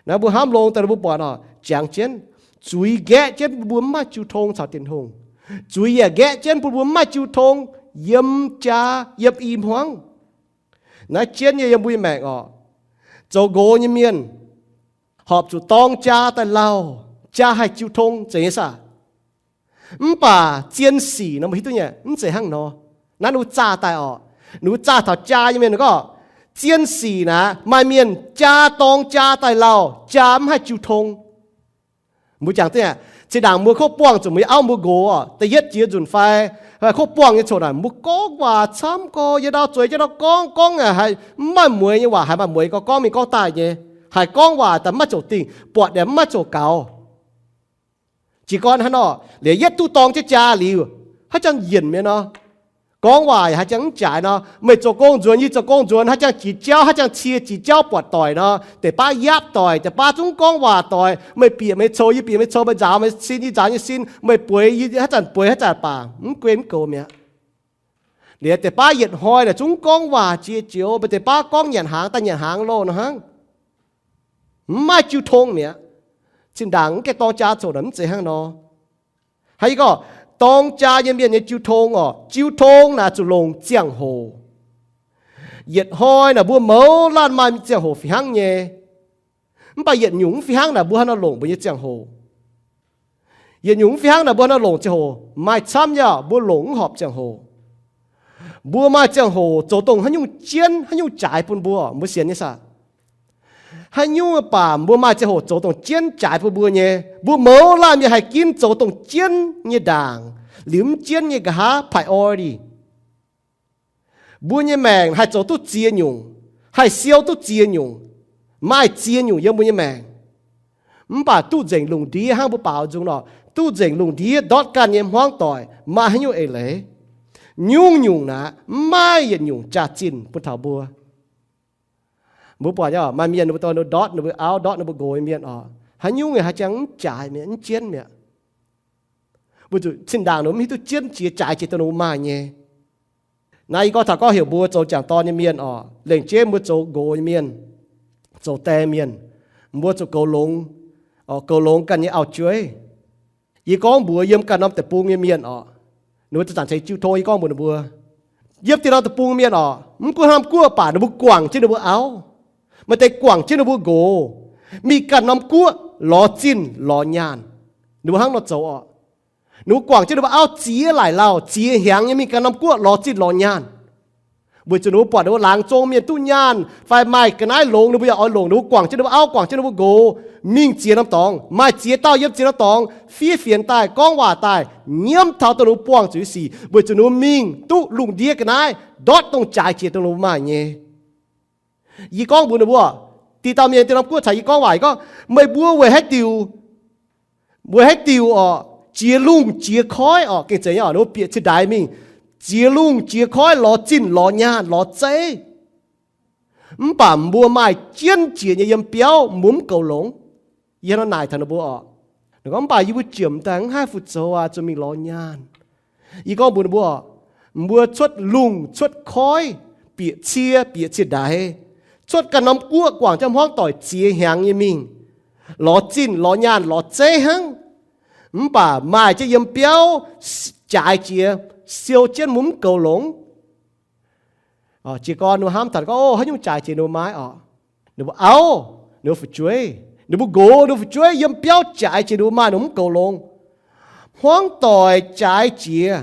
Naaiv mbuo hnamv longx daaih mbuo buatc orqc, jangx jienv, zuiz nqaeqv jienv mbuo mv maaih jiu tong caux Tin-Hungh. Zuiz yaac nqaeqv jienv bun mbuo mv maaih jiu tong yiem jaa, yiem i hmuangv. Naaiv jienv nyei yiem mbuo nyei maengc orqc, zoux nqox nyei mienh horpc zuqc dorng jaa daaih lauh, jaa haih jiu tong zeiz nyei saah. Mv baac zien sic nor mbuo hiuv duqv nyei, mv zeiz hnangv nor. Naaiv ninh mbuo zaah daaih orqc, ninh mbuo zaah taux jaa nyei mienh gorngv, zien sic naaic maaih mienh jaa dorng jaa daaih lauh, jaa mv haih jiu tong. Mbuo jangx duqv, zinh ndaangc mbuo kov buangh zuqc mbuo nyei auv mbuo nqox orqc, da'yietv jiex nzunc fai, kov buangh nyei coc naaic, mbuo gorngv waac camv gorx, yie ndau zueiz jienv ndau gorngv, gorngv haiz mv maaih mueiz nyei waac, haiz maaih mueiz gorngv, gorngv mingh gorngv daaih nyei, haiz gorngv waac daaih maiv zoux dingh, buatc liuz maiv zoux gaux. Jiez gorn hnangv nor, liuz yietv duqv dorng jienv jaa liuz, haaix zanc yienc mi'aqv nor. Gorngv waac yaac haaix jangx mv jaaix nor, meih zoux gong nzuonx, yie zoux gong nzuonx, haaix jangx jiex jauv, haaix jangx cie jiex jauv buatc doic nor, deix baav yapv doic, deix baav zungv gorngv waac doic, meih bieqc meih coux, yie bieqc meih coux, meih nzaaux meih sin, yie nzaaux yie sin, meih bueix, yie haaix zanc bueix haaix zanc baac mv guen mv goux mi'aqv. Liuz deix baav yietc hnoi naaic zungv gorngv waac jiex joux, mv baac deix baav gorngv nyanc hnaangx daaih nyanc hnaangx loh nor hnangv. Mv maaih jiu tong mi'aqv. Zinh ndaangc mv gaengh dorng jaa coc naaic mv zeiz hnangv nor. Hnangv yie gorngv, dorng jaa nyei mienh nyei jiu tong oc, jiu tong naaic zuqc longc ziangh hoc. Yietc hnoi naaic mbuo mouz laanh maaih ziangh hoc fih hnangv nyei. Mv baac yietc nyungc mv fih hnangv naaic mbuo haaix nor longc mbuo nyei ziangh hoc. Yietc nyungc mv fih hnangv naaic mbuo haaix nor longc ziangh hoc, maaih camv nyei oc, mbuo longc mv horpc ziangh hoc. Mbuo maaih ziangh hoc zoux dongh haaix nyungc jienv haaix nyungc jaaix bun mbuo, mbuo sienx nyei saah? Haaix nyungc baac mbuo maaih ziangh hoc zoux dongh jienv jaaix bun mbuo nyei. Mbuo mouz laanh mienh haih ginv zoux dongh jienv nyei ndaangc, liuz mv jienv nyei nqa'haav priority. Mbuo nyei maengc haih zoux duqv ziex nyungc, haih siou duqv ziex nyungc, maaih ziex nyungc yiem mbuo nyei maengc. Mv baac duqv nzengc lungh ndiev hnangv mbuo baaux nzung nor, duqv nzengc lungh ndiev ndortv ganh nyei hmuangv doic maaih haaix nyungc eix leiz. Nyungc-nyungc naaic mv maaih yietc nyungc jaax-zinh bun taux mbuo. Mbuo buatc nyei oc, maaih mienh ninh mbuo dorh ninh mbuo ndortv ninh mbuo auv, ndortv ninh mbuo nqox nyei mienh oc, haaix nyungc haaix jangx mv jaaix mi'aqv, mv jienv mi'aqv. Weic zuqc zinh ndaangc ninh mbuo mv hiuv duqv jienv jiex jaaix jiex dongh ninh mbuo maaih nyei. Naaiv yie gorngv taux gorngv heuc mbuo zoux jangc dorn nyei mienh oc, lengc jeiv mbuo zoux nqox nyei mienh, zoux die mienh, mbuo zuqc goux longx, goux longx ganh nyei auv-jueiv. Yie gorngv mbuox yiem ganh norm deic-bung nyei mienh oc, ninh mbuo zanc-zanc ceix jiu tong, yie gorngv mbuox ninh mbuo, yiem dieh norm deic-bung mienh oc, mv gunv haaix norm guoqv baac ninh mbuo guangc jienv ninh mbuo auv. Maaih deix guangc jienv ninh mbuo nqox, mingh ganh norm guoqv lorz zinh lorz nyaanh. Ninh mbuo hnangv nor zoux oc. Ninh mbuo guangc jienv ninh mbuo auv ziex laaic lauh, ziex hnyangx nyei mingh ganh norm guoqv lorz zinh lorz nyaanh. Weic zuqc ninh mbuo buatc ninh mbuo laangz zong mienh duqv nyaanh fai maaih ga'naaiv longx, ninh mbuo yaac oix longc. Ninh mbuo guangc jienv ninh mbuo auv, guangc jienv ninh mbuo nqox, mingh ziex norm dorngx. Maaih ziex dauh yiem ziex norm dorngx fiev fienx daaih, gorngv waac daaih, nyiemv taux dongh ninh mbuo buangh zuqc nyei sic, weic zuqc ninh mbuo mingh duqv lungh ndiev ga'naaiv ndortv dongh jaaix jiex dongh ninh mbuo maaih nyei. Yie gorngv mbuox ninh mbuo, diqc dauh mienh diqc norm guoqv caux yie gorngv waac, yie gorngv, meih mbuo weic haaix diuc, weic haaix diuc oc, jiex lungh jiex koiv oc, gengh zeiz nyei oc, ninh mbuo bieqc cin-ndaix mingh, jiex lungh jiex koiv lorz zinh lorz nyaanh lorz zeiv. Mv baac mbuo maaih jienv jiex nyei yiem biauv, mbuo mv goux longx. Yie hnangv nor naaic taux ninh mbuo oc. Ninh gorngv, mv baac yie mbuo jiemc daaih mv haih fu-zoux aqv, zuqc mingh lorz nyaanh. Yie gorngv mbuox ninh mbuo, mbuo cuotv lungh cuotv koiv, bieqc cie bieqc cin-ndaix, cuotv ganh norm guoqv guangc jienv hmuangv doic ziex hnyangx nyei mingh, lorz zinh lorz nyaanh lorz zeiv hnangv. Mv baac maaih jienv yiem biauv jaaix jiex, siou jienv mbuo mv goux longx. Jiez gorn ninh mbuo hnamv taux gorngv, o, haaix nyungc jaaix jiex ninh mbuo maaih oc? Ninh mbuo auv, ninh mbuo fu'jueiv, ninh mbuo nqox, ninh mbuo fu'jueiv yiem biauv jaaix jiex ninh mbuo maaih, ninh mbuo mv goux longx. Hmuangv doic jaaix jiex,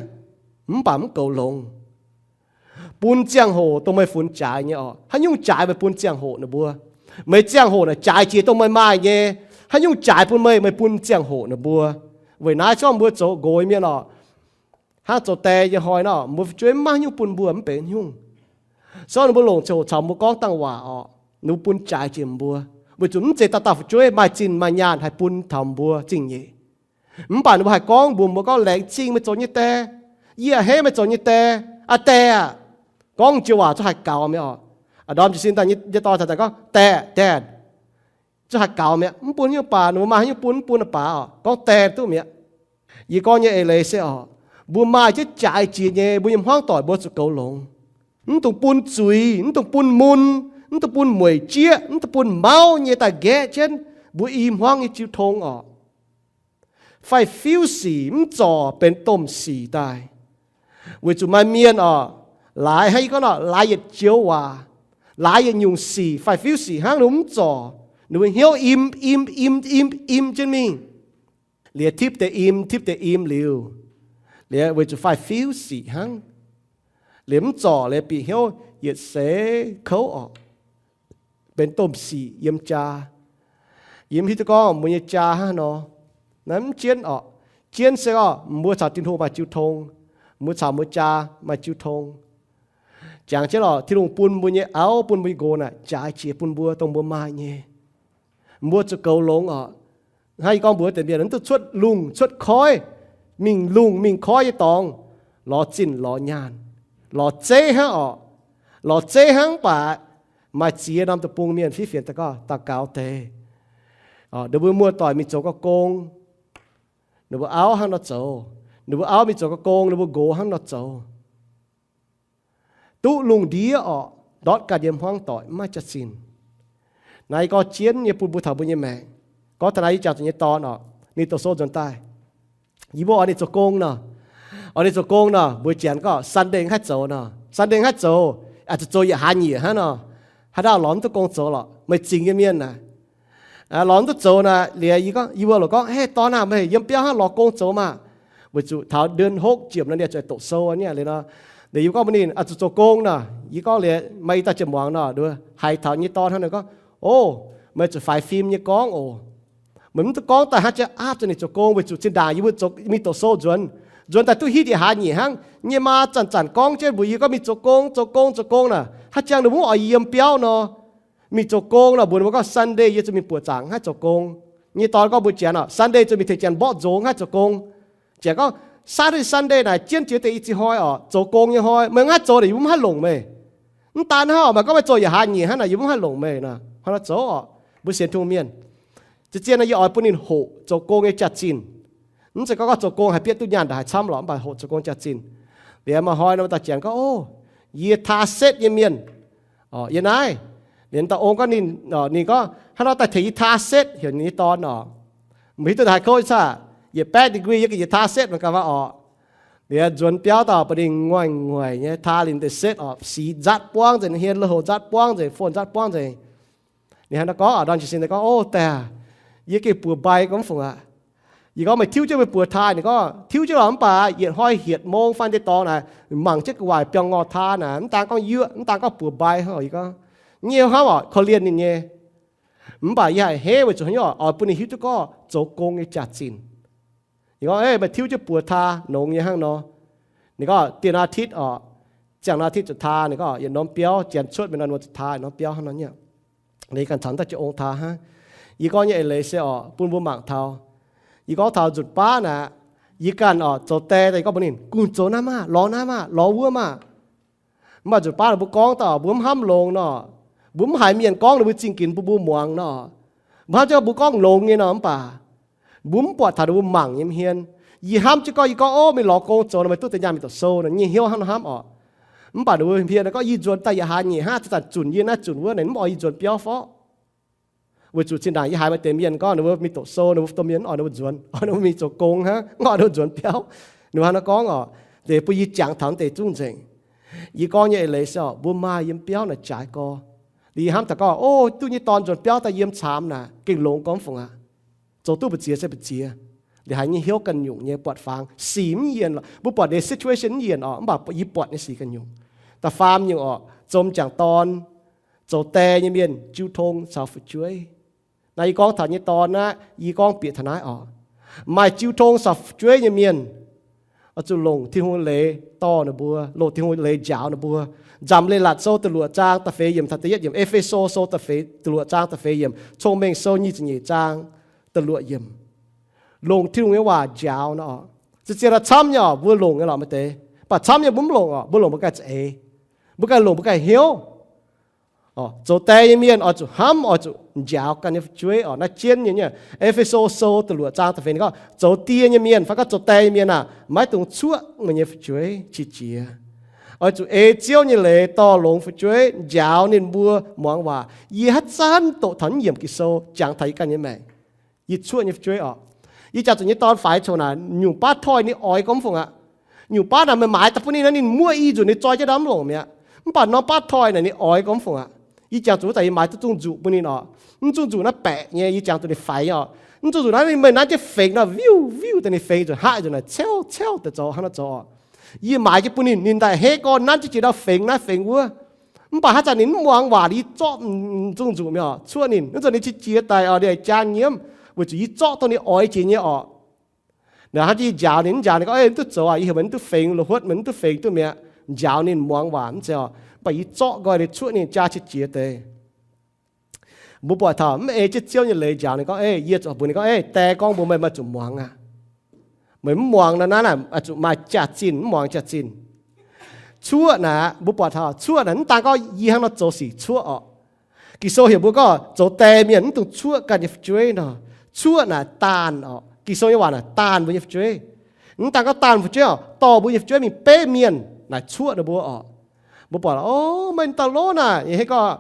mv baac mv goux longx. Bun ziangh hoc dongh meih funx jaaix nyei oc. Haaix nyungc jaaix meih bun ziangh hoc ninh mbuo. Meih ziangh hoc naaic jaaix jiex dongh meih maaih nyei. Haaix nyungc jaaix bun meih, meih bun ziangh hoc ninh mbuo. Weic naaiv se gorngv mbuo zoux nqox mienh oc, hnangv zoux die nyei hnoi nor, mbuo fu'jueiv mv maaih haaix nyungc bun mbuo mv benx nyungc. Se gorngv ninh mbuo longc ziangh hoc caux mbuo gorngv dangh waac oc, ninh mbuo bun jaaix jiex mbuo, weic zuqc mv zeiz dauh dauh fu'jueiv maaih zinh maaih nyaanh haih bun taux mbuo zingh nyeic. Mv baac ninh mbuo haih gorngv mbuox mbuo gorngv, laengz zingh meih zoux nyei die. Yie a'hneiv meih zoux nyei die. Aa die aah, gorngv joux waac zuqc haih gaux mi'aqv oc. Aa, ndorm jiez sin daaih nyei dorn caux daaih gorngv, Dad, Dad, zuqc haih gaux mi'aqv. Mv bun haaix nyungc baac, ninh mbuo maaih haaix nyungc bun mv bun baac oc, gorngv die duqv mi'aqv. Yie gorngv nyei eix leiz se oc, mbuo maaih jienv jaaix jiex nyei, mbuo nyei hmuangv doic mbuo zuqc goux longx. Mv dungx bun zuiz, mv dungx bun mun, mv dungx bun mueic jieqv, mv dungx bun mauv nyei daaih nqaeqv jienv mbuo i hmuangv nyei jiu tong oc. Fai fiuv sic mv zorc benx domh sic daaih. Weic zuqc maaih mienh oc, laaix hnangv yie gorngv nor, laaix yietc joux waac, laaix yietc nyungc sic fai fiuv sic hnangv, ninh mbuo mv zorc, ninh mbuo hnyouv im im im im im jienv mingh. Liuz tipv deix im, tipv deix im liuz, liuz weic zuqc fai fiuv sic hnangv. Liuz mv zorc liuz bieqc hnyouv yietc seix kouv oc, benx domh sic yiem jaa. Yie mv hiuv duqv gorngv mbuo nyei jaa hnangv nor. Naaiv mv jienv oc. Jienv se gorngv mbuo caux Tin-Hungh maaih jiu tong, mbuo caux mbuo jaa maaih jiu tong. Jangx jienv oc, Tin-Hungh bun mbuo nyei auv, bun mbuo nyei nqox naaic jaaix jiex bun mbuo dongh mbuo maaih nyei. Mbuo zuqc goux longx oc. Hnangv yie gorngv mbuox deix mienh, mv duqv cuotv lungh cuotv koiv, mingh lungh mingh koiv nyei dorngx, lorz zinh lorz nyaanh. Lorz zeiv hnangv orqc. Lorz zeiv hnangv mv baac maaih ziex norm deic-bung mienh fiev fienx daaih gorngv daux gaux deix. Ninh mbuo muoz-doic mingh zoux gong, ninh mbuo auv hnangv nor zoux. Ninh mbuo auv mingh zoux gong, ninh mbuo nqox hnangv nor zoux. Duqv lungh ndiev orqc, ndortv ganh yiem hmuangv doic mv maaih jaax-zinh. Naaiv yie gorngv jienv nyei bun mbuo taux mbuo nyei maengc. Gorngv taux naaiv yie jangx zuqc nyei dorn orqc, ninh doqc sou nzuonx daaih, yie mbuo oix ninh zoux gong nor. Oix ninh zoux gong nor, mbuo janx gorngv Sunday haih zoux nor. Sunday haih zoux, aah, zoux zoux yietc hlaax nyieqc hnangv nor. Haaix dauh lorz mv duqv gong zoux lorqc, meih zingc nyei mienh naaic. Lorz mv duqv zoux naaic, liuz yie gorngv, yie mbuo lorz gorngv, Hei, dorn aah, meih yiem biauv hnangv lorz gong zoux maah. Weic zuqc taux เดือนหก jiem nor ninh zuqc doqc sou nyei liuz nor. Liuz yie gorngv mbuox ninh, aah, zoux zoux gong nor. Yie gorngv liuz maaih i dauh jiem muangx nor, haiz taux nyei dorn hnangv nor gorngv, O, meih zuqc faix fim nyei gorngv oc. Meih mv duqv gorngv daaih hnangv jiex aapv zuqc ninh zoux gong weic zuqc zinh ndaangc yie mbuo zoux mingh doqc sou nzuonx. Nzuonx daaih duqv hitv yietc hlaax nyieqc hnangv. Nyei maa zanc-zanc gorngv jienv mbuox yie gorngv mingh zoux gong, zoux gong, zoux gong naaic. Haaix jangx ninh mbuo oix yiem biauv nor, mingh zoux gong nor, mbuox ninh mbuo gorngv Sunday yie zuqc mingh buoqc zaangc haih zoux gong. Nyei dorn gorngv mbuox janx orqc, Sunday zuqc mingh tengx janx mborqv nzongx haih zoux gong. Janx gorngv, Saturday, Sunday naaic jienv jiex deix i ziex hnoi orqc, zoux gong nyei hnoi, meih mv haih zoux naaic yie mbuo mv haih longc meih. Mv daan hnangv orqc, meih gorngv meih zoux yietc hlaax nyieqc hnangv naaic yie mbuo mv haih longc meih nor. Hnangv nor zoux orqc, mbuo sienx Tin-Hungh mienh. Zien-zien nor yie oix bun ninh hoqc zoux gong nyei jaax-zinh. Mv zeiz gorngv gorngv zoux gong haih bietv duqv nyaanh ndongc haaix camv lorqc, mv baac hoqc zoux gong jaax-zinh. Liuz maaih hnoi nor daaih janx gorngv, O, yie taa setv nyei mienh. Yie naaiv, liuz dauh ong gorngv ninh, ninh gorngv hnangv nor daaih tengx yie taa setv heuc ninh nyei dorn orqc. Mv hiuv duqv haaix kouv caqv, yietc baeqv degree yie ganh yietc taa setv mangc gaax waac orqc. Liuz nzuonx biauv daaih bun ninh nguaaic-nguaaic nyei taa liuz deix setv orqc, six nzatv buangv nzengc, hien loz-houx nzatv buangv nzengc, four nzatv buangv nzengc. Ninh hnangv nor gorngv, ndorn jiez sin gorngv, O, daaih, yie gengh buoz mbai gorngv fungc aqv. Yie gorngv, Meih tiuv jienv meih buoz taa? Ninh gorngv, Tiuv jienv lorqc, mv baac yietc hnoi hietc mong fai deix dorngx naaic, mangc jienv gu'nguaaic biangh ngorh taa naaic, mv daan gorngv yuoqv, mv daan gorngv buoz mbai hnangv. Yie gorngv, Nyei hnamv orqc, korv-lienh ninh nyei. Mv baac yie haih heiv weic zuqc hnangv nyei orqc, oix bun ninh hiuv duqv gorngv zoux gong nyei jaax-zinh. Ninh gorngv, Meih tiuv jienv buoz taa, nongx nyei hnangv nor. Ninh gorngv, Dien aa titv orqc, ziangh aa titv zuqc taa. Ninh gorngv, Yietc norm biauv, janx cuotv mingh nor, ninh mbuo zuqc taa yietc norm biauv hnangv nor nyei. Liuz yie ganh caux daaih jiex ong taa hnangv. Yie gorngv nyei eix leiz se orqc, bun mbuo mangc taux, yie gorngv taux nzutc baav naaic, yie ganh orqc zoux die daaih yie gorngv mbuox ninh, Gunv zoux naaiv maah, lorz naaiv maah, lorz wuov maah. Mv baac nzutc baav ninh mbuo gorngv daaih mbuo mv hnamv longx nor, mbuo mv haiz mienh gorngv ninh mbuo zingh ginx bun mbuo muangx nor, mbuo hnamv jienv mbuo gorngv longx nyei nor, mv baac mbuo mv buatc taux ninh mbuo mangc nyei hmien. Yie hnamv jienv gorngv, yie gorngv, O, mingh lorz gong zoux nor, meih duqv deix nyaanh mingh doqc sou nor, nyei hnyouv hnangv nor hnamv orqc. Mv baac ninh mbuo hmien gorngv, Yie nzuonx daaih yietc hlaax nyieqc hnangv, zanc-zanc zunc yie naaiv zunc wuov, ninh mv oix yie nzuonx biauv forv. Weic zuqc zinh ndaangc yie haiz maaih deix mienh gorngv ninh mbuo mingh doqc sou, ninh mbuo domh mienh mv oix ninh mbuo nzuonx, oix ninh mbuo mingh zoux gong hnangv, mv oix ninh mbuo nzuonx biauv. Ninh mbuo hnangv nor gorngv orqc, deix bun yie jangx taux deix zungv nzengc. Yie gorngv nyei eix leiz se orqc, mbuo maaih yiem biauv naaic jaaix gorx. Liuz yie hnamv taux gorngv, O, duqv nyei dorn nzuonx biauv daaih yiem caamx naaic gengh longx gormx fungc aqv. Zoux duqv mbu'ziex se mbu'ziex. Liuz haiz nyei hnyouv ganh nyungc nyei buatc fangx sic mv yienc lorqc. Mbuo buatc nyei situation mv yienc orqc, mv baac yie buatc nyei sic ganh nyungc. Da'faam nyungc orqc, zom jangc dorn, zoux die nyei mienh jiu tong caux fu'jueiv. Naaiv yie gorngv taux nyei dorn aqv, yie gorngv bieqc taux naaiv orqc. Maaih jiu tong caux fu'jueiv nyei mienh oix zuqc longc Tin-Hungh leiz dorh ninh mbuo, longc Tin-Hungh leiz njaaux ninh mbuo. Nzamc Leiz-Latc Sou da'luoqc zaang da'feix yiemc taux da'yietv yiemc, E^fe^so Sou da'feix, da'luoqc zaang da'feix yiemc, Cong-Mengh Sou nyic ziepc nyeic zaang da'luoqc yiemc. Longc Tin-Hungh nyei waac njaaux nor, zien-zien camv nyei orqc, mbuo longc nyei lorqc maaih deix. Mv baac camv nyei mbuo mv longc orqc, mbuo longc mbuo ganh za'eix. Mbuo ganh longc mbuo ganh hnyouv. Zoux die nyei mienh oix zuqc hnamv, oix zuqc njaaux ganh nyei fu'jueiv orqc. Naaiv jienv nyei, E^fe^so Sou da'luoqc zaang da'feix ninh gorngv, zoux die nyei mienh fai gorngv zoux die nyei mienh aah, maiv dungx cuoqv meih nyei fu'jueiv qiex jiez. Oix zuqc ei Ziouv nyei leiz dorh longx fu'jueiv, njaaux ninh mbuo muangx waac. Yie haaix zanc doqc taux naaiv yiemc Ging-Sou jangx taux yie ganh nyei maengc. Yie cuoqv nyei fu'jueiv orqc. Yie jangx zuqc nyei dorn faix coc naaic, nyungc baav toi ninh oix gormx fungc aqv. Nyungc baav naaic meih maaiz daaih bun ninh nor, ninh muoqv i nzunc ninh zoi jienv ndau mv longc mi'aqv. Mv baac norm baav toi naaic ninh oix gormx fungc aqv. Yie jangx zuqc wuov zanc yie maaiz duqv zungh nzuqc bun ninh orqc. Mv zungh nzuqc naaiv baeqc nyei, yie jangx zuqc ninh faix nyei orqc. Mv zungh nzuqc naaiv meih nanv jienv fengx nor, viuv viuv daaih ninh fengx zuqc haaix nzunc naaic ciouv ciouv daaih zoux hnangv naaiv zoux orqc. Yie maaiz jienv bun ninh, ninh daaih hneiv gorn nanv jienv jiex ndau fengx naaiv fengx wuov. Mv baac haaix zanc ninh mv muangx waac, yie zorqv zungh nzuqc mi'aqv orqc, cuoqv ninh. Naaiv zanc ninh qiex jiez daaih orqc, ninh jaa nyiemv, weic zuqc yie zorqv dongh ninh oix jiex nyei orqc. Naaic hnangv yie njaaux ninh, njaaux ninh gorngv, Ei, mv duqv zoux aqv, yie heuc meih mv duqv fengx, loz-huotv meih mv duqv fengx duqv mi'aqv. Njaaux ninh muangx waac mv zeiz orqc, mv baac yie zorqv nqoi ninh, cuoqv ninh jaa qiex jiez deix. Mbuo buatc taux mv ei jienv Ziouv nyei leiz njaaux ninh gorngv, Ei, yie zuqc mbuox ninh gorngv, Ei, die gorngv mbuox meih, meih zuqc muangx aqv. Meih mv muangx nor, naaiv naaic zuqc maaih jaax-zinh, mv muangx jaax-zinh. Cuoqv naaic, mbuo buatc taux cuoqv naaic mv daan gorngv yie hnangv nor zoux sic cuoqv orqc. Ging-Sou heuc mbuo gorngv zoux die mienh mv dungx cuoqv ganh nyei fu'jueiv nor. Cuoqv naaic daanh orqc. Ging-Sou nyei waac naaic daanh mbuo nyei fu'jueiv. Mv daan gorngv daanh fu'jueiv orqc, dorh mbuo nyei fu'jueiv mingh beiv mienh naaic cuoqv ninh mbuo orqc. Mbuo buatc, o, maaih dauh lov naaic, yie hei gorngv,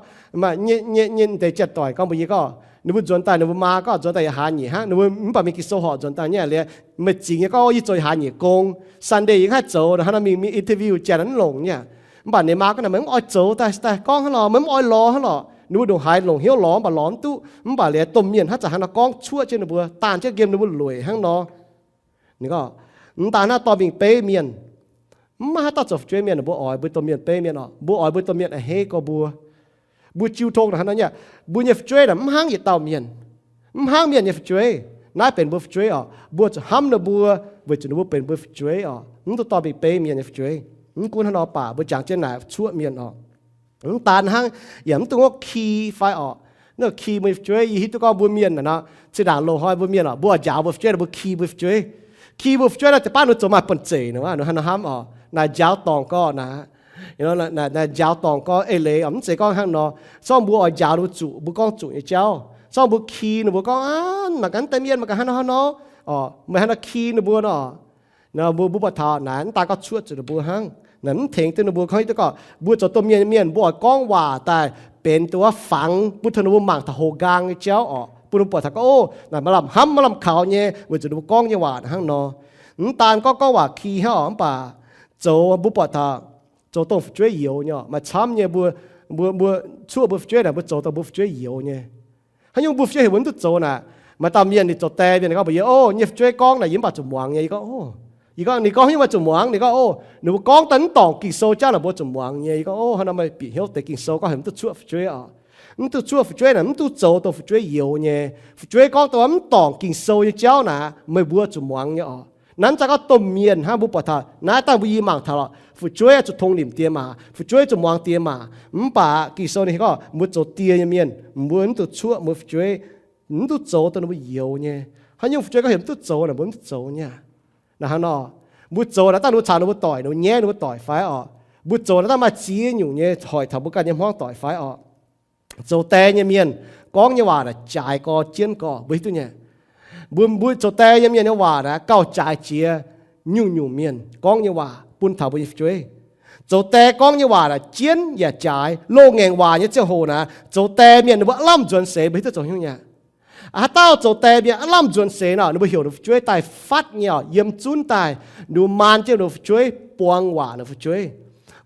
nyei deix janx-doic gorngv mbuox yie gorngv, ninh mbuo nzuonx daaih, ninh mbuo maa gorngv nzuonx daaih yaac haa nyeic hnangv, ninh mbuo mv baac mingh Ging-Sou horqc nzuonx daaih nyei liuz, meih zingc nyei gorngv, o, yie zoux yaac haa nyeic gong, Sunday yie haih zoux, hnangv nor mingh, mingh interview janx naaiv longc nyei. Mv baac ninh maa gorngv naaic, meih mv oix zoux daaih, daaih gorngv hnangv lorqc, meih mv oix lorz hnangv lorqc. Ninh mbuo ndongc haaix longc hnyouv lorz mv baac lorz mv duqv, mv baac liuz domh mienh hnangv zanc hnangv nor gorngv cuoqv jienv ninh mbuo, daanh jienv nqemh ninh mbuo lueic hnangv nor. Ninh gorngv, mv daan hnangv dorh mingh beiv mienh, mv maaih haaix dauh zoux fu'jueiv mienh, mbuo oix mbuo domh mienh beiv mienh orqc. Mbuo oix mbuo domh mienh a'hneiv gorx mbuo. Mbuo jiu tong naaic hnangv nor nyei, mbuo nyei fu'jueiv naaic mv hnangv yietc dauh mienh, mv hnangv mienh nyei fu'jueiv. Naaiv benx mbuo fu'jueiv orqc, mbuo zuqc hnamv ninh mbuo weic zuqc ninh mbuo benx mbuo fu'jueiv orqc. Mv dungx dorh mingh beiv mienh nyei fu'jueiv. Mv gunv hnangv nor baac mbuo jangx jienv naaic cuoqv mienh orqc. Mv daan hnangv, yaac mv dungx gorngv ki fai orqc. Naaiv ki mbuo nyei fu'jueiv, yie hiuv duqv gorngv mbuo mienh naaic nor, zinh ndaangc loz-hnoi mbuo mienh orqc, mbuo oix njaaux mbuo fu'jueiv, mbuo ki mbuo fu'jueiv. Ki mbuo fu'jueiv naaic, deix baav ninh zoux maaih buonv-zeic nor, ninh hnangv nor hnamv orqc, naaic njaaux dorngc gorx naaic, naaic njaaux dorngc gorx eix leiz orqc, mv zeiz gorngv hnangv nor. Zorqv mbuo oix njaaux ninh mbuo zuqc, mbuo gorngv zuqc nyei jauv. Zorqv mbuo ki ninh mbuo gorngv, aav, mangc gaax naaiv deix mienh, mangc gaax hnangv nor hnangv nor orqc, meih hnangv nor ki ninh mbuo nor. Nor mbuo, mbuo buatc taux naaic mv daan gorngv cuoqv zuqc ninh mbuo hnangv. Naaic mv tengx duqv ninh mbuo gorngv hiuv duqv gorngv mbuo zoux domh mienh, mienh mbuo oix gorngv waac daaih benx duqv wuov fangx bun taux ninh mbuo mangc taux houx nqaang nyei jauv orqc, bun ninh mbuo buatc taux gorngv, o, naaic maaih lamh hnamv maaih lamh kaux nyei weic zuqc ninh mbuo gorngv nyei waac hnangv nor. Mv daan gorngv gorngv waac ki hnangv orqc, mv baac zoux mbuo buatc taux zoux dongh fu'jueiv youz nyei orqc. Maaih camv nyei mbuo, mbuo, mbuo cuoqv mbuo fu'jueiv naaic mbuo zoux dongh mbuo fu'jueiv youz nyei. Haaix nyungc mbuo fu'jueiv heuc mbuo mv duqv zoux naaic, maaih dauh mienh ninh zoux die mienh, ninh gorngv mbuox yie, o, yie nyei fu'jueiv gorngv naaic yie mv baac zuqc muangx nyei. Yie gorngv, o, yie gorngv, ninh gorngv haaix nyungc mv baac zuqc muangx? Ninh gorngv, o, ninh mbuo gorngv daaih mv dorngc Ging-Sou jauv naaic mbuo zuqc muangx nyei. Yie gorngv, o, hnangv nor meih bieqc hnyouv deix Ging-Sou gorngv heuc mv duqv cuoqv fu'jueiv orqc. Mv duqv cuoqv fu'jueiv naaic mv duqv zoux dongh fu'jueiv youz nyei. Fu'jueiv gorngv dongh mv dorngc Ging-Sou nyei jauv naaic meih mbuo zuqc muangx nyei orqc. Naaiv zanc gorngv domh mienh hnangv, mbuo buatc taux naaiv dangh mbuo i mangc taux lorqc, fu'jueiv zuqc tong nimc diex maac, fu'jueiv zuqc muangx diex maac. Mv baac Ging-Sou ninh gorngv mbuo zoux die nyei mienh, mbuo mv duqv cuoqv mbuo fu'jueiv, mv duqv zoux dongh ninh mbuo youz nyei. Haaix nyungc fu'jueiv gorngv heuc mv duqv zoux naaic mbuo mv duqv zoux nyei. Naaic hnangv nor, mbuo zoux naaiv dangh ninh mbuo caux ninh mbuo doic, ninh mbuo nyaiv ninh mbuo doic fai orqc, mbuo zoux naaiv dangh maaih ziex nyungc nyei hoic taux mbuo ganh nyei hmuangv doic fai orqc. Zoux die nyei mienh gorngv nyei waac naaic jaaix gorx jienv gorx, mbuo hiuv duqv nyei. Mbuo, mbuo zoux die nyei mienh nyei waac naaic gauh jaaix jiex nyungc-nyungc mienh gorngv nyei waac bun taux mbuo nyei fu'jueiv. Zoux die gorngv nyei waac naaic jienv yaac jaaix. Loz-ngaengc waac nyei ziangh hoc naaic, zoux die mienh ninh mbuo aav lamh nzuonx seix, mbuo hiuv duqv zoux nyungc nyei. Haaix dauh zoux die mienh aav lamh nzuonx seix nor, ninh mbuo heuc ninh fu'jueiv daaih fatv nyei orqc, yiem zunv daaih, ninh mbuo maan jienv ninh fu'jueiv, buang waac ninh fu'jueiv.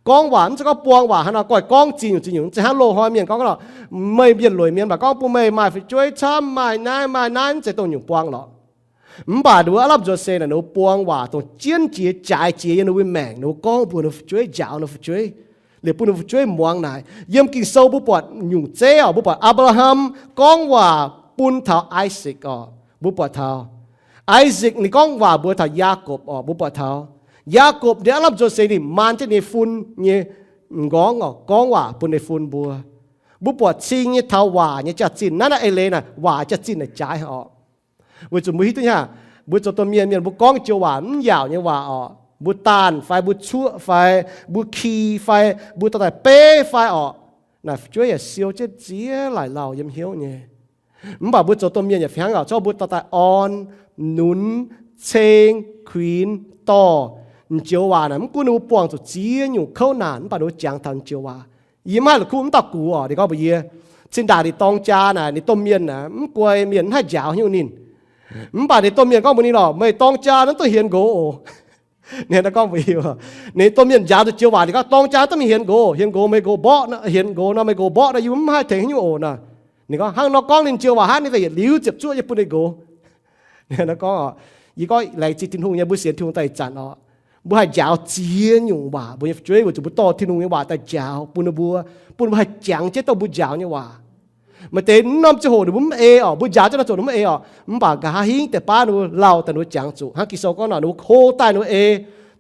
Gorngv waac mv zeiz gorngv buang waac hnangv nor, goiv gorngv ziex nyungc ziex nyungc, mv zeiz hnangv loz-hnoi mienh gorngv lorqc, meih mienh lueic mienh mv baac gorngv bun meih maaih fu'jueiv camv, maaih naaiv maaih naaiv, mv zeiz dongh nyungc buang lorqc. Mv baac ninh mbuo aav lamh nzuonx seix naaic, ninh mbuo buang waac dongh jienv jiex jaaix jiex yiem ninh mbuo maengc, ninh mbuo gorngv mbuox ninh fu'jueiv, njaaux ninh fu'jueiv, liuz bun ninh fu'jueiv muangx naaic. Yiem Ging-Sou mbuo buatc nyungc zeiv orqc, mbuo buatc Apc^laa^ham gorngv waac bun taux Isaac orqc, mbuo buatc taux Isaac ninh gorngv waac mbuox taux Yaakopv orqc, mbuo buatc taux Yaakopv ninh aav lamh nzuonx seix ninh maan jienv ninh nyei fun nyei m'nqorngv orqc, gorngv waac bun ninh fun mbuo. Mbuo buatc cing nyei taux waac nyei jaax-zinh. Naaiv naaiv eix leiz naaic, waac jaax-zinh naaic jaaix orqc. Weic zuqc mbuo hiuv duqv hnangv, mbuo zoux domh mienh, mienh mbuo gorngv joux waac mv yaauc nyei waac orqc, mbuo daanh fai mbuo cuoqv fai mbuo ki fai mbuo dorh daaih beiv fai orqc, naaic fu'jueiv yaac siou jienv ziex laaic lauh yiem hnyouv nyei. Mv baac mbuo zoux domh mienh yaac fih hnangv orqc, zorqv mbuo dorh daaih orn, nunz, ceng, kuinx, dorh, m'joux waac naaic mv gunv ninh mbuo buangh zuqc ziex nyungc kouv naanc, mv baac ninh mbuo jangx taux m'joux waac. Yie mv haih la'kuqv mv dauh gux orqc, ninh gorngv mbuox yie, zinh ndaangc ninh dorng jaa naaic, ninh domh mienh naaic mv guai mienh, mv haih njaaux hnyouv ninh. Mv baac ninh domh mienh gorngv mbuox ninh lorqc, meih dorng jaa naaiv duqv hienx nqox oc. Ninh gorngv mbuox yie, ninh domh mienh njaaux duqv joux waac, ninh gorngv dorng jaa duqv mingh hienx nqox, hienx nqox meih nqox mborqv, hienx nqox nor meih nqox mborqv nor, yie mv haih tengx hnyouv oc nor. Ninh gorngv hnangv nor gorngv ninh joux waac hnangv, ninh daaih yietc liuz ziepc zuoqv nyei bun ninh nqox. Ninh gorngv, yie gorngv laengz zingh Tin-Hungh nyei, mbuo sienx Tin-Hungh daaih ih zanc orqc, mbuo haih njaaux ziex nyungc waac mbuo nyei fu'jueiv, weic zuqc mbuo dorh Tin-Hungh nyei waac daaih njaaux bun ninh mbuo, bun ninh mbuo haih jangx jienv dongh mbuo njaaux nyei waac. Maaih deix norm ziangh hoc ninh mbuo mv ei orqc, mbuo njaaux jienv naaiv zoux ninh mbuo mv ei orqc, mv baac nqa'haav hingv deix baav ninh mbuo lauh daaih ninh mbuo jangx zuqc hnangv Ging-Sou gorngv nor, ninh mbuo hlo daaih ninh mbuo ei,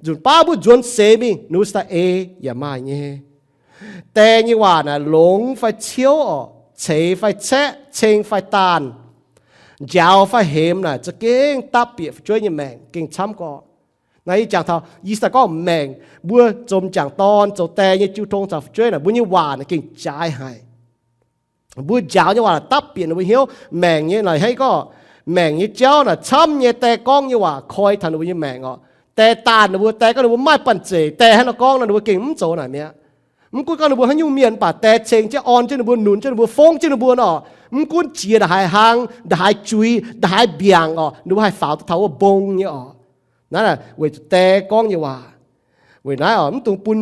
nzunc baav mbuo nzuonx seix mingh ninh mbuo cingx daaih ei yaac maaih nyei. Die nyei waac naaic longx fai ciouv orqc, ceix fai caeqv, ceng fai daanh, njaaux fai hemx naaic za'gengh dapv bieqc fu'jueiv nyei maengc gengh camv gorqv. Naaiv yie jangx taux, yie se daaih gorngv maengc, mbuo zoux m'jangc dorn, zoux die nyei jiu tong caux fu'jueiv naaic, mbuo nyei waac naaic gengh jaaix haic. Mbuo njaaux nyei waac dapv bieqc ninh mbuo hnyouv. Maengc nyei naaic hnangv gorngv, maengc nyei jauv naaic camv nyei, die gorngv nyei waac koi taux ninh mbuo nyei maengc orqc. Die daanh ninh mbuo, die gorngv ninh mbuo maaih banh zeic, die hnangv nor gorngv nor, ninh mbuo gengh mv zoux naaic mi'aqv. Mv gunv gorngv ninh mbuo haaix nyungc mienh, mv baac die ceng jienv, orn jienv ninh mbuo, nunc jienv ninh mbuo, fongv jienv ninh mbuo nor, mv gunv jiex ndongc haaix hlang, ndongc haaix juix, ndongc haaix mbiaangc orqc, ninh mbuo haih faaux duqv taux wuov mbong nyei orqc. Naaiv naaic weic zuqc die gorngv nyei waac. Weic naaiv orqc, mv dungx bun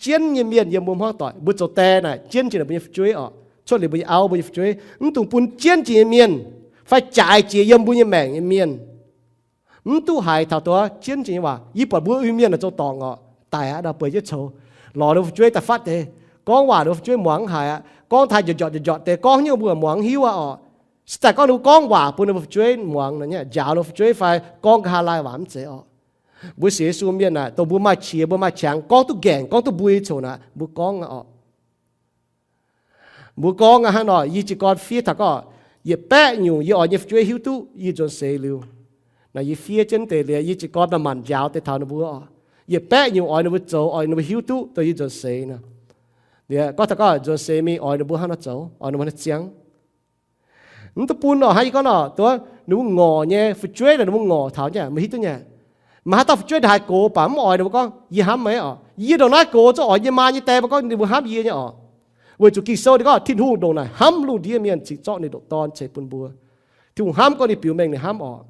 jienv nyei mienh yiem mbuo hmuangv doic. Mbuo zoux die naaic jienv jiex ninh mbuo nyei fu'jueiv orqc, cuotv liuz mbuo nyei auv, mbuo nyei fu'jueiv, mv dungx bun jienv jiex nyei mienh fai jaaix jiex yiem mbuo nyei maengc nyei mienh. Mv duqv haiz taux duqv jienv jiex nyei waac. Yie buatc mbuo Iu-Mienh naaic zoux dorngc orqc, daic aqv nor, bueix jienv coux, lorz ninh mbuo fu'jueiv daaih fatv deix, gorngv waac ninh mbuo fu'jueiv muangx mv haiz aqv. Gorngv taaih njortv njortv njortv deix, gorngv hnyouv mbuo muangx mv hiuv aqv orqc. Se daaih gorngv ninh mbuo gorngv waac bun ninh mbuo fu'jueiv muangx nor, njaaux ninh mbuo fu'jueiv fai gorngv nqa'haav laai waac mv zeiz orqc. Mbuo sienx Yesu mienh naaic, dongh mbuo maaih qiex, mbuo maaih qangx, gorngv duqv nqaengc, gorngv duqv mbui coc naaic, mbuo gorngv aqv orqc. Mbuo gorngv aqv hnangv nor, yie jiez gorn fiev taux gorngv, yietc baeqv nyungc yie oix nyei fu'jueiv hiuv duqv yie nzuonx seix liuz. Naaiv yie fiev jienv deix liuz, yie jiez gorn maaih manc njaaux deix taux ninh mbuo oc. Yietc baeqv nyungc oix ninh mbuo zoux, oix ninh mbuo hiuv duqv dongh yie nzuonx seix nor. Liuz gorngv taux gorngv nzuonx seix mingh oix ninh mbuo hnangv nor zoux, oix ninh mbuo hnangv nor ziangh. Mv duqv bun oc, hnangv yie gorngv nor, dongh ninh mbuo ngorc nyei fu'jueiv naaic, ninh mbuo ngorc taux nyei, meih hiuv duqv nyei. Maaih haaix dauh fu'jueiv ndongc haaix gox baac mv oix ninh mbuo gorngv, yie hnamv meih oc, yie ndongc naaiv gox zungv oix yie maa nyei die mbuo gorngv ninh mbuo hnamv yie nyei oc. Weic zuqc Ging-Sou ninh gorngv Tin-Hungh ndongc naaic hnamv lungh ndiev mienh cingx zorqv ninh ndoqc Dorn ceix bun mbuo. Tin-Hungh hnamv gorngv ninh biux mengh ninh hnamv oc.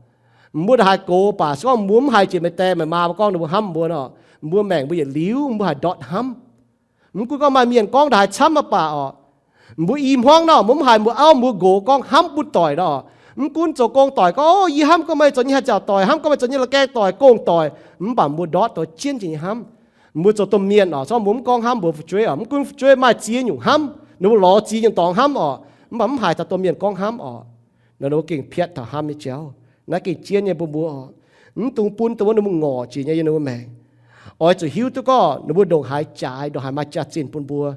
Mbuo ndongc haaix gox baac se gorngv mbuo mv haih jiex meih die meih maa mbuo gorngv ninh mbuo hnamv mbuo nor, mbuo maengc mbuo yietc liuz mbuo haih ndortv hnamv. Mv gunv gorngv maaih mienh gorngv ndongc haaix camv mv baac oc, mbuo i hmuangv nor mbuo mv haiz mbuo auv mbuo nqox gorngv hnamv butv doic nor. Mv gunv zoux gong doic gorngv, O, yie hnamv gorngv meih zoux nyei haih nziaauc doic, hnamv gorngv meih zoux nyei la'gaeng doic, gong doic, mv baac mbuo ndortv doix jienv jiex nyei hnamv. Mbuo zoux domh mienh oc, se gorngv mbuo mv gorngv hnamv mbuo fu'jueiv oc, mv gunv fu'jueiv maaih ziex nyungc hnamv, ninh mbuo lorz ziex nyungc dorngx hnamv oc, mv baac mv haiz taux domh mienh gorngv hnamv oc. Nor ninh mbuo gengh piatv taux hnamv nyei jauv. Naaiv gengh jienv nyei bun mbuo oc. Mv dungx bun dongh wuov ninh mbuo ngorc jiex nyei yiem ninh mbuo maengc. Oix zuqc hiuv duqv gorngv ninh mbuo ndongc haaix jaaix, ndongc haaix maaih jaax-zinh bun mbuo.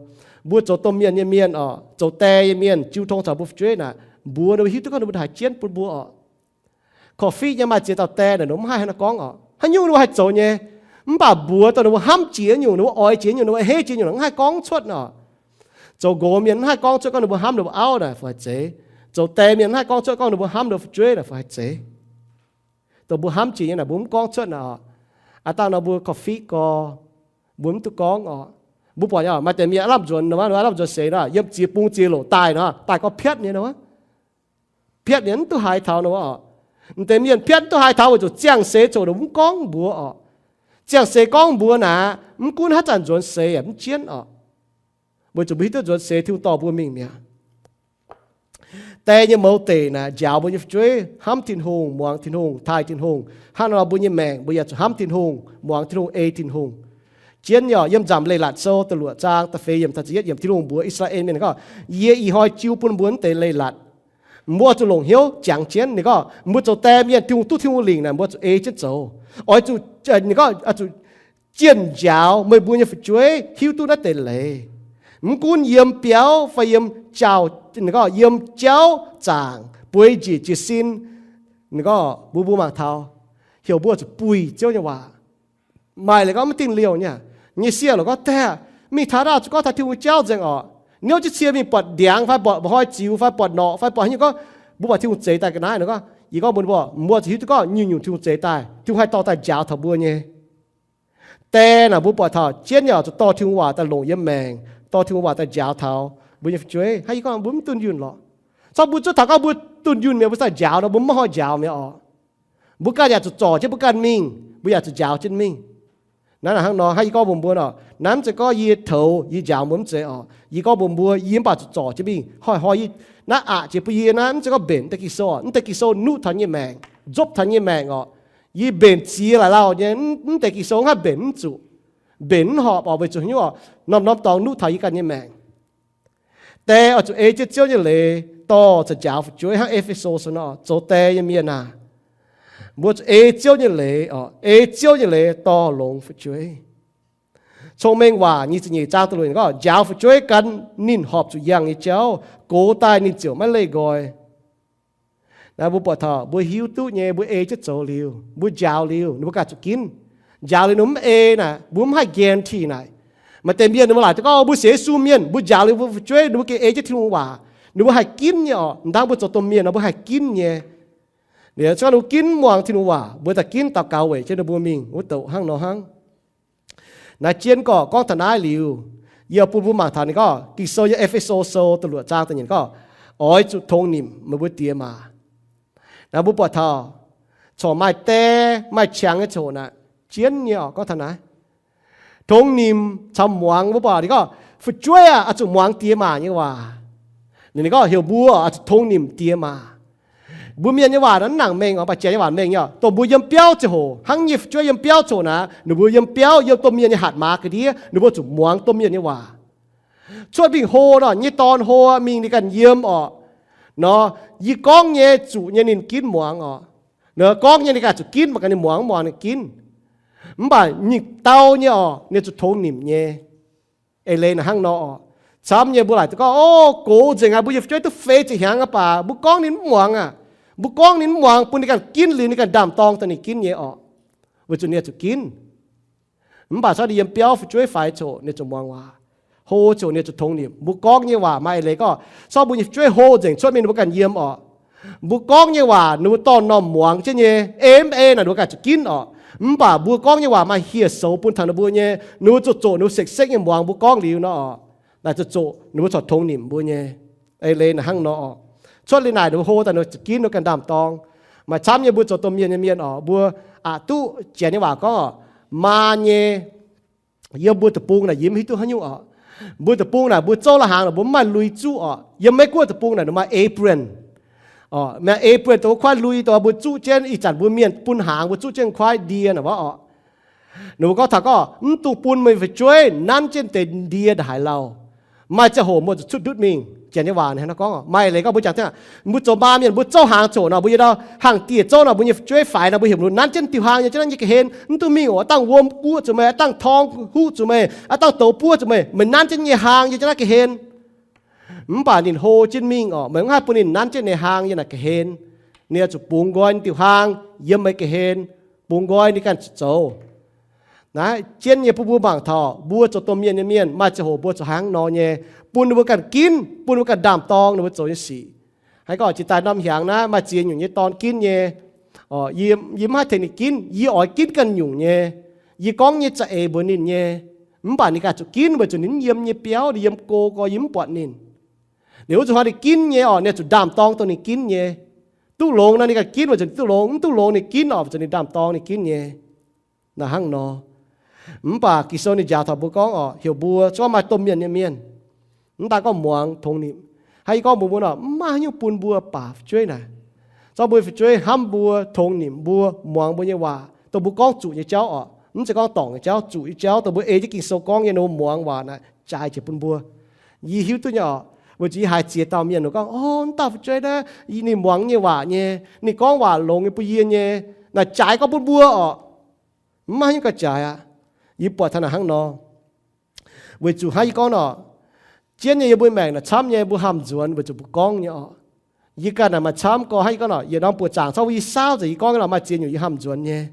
Mbuo zoux domh mienh nyei mienh oc, zoux die nyei mienh, jiu tong caux mbuo fu'jueiv naaic, mbuox ninh mbuo hiuv duqv gorngv ninh mbuo ndongc haaix jienv bun mbuo oc. Korv-fiqv nyei maaih ziex dauh die naaic, ninh mbuo mv haih hnangv nor gorngv oc. Haaix nyungc ninh mbuo haih zoux nyei. Mv baac mbuox dongh ninh mbuo hnamv jiex nyungc, ninh mbuo oix jiex nyungc, ninh mbuo hei jiex nyungc, mv haih gorngv cuotv oc. Zoux nqox mienh mv haih gorngv cuotv gorngv ninh mbuo hnamv ninh mbuo auv naaic, fai haaix zeiz. Zoux die mienh mv haih gorngv cuotv gorngv ninh mbuo hnamv ninh mbuo fu'jueiv naaic, fai haaix zeiz. Dongh mbuo hnamv jiex nyei naaic, mbuo mv gorngv cuotv naaic oc. Aav dangh nor mbuo korv-fiqv gorx, mbuo mv duqv gorngv oc. Mbuo buatc nyei, maaih deix mienh aav lamh nzuonx, aav lamh nzuonx seix nor, yiem ziex bung ziex loc daaih nor, daaih gorngv piatv nyei nor, piatv nyei mv duqv haiz taux nor oc. M'deix mienh piatv mv duqv haiz taux weic zuqc ziangh seix ziouc ninh mbuo mv gorngv mbuox oc. Ziangh seix gorngv mbuox naaic, mv gunv haaix zanc nzuonx seix yaac mv jienv oc. Weic zuqc mbuo hiuv duqv nzuonx seix Tin-Hungh dorh mbuo mingh mi'aqv. Die nyei mouz deic naaic njaaux mbuo nyei fu'jueiv hnamv Tin-Hungh, muangx Tin-Hungh, taaih Tin-Hungh. Hnangv nor mbuo nyei maengc mbuo yaac zuqc hnamv Tin-Hungh, muangx Tin-Hungh, ei Tin-Hungh. Jienv nyei oc, yiem Nzamc Leiz-Latc Sou da'luoqc zaang da'feix yiemc taux da'yietv yiemc, Tin-Hungh mbuox I^saa^laa^en Mienh gorngv, Yie ih hnoi jiu bun mbuo mv deix leiz-latc. Mbuo zuqc longc hnyouv jangx jienv. Ninh gorngv mbuo zoux die mienh, Tin-Hungh duqv Tin-Hungh lingc naaic, mbuo zuqc ei jienv zoux. Oix zuqc, ninh gorngv, zuqc jienh njaaux meih mbuo nyei fu'jueiv hiuv duqv naaiv deix leiz. Mv gunv yiem biauv fai yiem jauv, ninh gorngv yiem jauv zaangc, bueix njiec jiez sin. Ninh gorngv mbuo, mbuo mangc taux, heuc mbuo zuqc buih Ziouv nyei waac. Maaih leiz gorngv maiv dingh liouh nyei, nyei sieqv lorqc gorngv, Diex, mingh taux naaiv zuqc gorngv taux Tin-Hungh jauv nzengc orqc. Niouv jienv cie mingh buatc ndiangx fai buatc mba'hnoi ziux fai buatc norqc fai buatc haaix nyungc gorngv, mbuo buatc Tin-Hungh zeix daaih ga'naaiv nor gorngv, yie gorngv mbuo, mbuo zuqc hiuv duqv gorngv nyungc-nyungc Tin-Hungh zeix daaih, Tin-Hungh haih dorh daaih njaaux taux mbuo nyei. Die naaic mbuo buatc taux jienv nyei oc, zuqc dorh Tin-Hungh waac daaih longc yiem maengc, dorh Tin-Hungh waac daaih njaaux taux mbuo nyei fu'jueiv. Hnangv yie gorngv mbuo mv dunh yunh lorqc. Corc mbuo zuov taux gorngv mbuo dunh yunh mi'aqv, mbuo za'gengh njaaux nor mbuo maiv hnoi njaaux mi'aqv oc. Mbuo ganh yaac zuqc zorc jienv mbuo ganh mingh, mbuo yaac zuqc njaaux jienv mingh. Naaiv hnangv nor, hnangv yie gorngv mbuox mbuo oc, naaiv mv zeiz gorngv yie toux yie njaaux mbuo mv zeiz oc. Yie gorngv mbuox mbuo, yie mv baac zuqc zorc jienv mingh. Hnoi-hnoi yie naaiv aqc jiex bun yie naaiv, mv zeiz gorngv mbenc deix Ging-Sou oc, mv deix Ging-Sou nuqv taux nyei maengc, nzopv taux nyei maengc oc. Yie mbenc ziex laaix lauh nyei, mv deix Ging-Sou hnangv mbenc mv zuqc, mbenc mv horpc oc, weic zuqc haaix nyungc oc, norm-norm dorngx nuqv taux yie ganh nyei maengc. Die oix zuqc ei jienv Ziouv nyei leiz dorh caux njaaux fu'jueiv hnangv E^fe^so nor, zoux die nyei mienh aah, mbuo zuqc ei Ziouv nyei leiz oc, ei Ziouv nyei leiz dorh longx fu'jueiv. Cong-Mengh Waac nyic ziepc nyeic zaang da'luoqc gorngv, njaaux fu'jueiv gan ninh horpc zuqc yangh nyei jauv, gox daaih ninh ziouc maiv leih nqoi. Naaiv mbuo buatc taux mbuo hiuv duqv nyei, mbuo ei jienv zoux liuz, mbuo njaaux liuz, ninh mbuo ganh zuqc ginv. njaaux liuz ninh mv ei naaic, mbuo mv haih guarantee naaic. Maaih deix mienh ninh mbuo laaic duqv gorngv mbuo sienx Yesu mienh, mbuo njaaux liuz mbuo fu'jueiv ninh mbuo gengh ei jienv Tin-Hungh waac, ninh mbuo haih ginv nyei orqc. Mv dangv mbuo zoux domh mienh nor mbuo haih ginv nyei. Liuz cuotv ninh mbuo ginv mv muangx Tin-Hungh waac, mbuo daaih ginv daux gaux weic jienv ninh mbuo mingh wuov douc hnangv nor hnangv. Naaiv jienv gorqv gorngv taux naaiv liuz, yie bun mbuo mangc taux ninh gorngv Ging-Sou yiem E^fe^so Sou da'luoqc zaang da'nyeic gorngv, oix zuqc tongx nimc meih mbuo diex maac. Naaiv mbuo buatc taux corc maaih die maaih qangx nyei coc naaic, jienv nyei orqc gorngv taux naaiv. Tongx nimc caux muangx, mbuo buatc ninh gorngv fu'jueiv aah, oix zuqc muangx diex maac nyei waac. Ninh gorngv heuc mbuo oix zuqc tongx nimc diex maac. Mbuo mienh nyei waac naaiv mv nangc mengh orqc, mv baac janx nyei waac mengh nyei orqc. Dongh mbuo yiem biauv ziangh hoc hnangv nyei fu'jueiv yiem biauv coc naaic, ninh mbuo yiem biauv yiem domh mienh nyei hatc maaz ga'ndiev, ninh mbuo zuqc muangx domh mienh nyei waac. Cuotv mingh hlo nor, nyei dorn hlo mingh ninh ganh yiem orqc. Nor, yie gorngv nyei zuqc nyei ninh ginv muangx orqc. Nor gorngv nyei ninh ganh zuqc ginv, mv baac ganh ninh muangx mv muangx ninh ginv. Mv baac ninh dau nyei orqc, ninh zuqc tongx nimc nyei. Eix leiz naaic hnangv nor orqc. Camv nyei mbuo laaic duqv gorngv, o, gox nzengc aqv, mbuo nyei fu'jueiv duqv feix ziepc hnyangx aqv, mv baac mbuo gorngv ninh mv muangx aqv. Mbuo gorngv ninh mv muangx, bun ninh ganh ginv liuz ninh ganh ndaam-dorng daaih ninh ginv nyei orqc. Weic zuqc ninh zuqc ginv. Mv baac corc ninh yiem biauv fu'jueiv faix coc ninh zuqc muangx waac. Hlo coc ninh zuqc tongx nimc. Mbuo gorngv nyei waac maaih eix leiz gorngv, corc mbuo nyei fu'jueiv hlo nzengc cuotv mingh ninh mbuo ganh yiem orqc. Mbuo gorngv nyei waac ninh mbuo dorh m'normh muangx jienv nyei, ei mv ei naaic ninh mbuo ganh zuqc ginv orqc. Mv baac mbuo gorngv nyei waac maaih hieh soux bun taux ninh mbuo nyei, ninh mbuo zuqc zoqc ninh mbuo sekv-sekv nyei muangx mbuo gorngv liuz nor orqc. Naaic zuqc zoqc ninh mbuo corc tongx nimc mbuo nyei. Eix leiz naaic hnangv nor orqc. Cuotv liuz naaic ninh mbuo hlo daaih ninh mbuo zuqc ginv ninh mbuo ganh ndaam-dorng. Maaih camv nyei mbuo zoux domh mienh nyei mienh orqc, mbuo aqc duqv janx nyei waac gorngv orqc, maa nyei, yiem mbuo deic-bung naaic yie mv hiuv duqv haaix nyungc orqc. Mbuo deic-bung naaic mbuo zouv la'hnaangx naaic mbuo mv maaih lui zuqv orqc. Yiem Meiv-Guoqv deic-bung naaic ninh maaih apron. Orqc, maaih apron dongh wuov kuaaiv lui dongh mbuo zuqv jienv, ih zanc mbuo mienh bun hnaangx mbuo zuqv jienv kuaaiv ndie naaic wuov orqc. Ninh mbuo gorngv taux gorngv, mv dungx bun meih fu'jueiv nanv jienv deix ndie ndongc haaix lauh. Maaih ziangh hoc meih zuqc cuotv ndutv mingh. Janx nyei waac naaic hnangv nor gorngv orqc. Maaih leiz gorngv mbuo jangx, mbuo zoux maa mienh mbuo zouv hnaangx coc nor, mbuo yiem ndau hangh dieh zouv nor, mbuo nyei fu'jueiv faix nor, mbuo heuc mbuo nanv jienv diuh hnaang yiem jienv naaiv nyei ga'hlen. Mv dungx mingh oc, aav dangh wuom guoqv zuqc meih, aav dangh torng huv zuqc meih, aav dangh douz buov zuqc meih, meih nanv jienv nyei hnaang yiem jienv naaiv ga'hlen. Mv baac ninh hlo jienv mingh orqc, meih mv haih bun ninh nanv jienv ninh hnaang yiem naaic ga'hlen. Ninh oix zuqc bungx nqoi ninh diuh hnaang yiem meih ga'hlen, bungx nqoi ninh ganh zuqc zoux. Naaiv jienv nyei bun mbuo mangc taux mbuo zoux domh mienh nyei mienh maaih ziangh hoc mbuo zuqc hnangv nor nyei, bun ninh mbuo ganh ginv, bun ninh mbuo ganh ndaam-dorng ninh mbuo zoux nyei sic. Haaix gorngv jiex daaih norm hnyangx naaiv maaih ziex nyungc nyei dorn ginv nyei. Yie, yie mv haih tengx ninh ginv, yie oix ginv ganh nyungc nyei. Yie gorngv nyei za'eix mbuox ninh nyei. Mv baac ninh ganh zuqc ginv weic zuqc ninh mv yiem nyei biauv, ninh yiem go gorx yie mv buatc ninh. Liuz wuov zuqc hnoi ninh ginv nyei orqc, ninh zuqc ndaam-dorng dongh ninh ginv nyei. Duqv longx nor ninh ganh ginv weic zuqc ninh duqv longx, mv duqv longx ninh ginv orqc weic zuqc ninh ndaam-dorng ninh ginv nyei. Naaiv hnangv nor. Mv baac Ging-Sou ninh njaaux taux mbuo gorngv orqc, heuc mbuo zungv maaih domh mienh nyei mienh, mv daan gorngv muangx tongx nimc. Hnangv yie gorngv mbuox mbuo nor, mv maaih haaix nyungc bun mbuo baac fu'jueiv naaic. Zorqv mbuo fu'jueiv hnamv mbuo, tongx nimc mbuo, muangx mbuo nyei waac, dongh mbuo gorngv zuqc nyei jauv orqc, mv zeiz gorngv dorngc nyei jauv, zuqc nyei jauv, dongh mbuo ei jienv Ging-Sou gorngv nyei, ninh mbuo muangx waac naaic jaaix jiex bun mbuo. Yie hiuv duqv nyei orqc, weic zuqc yie haiz ziex dauh mienh gorngv, o, mv dauh fu'jueiv naaiv, ninh muangx nyei waac nyei, ninh gorngv waac longx nyei bun yie nyei, naaic jaaix gorngv bun mbuo orqc. Mv maaih haaix nyungc gauh jaaix aqv. Yie buatc taux naaic hnangv nor. Weic zuqc hnangv yie gorngv nor, jienv nyei yiem mbuo maengc naaic camv nyei mbuo hamh nzuonx weic zuqc mbuo gorngv nyei orqc. Yie ganh naaic maaih camv gorngv hnangv yie gorngv nor, yietc norm buoqc zaangc corc wuov yie saauv nzengc yie gorngv nyei lorqc, maaih ziex nyungc yie hamh nzuonx nyei.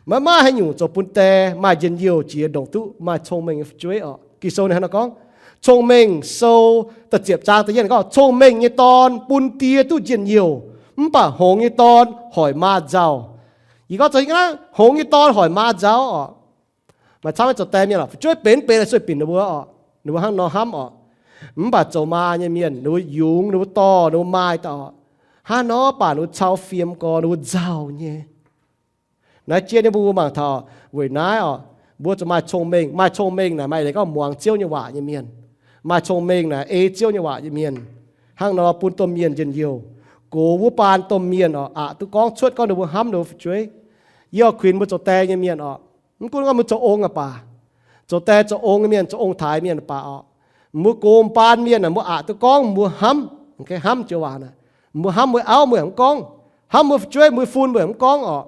Maiv maaih haaix nyungc zoux bun die maaih njien-youh jiex ndongc duqv maaih cong-mengh nyei fu'jueiv orqc. Ging-Sou ninh hnangv nor gorngv, Cong-Mengh Sou da'ziepc zaang da'yietv gorngv, cong-mengh nyei dorn bun die duqv njien-youh, mv baac hngongx nyei dorn hoic maa nzauh. Yie gorngv zoux hingh aqv, hngongx nyei dorn hoic maa nzauh orqc. Maaih camv zoux die mienh orqc, fu'jueiv benx benx sueih binc ninh mbuo orqc, ninh mbuo hnangv nor hnamv orqc. Mv baac zoux maa nyei mienh ninh mbuo yungz, ninh mbuo dorh, ninh mbuo maaih daaih orqc, hnangv nor baac ninh mbuo cau fiem gorx, ninh mbuo nzauh nyei. Naaiv jiex nyei mbuo mangc taux weic naaiv orqc, mbuo zuqc maaih cong-mengh. Maaih cong-mengh naaic maaih leiz gorngv muangx Ziouv nyei waac nyei mienh, maaih cong-mengh naaic ei Ziouv nyei waac nyei mienh. Hnangv nor bun domh mienh njien-youh. Gox wuov baan domh mienh orqc, aqc duqv gorngv cuotv gorngv ninh mbuo hnamv ninh mbuo fu'jueiv. Yie oix kuinx mbuo zoux die nyei mienh orqc, mv gunv gorngv mbuo zoux ong aqv baac, zoux die zoux ong nyei mienh, zoux ong-taaix mienh baac orqc, mbuo gox baan mienh aah, mbuo aqc duqv gorngv mbuo hnamv, hnamv joux waac naaic, mbuo hnamv mbuo auv mbuo yaac mv gorngv, hnamv mbuo fu'jueiv mbuo fun mbuo yaac mv gorngv orqc.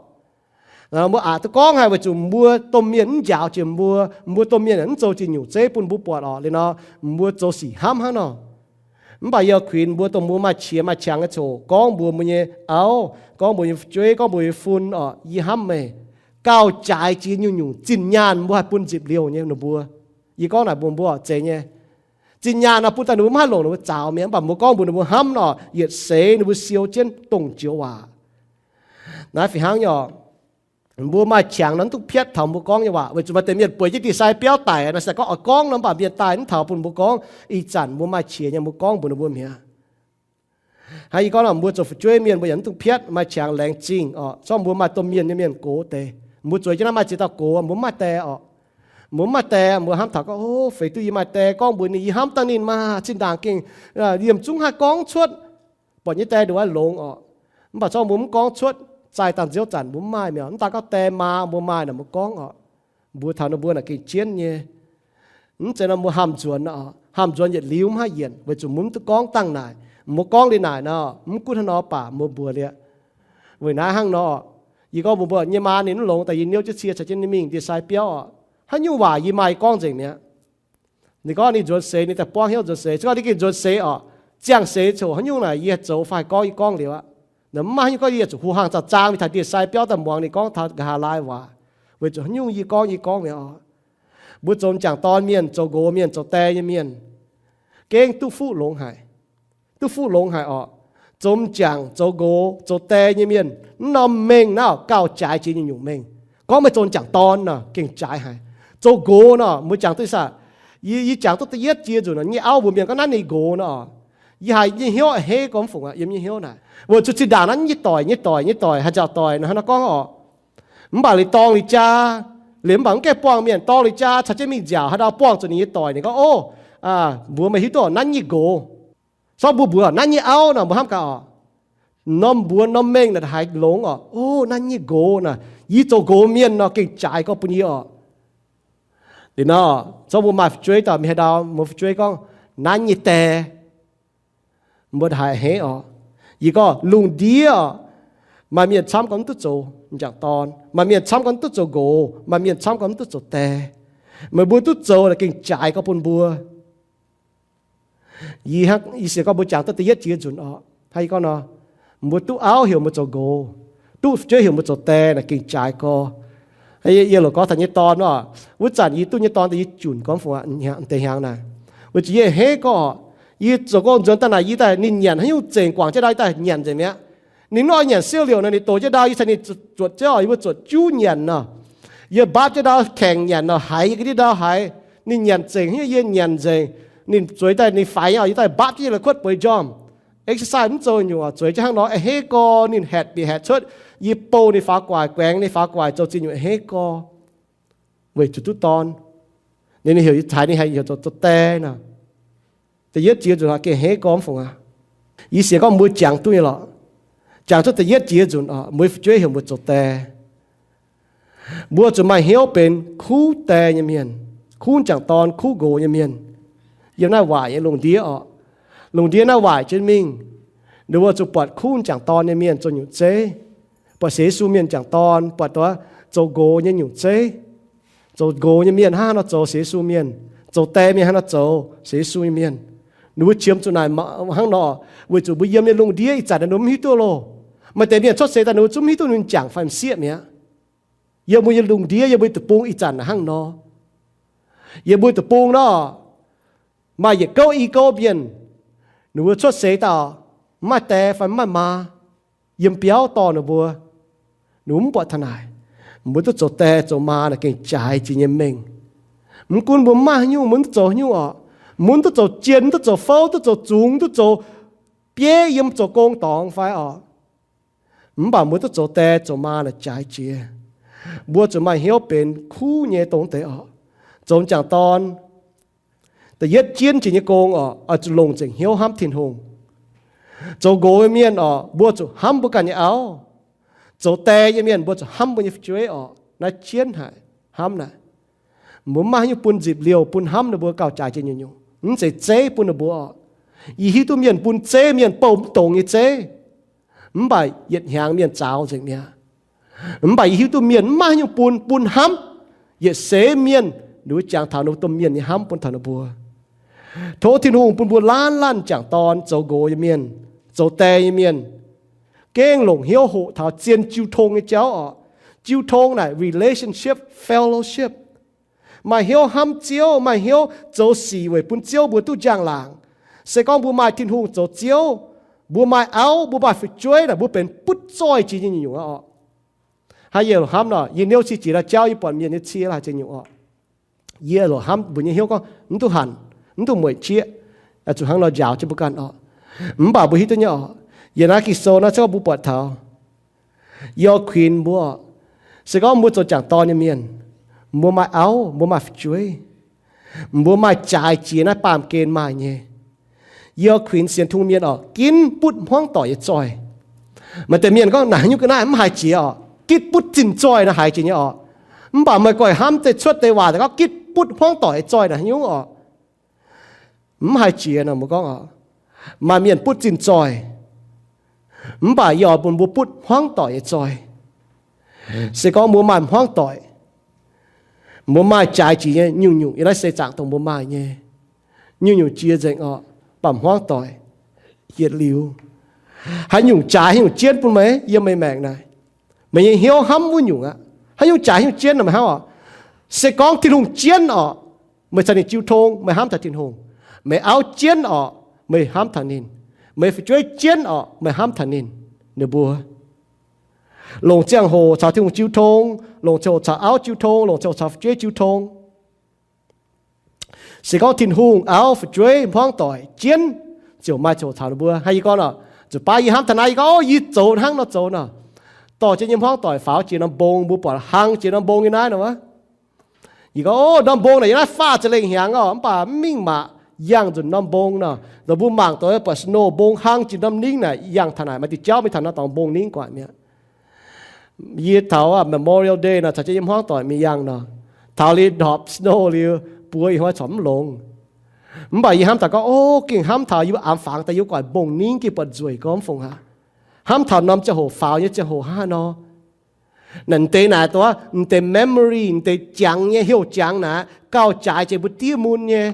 Mbuo aqc duqv gorngv haic weic zuqc mbuo domh mienh mv njaaux jiex mbuo, mbuo domh mienh mv zoux jiex nyungc zeiv bun mbuo buatc orqc. Liuz nor, mbuo zoux sic hnamv hnangv nor. Mv baac yie oix kuinx mbuo dongh mbuo maaih qiex maaih qangx nyei coc gorngv mbuox mbuo nyei auv, gorngv mbuox nyei fu'jueiv, gorngv mbuox nyei fun orqc, yie hnamv meih. gauh jaaix jiex nyungc-nyungc zinh nyaanh mbuo haih bun nzipc liouh nyei ninh mbuo. Yie gorngv naaic mbuox mbuo oc, zeiz nyei. Zinh nyaanh nor bun daaih ninh mbuo maiv haih longc ninh mbuo zaux mi'aqv, mv baac mbuo gorngv mbuox ninh mbuo hnamv nor, yietc seix ninh mbuo siou jienv dongh joux waac. Naaiv fih hnangv nyei oc. Mbuo maaih qangx nor mv duqv piatv taux mbuo gorngv nyei waac, weic zuqc maaih deix mienh bueix jienv dieh sai biauv daic nor, se gorngv oix gorngv nor, mv baac mienh daaih mv taux bun mbuo gorngv. Ih zanc mbuo maaih qiex nyei, mbuo gorngv mbuox ninh mbuo mi'aqv. Hnangv yie gorngv nor, mbuo zoux fu'jueiv mienh mbuo yaac mv duqv piatv, maaih qangx laengz zingh oc. Zorqv mbuo maaih domh mienh nyei mienh gox deix, mbuo zueiz jienv naaiv maaih ziex dauh gox, mbuo mv maaih die oc. Mbuo mv maaih die, mbuo hnamv taux gorngv, o, feix duqv yie maaih die gorngv mbuox ninh, yie hnamv dangh ninh maah, zinh ndaangc gengh yiem zungv haih gorngv cuotv. Buatc nyei die nduqc wuov longx oc. Mv baac zorqv mbuo mv gorngv cuotv, zaih dangh nziouv zanc mbuo mv maaih mi'aqv. Mv daan gorngv die maa mbuo maaih naaic mbuo gorngv oc. Mbuox taux ninh mbuo naaic gengh jienv nyei. Mv zeiz nor mbuo hamh nzuonx, hamh nzuonx yietc liuz mv haih yienc, weic zuqc mbuo mv duqv gorngv dangh naaic. Mbuo gorngv liuz naaic nor, mv gunv hnangv nor baac mbuo mbuox liuz. Weic naaiv hnangv nor, yie gorngv mbuox mbuo nyei maa ninh mv longx daaih yie niouv jienv cie caux jienv ninh mingh ndie-sai biauv oc. Haaix nyungc waac yie maaih gorngv nzengc mi'aqv. Ninh gorngv ninh nzuonx seix, ninh daaih buangv hnyouv nzuonx seix. Se gorngv ninh gengh nzuonx seix oc, ziangh seix coc haaix nyungc naaic yie haih zoux fai haih gorngv yie gorngv liuz aqv. Mv maaih haaix nyungc gorngv yie zuqc hu hangh zaah zaang mingh taux ndie-sai biauv daaih muangx ninh gorngv taux nqa'haav laai waac, weic zuqc haaix nyungc yie gorngv yie gorngv mi'aqv oc. Mbuo zoux m'jangc dorn mienh, zoux nqox mienh, zoux die nyei mienh, gengh duqv fuqv longx haic. Duqv fuqv longx haic oc. Zoux m'jangc, zoux nqox, zoux die nyei mienh, mv norm mengh naaiv gauh jaaix jiex nyungc-nyungc mengh. Gorngv meih zoux m'jangc dorn nor gengh jaaix haic. Zoux nqox nor mbuo jangx duqv saah? Yie, yie jangx duqv da'yietv jiex nzunc nor, nyei auv mbuox mienh gorngv naaiv ninh nqox nor, yie haiz nyei hnyouv a'hneiv gorngv fungc aqv, yiem nyei hnyouv naaic. Weic zuqc zinh ndaangc naaiv nyei doic, nyei doic, nyei doic, haih nziaauc doic nor, hnangv nor gorngv oc. Mv baac liuz dorng liuz jaa, liuz mv baac mv gaengh buangh mienh, dorng liuz jaa caux jienv mingh nziaauc, haaix ndau buangh zuqc ninh nyei doic, ninh gorngv, o, mbuox meih hiuv duqv naaiv nyei nqox. Sortv mbuo mbuox naaiv nyei auv nor, mbuo hnamv gaax oc. Norm mbuox norm mengh naaic haiz longx oc. O, naaiv nyei nqox naaic, yie zoux nqox mienh nor gengh jaaix gorx bun yie oc. Liuz nor, zorqv mbuo maaih fu'jueiv dauh mingh haaix ndau, mbuo fu'jueiv gorngv, naaiv nyei die, mbuo haiz a'hneiv oc. Yie gorngv lungh ndiev oc, maaih mienh camv gorngv mv duqv zoux m'jangc dorn, maaih mienh camv gorngv mv duqv zoux nqox, maaih mienh camv gorngv mv duqv zoux die. Meih mbuo duqv zoux naaic gengh jaaix gorx bun mbuo. Yie, yie sienx gorngv mbuo jangx duqv da'yietv jiex nzunc oc. Hnangv yie gorngv nor, mbuo duqv auv heuc mbuo zoux nqox, duqv fu'jueiv heuc mbuo zoux die naaic gengh jaaix gorx. Yie loc gorngv taux nyei dorn oc. Wuov zanc yie duqv nyei dorn daaih yie junc gorngv fungc deix hnyangx naaic, weic zuqc yie a'hneiv gorx oc. Yie zoux gong nzuonx daaih naaic yie daaih ninh nyanc haaix nyungc zengc, guangc jienv ndau yie daaih nyanc nzengc mi'aqv. Ninh mv oix nyanc siouv liouc nor, ninh dox jienv ndau yie caux ninh zuotc jienv oc, yie mbuo zuotc juv nyanc nor. Yie mbaapv jienv ndau, kaengx nyanc nor, haiz yie ga'ndiev ndau haiz. Ninh nyanc zengc haaix nyungc yie nyanc nzengc. Ninh zueiz daaih ninh faix nyei oc, yie daaih mbaapv jienv yie la'kuotv bueix njormh. Exercise mv zoux nyungc oc, zueiz jienv hnangv nor a'hneiv gorx ninh hatc bieqc hatc cuotv. Yie bou ninh faaux guaic, guaengx ninh faaux guaic, zoux zingh nyungc a'hneiv gorx. Weic zuqc duqv dorn, ninh heuc yie haiz ninh haiz heuc zoux die nor. Da'yietv jiex nzunc gengh a'hneiv gorx mv fungc aqv. Yie sienx gorngv mbuo jangx duqv nyei lorqc. Jangx cuotv da'yietv jiex nzunc oc, mbuo fu'jueiv heuc mbuo zoux die. Mbuo zuqc maaih hnyouv benx kuv die nyei mienh, kuv m'jangc dorn, kuv nqox nyei mienh. Yiem naaiv waaic nyei lungh ndiev oc, lungh ndiev naaiv waaic jienv mingh, ninh mbuo zuqc buatc kuv m'jangc dorn nyei mienh zoux nyungc zeiv, buatc sienx Yesu mienh m'jangc dorn, buatc zoux nqox nyei nyungc zeiv. Zoux nqox nyei mienh hnangv haaix nor zoux sienx Yesu mienh, zoux die mienh hnangv haaix nor zoux sienx Yesu nyei mienh. Ninh mbuo qiemx zuqc naaic hnangv nor, weic zuqc mbuo yiem nyei lungh ndiev ih zanc ninh mbuo mv hiuv duqv loh. Maaih deix mienh cuotv seix daaih ninh mbuo zungv mv hiuv duqv ninh m'jangc fai m'sieqv mi'aqv. Yiem mbuo nyei lungh ndiev, yiem mbuo nyei deic-bung ih zanc hnangv nor. Yiem mbuo nyei deic-bung nor, maaih yietc gouv i gouv mienh, ninh mbuo cuotv seix daaih mv maaih die fai mv maaih maa, yiem biauv dorh ninh mbuo. Ninh mbuo mv buatc taux naaic, mbuo duqv zoux die zoux maa naaic gengh jaaix jiex nyei mengh. Mv gunv mbuo mv maaih haaix nyungc, mbuo mv duqv zoux haaix nyungc oc, mbuo mv duqv zoux jien, mv duqv zoux fouv, duqv zoux zungx, duqv zoux bieiv, yiem zoux gong dorngx fai oc, mv baac mbuo duqv zoux die zoux maa naaic jaaix jiex. Mbuo zuqc maaih hnyouv benx kuv nyei dongh deix oc. Zoux m'jangc dorn, da'yietv jienv jiex nyei gong oc, oix zuqc longc nzengc hnyouv hnamv Tin-Hungh. Zoux nqox nyei mienh oc, mbuo zuqc hnamv mbuo ganh nyei auv. Zoux die nyei mienh mbuo zuqc hnamv mbuo nyei fu'jueiv oc. Naaiv jienv haic, hnamv naaic. Mbuo mv maaih haaix nyungc bun nzipc liouh bun hnamv ninh mbuo gauh jaaix jiex nyungc-nyungc. Mv zeiz zeiv bun ninh mbuo oc. Yie hiuv duqv mienh bun zeiv, mienh bouh mv dongz nyei zeiv, mv baac yietc hnyangx mienh zaux nzengc mi'aqv. Mv baac yie hiuv duqv mienh mv maaih haaix nyungc bun, bun hnamv. Yietc seix mienh, ninh mbuo jangx taux ninh mbuo domh mienh nyei hnamv bun taux ninh mbuo. Tov Tin-Hungh bun mbuo laanh laanh m'jangc dorn, zoux nqox nyei mienh, zoux die nyei mienh, gengh longc hnyouv hoqc taux zien jiu tong nyei jauv oc. Jiu tong naaic relationship, fellowship. Maaih hnyouv hnamv Ziouv, maaih hnyouv zoux sic weic bun Ziouv mbuo duqv njang-laangc. Se gorngv mbuo maaih Tin-Hungh zoux Ziouv, mbuo maaih auv, mbuo maaih fu'jueiv naaic, mbuo benx butv zoih jiex nyei nyungc-nyungc aqv oc. Hnangv yie loc hnamv nor, yie niouv cie jiex naaiv jauv yie buatc mienh nyei cie laaix jiex nyungc oc. Yie loc hnamv mbuo nyei hnyouv gorngv mv duqv hanc, mv duqv mueic jieqv, zuqc hnangv nor njaaux jienv mbuo ganh oc. Mv baac mbuo hiuv duqv nyei oc, yie naaiv Ging-Sou naaiv se gorngv mbuo buatc taux, yie oix kuinx mbuo oc, se gorngv mbuo zoux jangc dorn nyei mienh, mbuo maaih auv, mbuo maaih fu'jueiv, mbuo maaih jaaix jiex naaiv baamh gen maaih nyei. Yie oix kuinx sienx Tin-Hungh mienh oc, ginv butv hmuangv doic nyei zoih. Maaih deix mienh gorngv, naaic haaix nyungc ga'naaiv mv haiz jiex oc, gitv butv zinh zoih naaic haiz jiex nyei oc. Mv baac meih goiv hnamv deix cuotv deix waac daaih gorngv gitv butv hmuangv doic nyei zoih naaic haaix nyungc oc, mv haiz jiex nor mbuo gorngv oc, maaih mienh butv zinh zoih, mv baac yie oix bun mbuo butv hmuangv doic nyei zoih. Se gorngv mbuo maaih hmuangv doic, mbuo maaih jaaix jiex nyei nyungc-nyungc yiem naaiv seix zaangc dongh mbuo maaih nyei, nyungc-nyungc jiex nzengc oc, mv baac hmuangv doic yietc liuz. Haaix nyungc jaaix haaix nyungc jienv bun meih yiem meih maengc naaic, meih nyei hnyouv hnamv wuov nyungc aqv. Haaix nyungc jaaix haaix nyungc jienv nor meih hnamv oc. Se gorngv Tin-Hungh jienv oc, meih caux ninh jiu tong, meih hnamv taux Tin-Hungh. Meih auv jienv oc, meih hnamv taux ninh. Meih fu'jueiv jienv oc, meih hnamv taux ninh, ninh mbuo. Longc ziangh hoc caux Tin-Hungh jiu tong, longc ziangh hoc caux auv jiu tong, longc ziangh hoc caux fu'jueiv jiu tong. Se gorngv Tin-Hungh, auv, fu'jueiv, hmuangv doic jienv, ziouc maaih ziangh hoc caux ninh mbuo. Hnangv yie gorngv nor, nzunc baav yie hnamv taux naaiv, yie gorngv, o, yie zoux hnangv nor zoux nor. Dorh jienv nyei hmuangv doic faaux jiex norm mbong, mbuo buatc hlang jiex norm mbong nyei naaiv nor wuov. Yie gorngv, o, norm mbong naaic yiem naaiv faah za'lengh hnyangx oc, mv baac mv mingh mangc yangh nzunc norm mbong nor. Nzunc mbuo mangc doix buatc snow, mbong hlang jiex norm ningv naaic yangh taux naaic, maaih diuh jauv mingh taux norm dorngx mbong ningv gu'nguaaic mi'aqv. Yie taux Memorial Day nor caux jienv yie hmuangv doic mingh yangh nor, taux liuz ndorpc snow liuz, buo ih hnoi corc mv longx. Mv baac yie hnamv taux gorngv, o, gengh hnamv taux yie mbuo amx fangx daaih yie guaaic mbong ningv gengh buatc nzueic gormx fungc aqv. Hnamv taux norm ziangh hoc faaux nyei ziangh hoc hnangv haaix nor. Naaic m'deix naaic dongh m'deix memory, m'deix jangx nyei heuc jangx naaic gauh jaaix jiex mbuo diev mun nyei.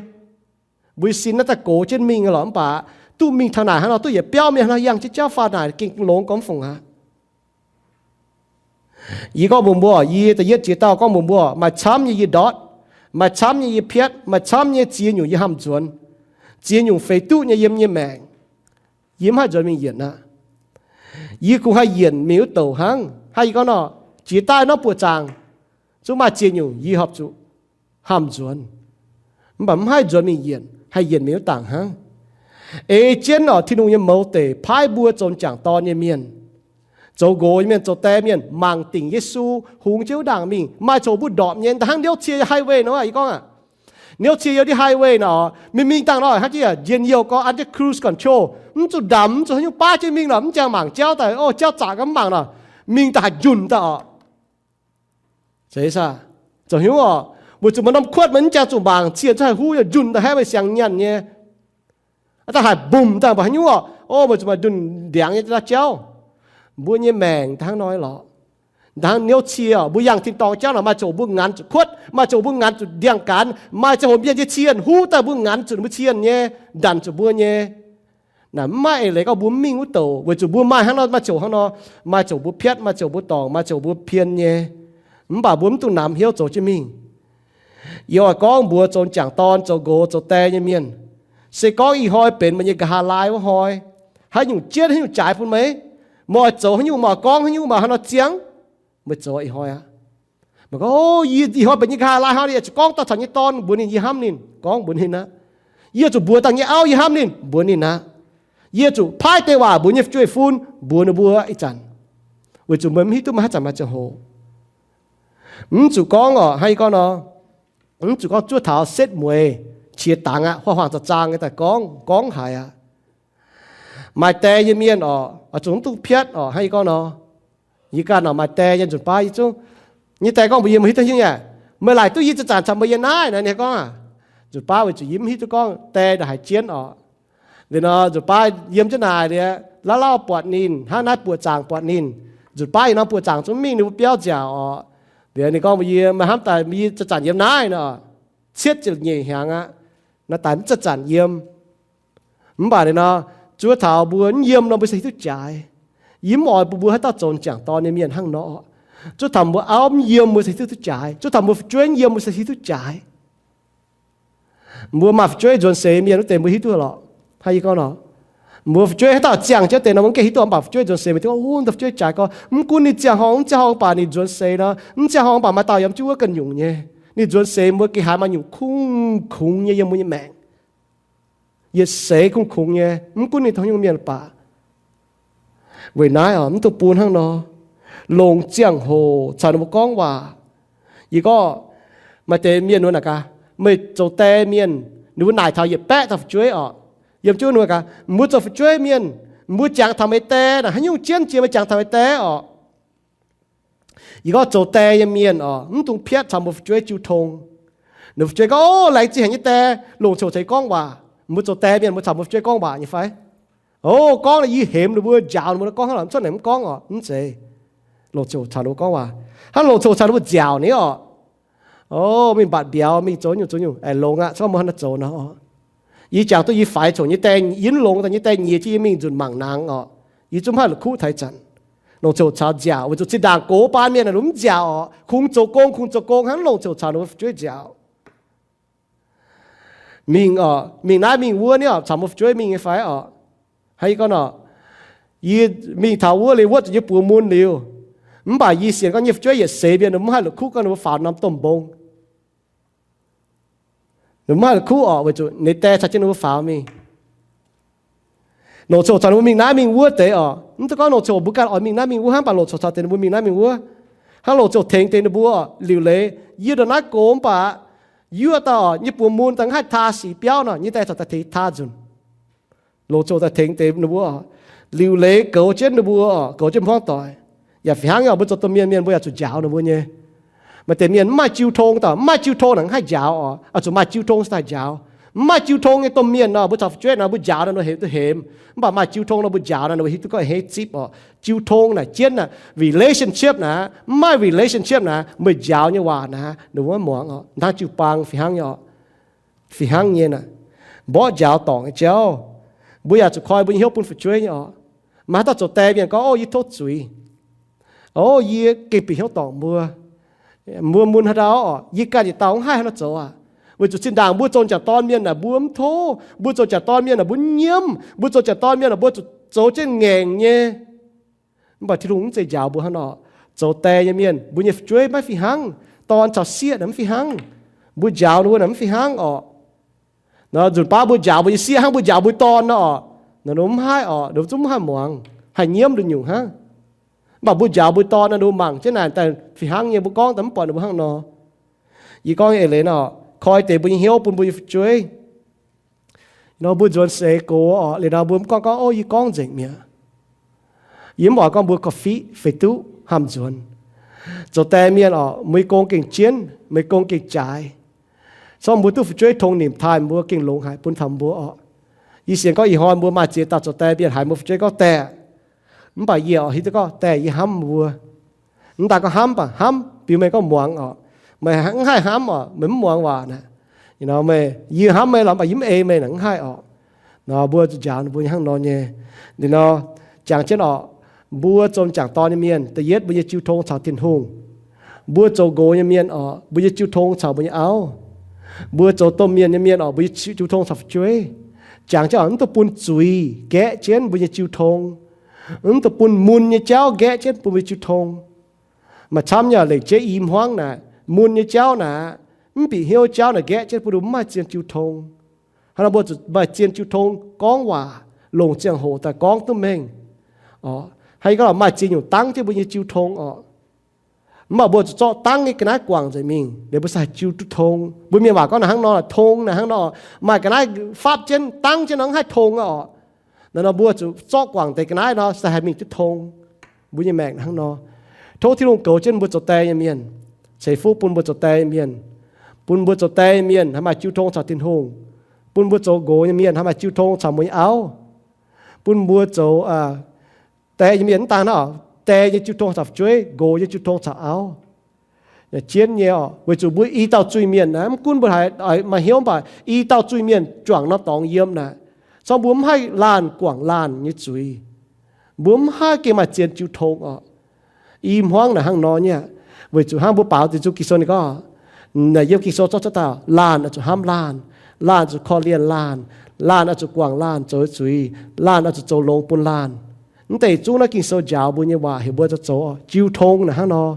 Mbuo sin naaiv daaih gox jienv mingh lorqc, mv baac duqv mingh taux naaic hnangv nor, duqv yietc biauv mienh hnangv nor yangh jienv jauv faah naaic gengh longx gormx fungc aqv. Yie gorngv mbuox mbuo, yie da'yietv ziex dauh gorngv mbuox mbuo, maaih camv nyei yie ndortv, maaih camv nyei yie piatv, maaih camv nyei ziex nyungc yie hnamv nzuonx, ziex nyungc feix duqv nyei yiem nyei maengc, yie mv haih nzuonx mingh yienc aqv. Yie kungx haih yienc mingh wuov douc hnangv. Hnangv yie gorngv nor, jiex daaih norm buoqc zaangc zungv maaih ziex nyungc yie horpc zuqc hnamv nzuonx, mv baac mv haih nzuonx mingh yienc, haih yienc mingh wuov dangc hnangv. Ei jienv oc, Tin-Hungh nyei mouz deic paaiv mbuo zoux m'jangc dorn nyei mienh, zoux nqox nyei mienh, zoux die mienh mangc dingc Yesu hungx jienv wuov ndaangc mingh. Maaih coc mbuo ndorpc nyei, da'hnangv niouv cie highway nor, yie gorngv aqv. Niouv cie youh ndiev highway nor, mingh mingh dangh nor, hnangv jienv njien-youh gorngv under cruise control, mv zuqc ndamc, mv zuqc haaix nyungc baav jienv mingh nor, mv jangx mangc jauv daaih, o, jauv zaqc ga'mv mangc nor, mingh daaih haih njunh daaih oc. Zoux hnyouv oc, weic zuqc maaih norm kuotv meih mv jangx zuqc mangc, cien zungv haih huv yaac njunh daaih haeqv meih siang nyaanh nyei. Daaih haih mbumc daaih mbuo haaix nyungc oc, o, weic zuqc maaih njunh ndiangx nyei jauv. Mbuo nyei maengc da'hnangv nor lorqc. Da'hnangv niouv cie oc, mbuo yangh tin-dorngh jauv nor, maaih coc mbuo nganx zuqc kuotv, maaih coc mbuo nganx zuqc ndiangx-gaanx, maaih ziangh hoc mienh nyei cien huv daaih mbuo nganx zuqc mbuo cien nyei, ndanc zuqc mbuo nyei. Naaic mv maaih eix leiz gorngv mbuo mv mingh wuov douc, weic zuqc mbuo maaih hnangv nor, maaih coc hnangv nor, maaih coc mbuo piatv, maaih coc mbuo dorngc, maaih coc mbuo pien nyei. Mv baac mbuo mv dungx namx hnyouv zoux jienv mingh. Yie oix gorngv mbuox zoux m'jangc dorn, zoux nqox, zoux die nyei mienh, se gorngv ih hnoi benx meih nyei nqa'haav laai wuov hnoi, haaix nyungc jienv, haaix nyungc jaaix bun meih, meih oix zoux haaix nyungc, meih oix gorngv haaix nyungc, meih haaix nor ziangh, meih zoux ih hnoi aqv. Meih gorngv, o, yie ih hnoi benx nyei nqa'haav laai hnoi, yie zuqc gorngv daaih caux nyei dorn mbuox ninh yie hnamv ninh, gorngv mbuox ninh aqv. Yie zuqc mbuox dangh nyei auv yie hnamv ninh, mbuox ninh aqv. Yie zuqc paaiv deix waac mbuox nyei fu'jueiv-fun, mbuox ninh mbuo ih zanc, weic zuqc meih mv hiuv duqv maaih haaix zanc maaih ziangh hoc. Mv zuqc gorngv oc, hnangv yie gorngv nor, mv zuqc gorngv zuov taux setv mueiz qiex dangx aqv, huaang-huaang zaang-zaang nyei daaih gorngv, gorngv haiz aqv. Maaih die nyei mienh oc, oix zuqc mv dungx piatv oc, hnangv yie gorngv nor. Yie ganh oc maaih die nyei, nzunc baav yie zungv, nyei die gorngv mbuox yie, meih hiuv duqv nyei aqv, meih laaic duqv yie zanc-zanc caux meih yiem naaiv naaic, ninh gorngv aqv. Nzunc baav weic zuqc yie mv hiuv duqv gorngv die ndaaih haaix jienv oc. Liuz nor nzunc baav yiem jienv naaic liuz, lauh lauh buatc ninh, hnangv naaiv buoqc zaangc buatc ninh. Nzunc baav ih norm buoqc zaangc zungv mingh ninh mbuo biauv nziaauc oc. Liuz ninh gorngv mbuox yie, meih hnamv daaih yie zanc-zanc yiem naaiv nor, cietv ziepc nyeic hnyangx aqv. Naaiv daaih mv zanc-zanc yiem. Mv baac liuz nor, zuov taux mbuo mv yiem nor mbuo se hiuv duqv jaaix. Yie mv oix bun mbuo haaix dauh zoux m'jangc dorn nyei mienh hnangv nor oc. Zuov taux mbuo auv mv yiem mbuo se hiuv duqv jaaix. Zuov taux mbuo fu'jueiv mv yiem mbuo se hiuv duqv jaaix. Mbuo maaih fu'jueiv nzuonx seix mienh wuov deix mbuo hiuv duqv lorqc. Hnangv yie gorngv nor, mbuo fu'jueiv haaix dauh ziangh jienv deix nor, mbuo gengh hiuv duqv mv baac fu'jueiv nzuonx seix, mbuo gorngv, Ov, deix fu'jueiv jaaix gorngv mv gunv ninh ziangh horngh mv ziangh horngh mv baac ninh nzuonx seix nor, mv ziangh horngh mv baac maaih dauh yaac mv jienv wuov gu'nyungc nyei. Ninh nzuonx seix mbuo gengh haiz maaih nyungc kungx-kungx nyei yiem mbuo nyei maengc. Yietc seix kungx-kungx nyei, mv gunv ninh tong haaix nyungc mienh baac. Weic naaiv oc, mv dungx bun hnangv nor. Longc ziangh hoc caux ninh mbuo gorngv waac. Yie gorngv, maaih deix mienh wuov naaic gaax, meih zoux die mienh, ninh mbuo naaic taux yietc baeqv dauh fu'jueiv oc. Yiem jienv wuov naaic gaax, mbuo zoux fu'jueiv mienh, mbuo jangx taux meih die naaic, haaix nyungc jienv jiex meih jangx taux meih die oc. Yie gorngv zoux die nyei mienh oc, mv dungx piatv caux mbuo fu'jueiv jiu tong. Ninh fu'jueiv gorngv, Ov, laengz zingh haic nyei die, longc ziangh hoc caux yie gorngv waac. Mbuo zoux die mienh mbuo caux mbuo fu'jueiv gorngv waac nyei fai? Ov, gorngv, yie hemx ninh mbuo, njaaux ninh mbuo, gorngv hnangv naaic, mv cuotv naaic mv gorngv oc, mv zeiz. Longc ziangh hoc caux ninh mbuo gorngv waac. Hnangv longc ziangh hoc caux ninh mbuo nziaauc ninh oc. Ov, mingh mbatc mbiauz, mingh zoux nyungc zoux nyungc, aengx longx aqv, se gorngv mbuo hnangv naaiv zoux nor. Yie jangx duqv yie faix coc nyei die, yie mv longx daaih nyei die nyiec jienv yie mingh nzunc mangc nangx oc. Yie zungv mv haih la'kuqv taux ih zanc. Longc ziangh hoc caux nziaauc, weic zuqc zinh ndaangc gox baan mienh naaic lunx nziaauc oc, kungx zoux gong, kungx zoux gong, hnangv longc ziangh hoc caux ninh mbuo fu'jueiv nziaauc. Mingh oc, mingh naaiv mingh wuov ni oc, caux mbuo fu'jueiv mingh nyei fai oc? Hnangv yie gorngv nor, yie mingh taux wuov liuz wuov zuqc yie buoz mun liuz, mv baac yie sienx gorngv nyei fu'jueiv yietc seix mienh ninh mbuo mv haih la'kuqv gorngv ninh mbuo faaux norm domh mbong. Ninh mbuo mv haih la'kuqv oc, weic zuqc ninh die caux jienv ninh mbuo faaux mingh. Longc ziangh hoc caux ninh mbuo mingh naaiv mingh wuov deix oc, mv dungx gorngv longc ziangh hoc mbuo ganh oix mingh naaiv mingh wuov hnangv, mv baac longc ziangh hoc caux deix ninh mbuo mingh naaiv mingh wuov, hnangv longc ziangh hoc tengx deix ninh mbuo oc. Liuc leiz yie ndongc naaiv gox mv baac yie dauh nyei buoz mun daaih haih taa sic biauv nor, yie die caux daaih tengx taa nzunc. Longc ziangh hoc daaih tengx deix ninh mbuo oc. Liuc leiz goux jienv ninh mbuo oc, goux jienv hmuangv doic. Yaac fih hnangv nyei oc, mbuo zoux domh mienh mienh mbuo yaac zuqc njaaux ninh mbuo nyei. Maaih deix mienh mv maaih jiu tong daaih, mv maaih jiu tong naaic mv haih njaaux oc. Oix zuqc maaih jiu tong se daaih njaaux. Mv maaih jiu tong nyei domh mienh nor, mbuo caux fu'jueiv nor mbuo njaaux naaic ninh hemx duqv hemx. Mv baac maaih jiu tong nor mbuo njaaux naaic ninh mbuo hiuv duqv gorngv hei zipv oc. Jiu tong naaic jienv naaic relationship naaic, mv maaih relationship naaic meih njaaux nyei waac naaic ninh mbuo maiv muangx oc. Hnangv jiu-baang fih hnangv nyei oc. Fih hnangv nyei naaic, mborqv njaaux dorngc nyei jauv, mbuo yaac zuqc koi mbuo nyei hnyouv bun fu'jueiv nyei oc. Maaih haaix dauh zoux die mienh gorngv, Ov, yie tov zuiz. Ov, yie gengh bieqc hnyouv dorngc mbuo. Mbuo mun haaix ndau oc, yie ganh yietc dauh mv haih haaix nor zoux aqv. Weic zuqc zinh ndaangc mbuo zoux m'jangc dorn mienh naaic mbuo mv tov. Mbuo zoux m'jangc dorn mienh naaic mbuo nyiemv. Mbuo zoux m'jangc dorn mienh naaic mbuo zuqc zoux jienv ngaengc nyei. Mv baac Tin-Hungh mv zeiz njaaux mbuo hnangv nor. Zoux die nyei mienh, mbuo nyei fu'jueiv maiv fih hnangv. Dorn caux sieqv naaic mv fih hnangv. Mbuo njaaux ninh mbuo naaic mv fih hnangv oc. Nor nzunc baav mbuo njaaux mbuo nyei sieqv hnangv mbuo njaaux mbuo dorn nor oc, ninh mbuo mv haih oc, ninh mbuo zungv mv haih muangx, haih nyiemv nduqc nyungc hnangv. Mv baac mbuo njaaux mbuo dorn nor, ninh mbuo mangc jienv naaic daaih fih hnangv nyei, mbuo gorngv daaih mv buatc ninh mbuo hnangv nor. Yie gorngv eix leiz nor, koi deix mbuo nyei hnyouv bun mbuo nyei fu'jueiv. Nor mbuo nzuonx seix gox oc, liuz nor mbuo mv gorngv gorngv, Ov, yie gorngv nzengc mi'aqv. Yie mv oix gorngv mbuo korv-fiqv feix duqv hnamv nzuonx. Zoux die mienh oc, meih gong gengh jienv, meih gong gengh jaaix. Corc mbuo duqv fu'jueiv tong nimc taaih mbuo gengh longx haic bun taux mbuo oc. Yie sienx gorngv ih hnoi mbuo maaih ziex dauh zoux die mienh haiz mbuo fu'jueiv gorngv, Die, mv baac yie oix hiuv duqv gorngv, Die, yie hnamv mbuo. Mv daan gorngv hnamv baac hnamv, biux meih gorngv muangx oc. Meih mv haih hnamv oc, meih mv muangx waac naaic. Nor meih, yie hnamv meih lorqc, mv baac yie mv ei meih naaic, mv haih oc. Nor mbuo zuqc njaaux ninh mbuo nyei hnangv nor nyei. Liuz nor, jangx jienv oc, mbuo zoux m'jangc dorn nyei mienh, da'yietv mbuo nyei jiu tong caux Tin-Hungh. Mbuo zoux nqox nyei mienh oc, mbuo nyei jiu tong caux mbuo nyei auv. Mbuo zoux domh mienh nyei mienh oc, mbuo nyei jiu tong caux fu'jueiv. Jangx jienv oc, mv dungx bun zuiz gaeqv jienv mbuo nyei jiu tong. Mv dungx bun mun nyei jauv gaeqv jienv bun mbuo nyei jiu tong. Maaih camv nyei lengc jeiv i hmuangv naaic, mun nyei jauv naaic, mv bieqc hnyouv jauv naaic nqaeqv jienv bun mbuo mv maaih zien jiu tong. Hnangv nor mbuo zuqc maaih zien jiu tong gorngv waac, longc ziangh hoc daaih gorngv duqv mengh. Hnangv yie gorngv maaih ziex nyungc dangv jienv mbuo nyei jiu tong oc. Mv baac mbuo zuqc zorqv dangv nyei ga'naaiv guangc nzengc mingh, liuz mbuo sai jiu duqv tong. Mbuo mienh waac gorngv naaic hnangv nor, tong naaic hnangv nor, maaih ga'naaiv fapv jienv dangv jienv nor mv haih tong aqv oc. Naaiv nor mbuo zuqc zorqv guangc deix ga'naaiv nor sai haih mingh duqv tong. Mbuo nyei maengc hnangv nor. Tov Tin-Hungh goux jienv mbuo zoux die nyei mienh, ceix fuqv bun mbuo zoux die nyei mienh, bun mbuo zoux die nyei mienh haih maaih jiu tong caux Tin-Hungh, bun mbuo zoux nqox nyei mienh haih maaih jiu tong caux mbuo nyei auv, bun mbuo zoux die nyei mienh mv daan hnangv, die nyei jiu tong caux fu'jueiv, nqox nyei jiu tong caux auv. Jienv nyei oc, weic zuqc mbuo i dauh zuiz-mienh naaic, mv gunv mbuo haiz maaih hnyouv mv baac i dauh zuiz-mienh juangc norm dorngx yiem naaic, corc mbuo mv haih laanh guangc laanh nyei zuiz. Mbuo mv haih gengh maaih zien jiu tong oc. I hmuangv naaic hnangv nor nyei aqv. Weic zuqc hnangv mbuo baaux deix zuqc Ging-Sou ninh gorngv, naaic yiem Ging-Sou zorqv cuotv dauh, laanh oix zuqc hnamv laanh, laanh oix zuqc korv-lienh laanh, laanh oix zuqc guangc laanh zoux zuiz, laanh oix zuqc zoux longx bun laanh. Mv deix zungv naaiv Ging-Sou njaaux mbuo nyei waac heuc mbuo zoux, zoux jiu tong naaic hnangv nor.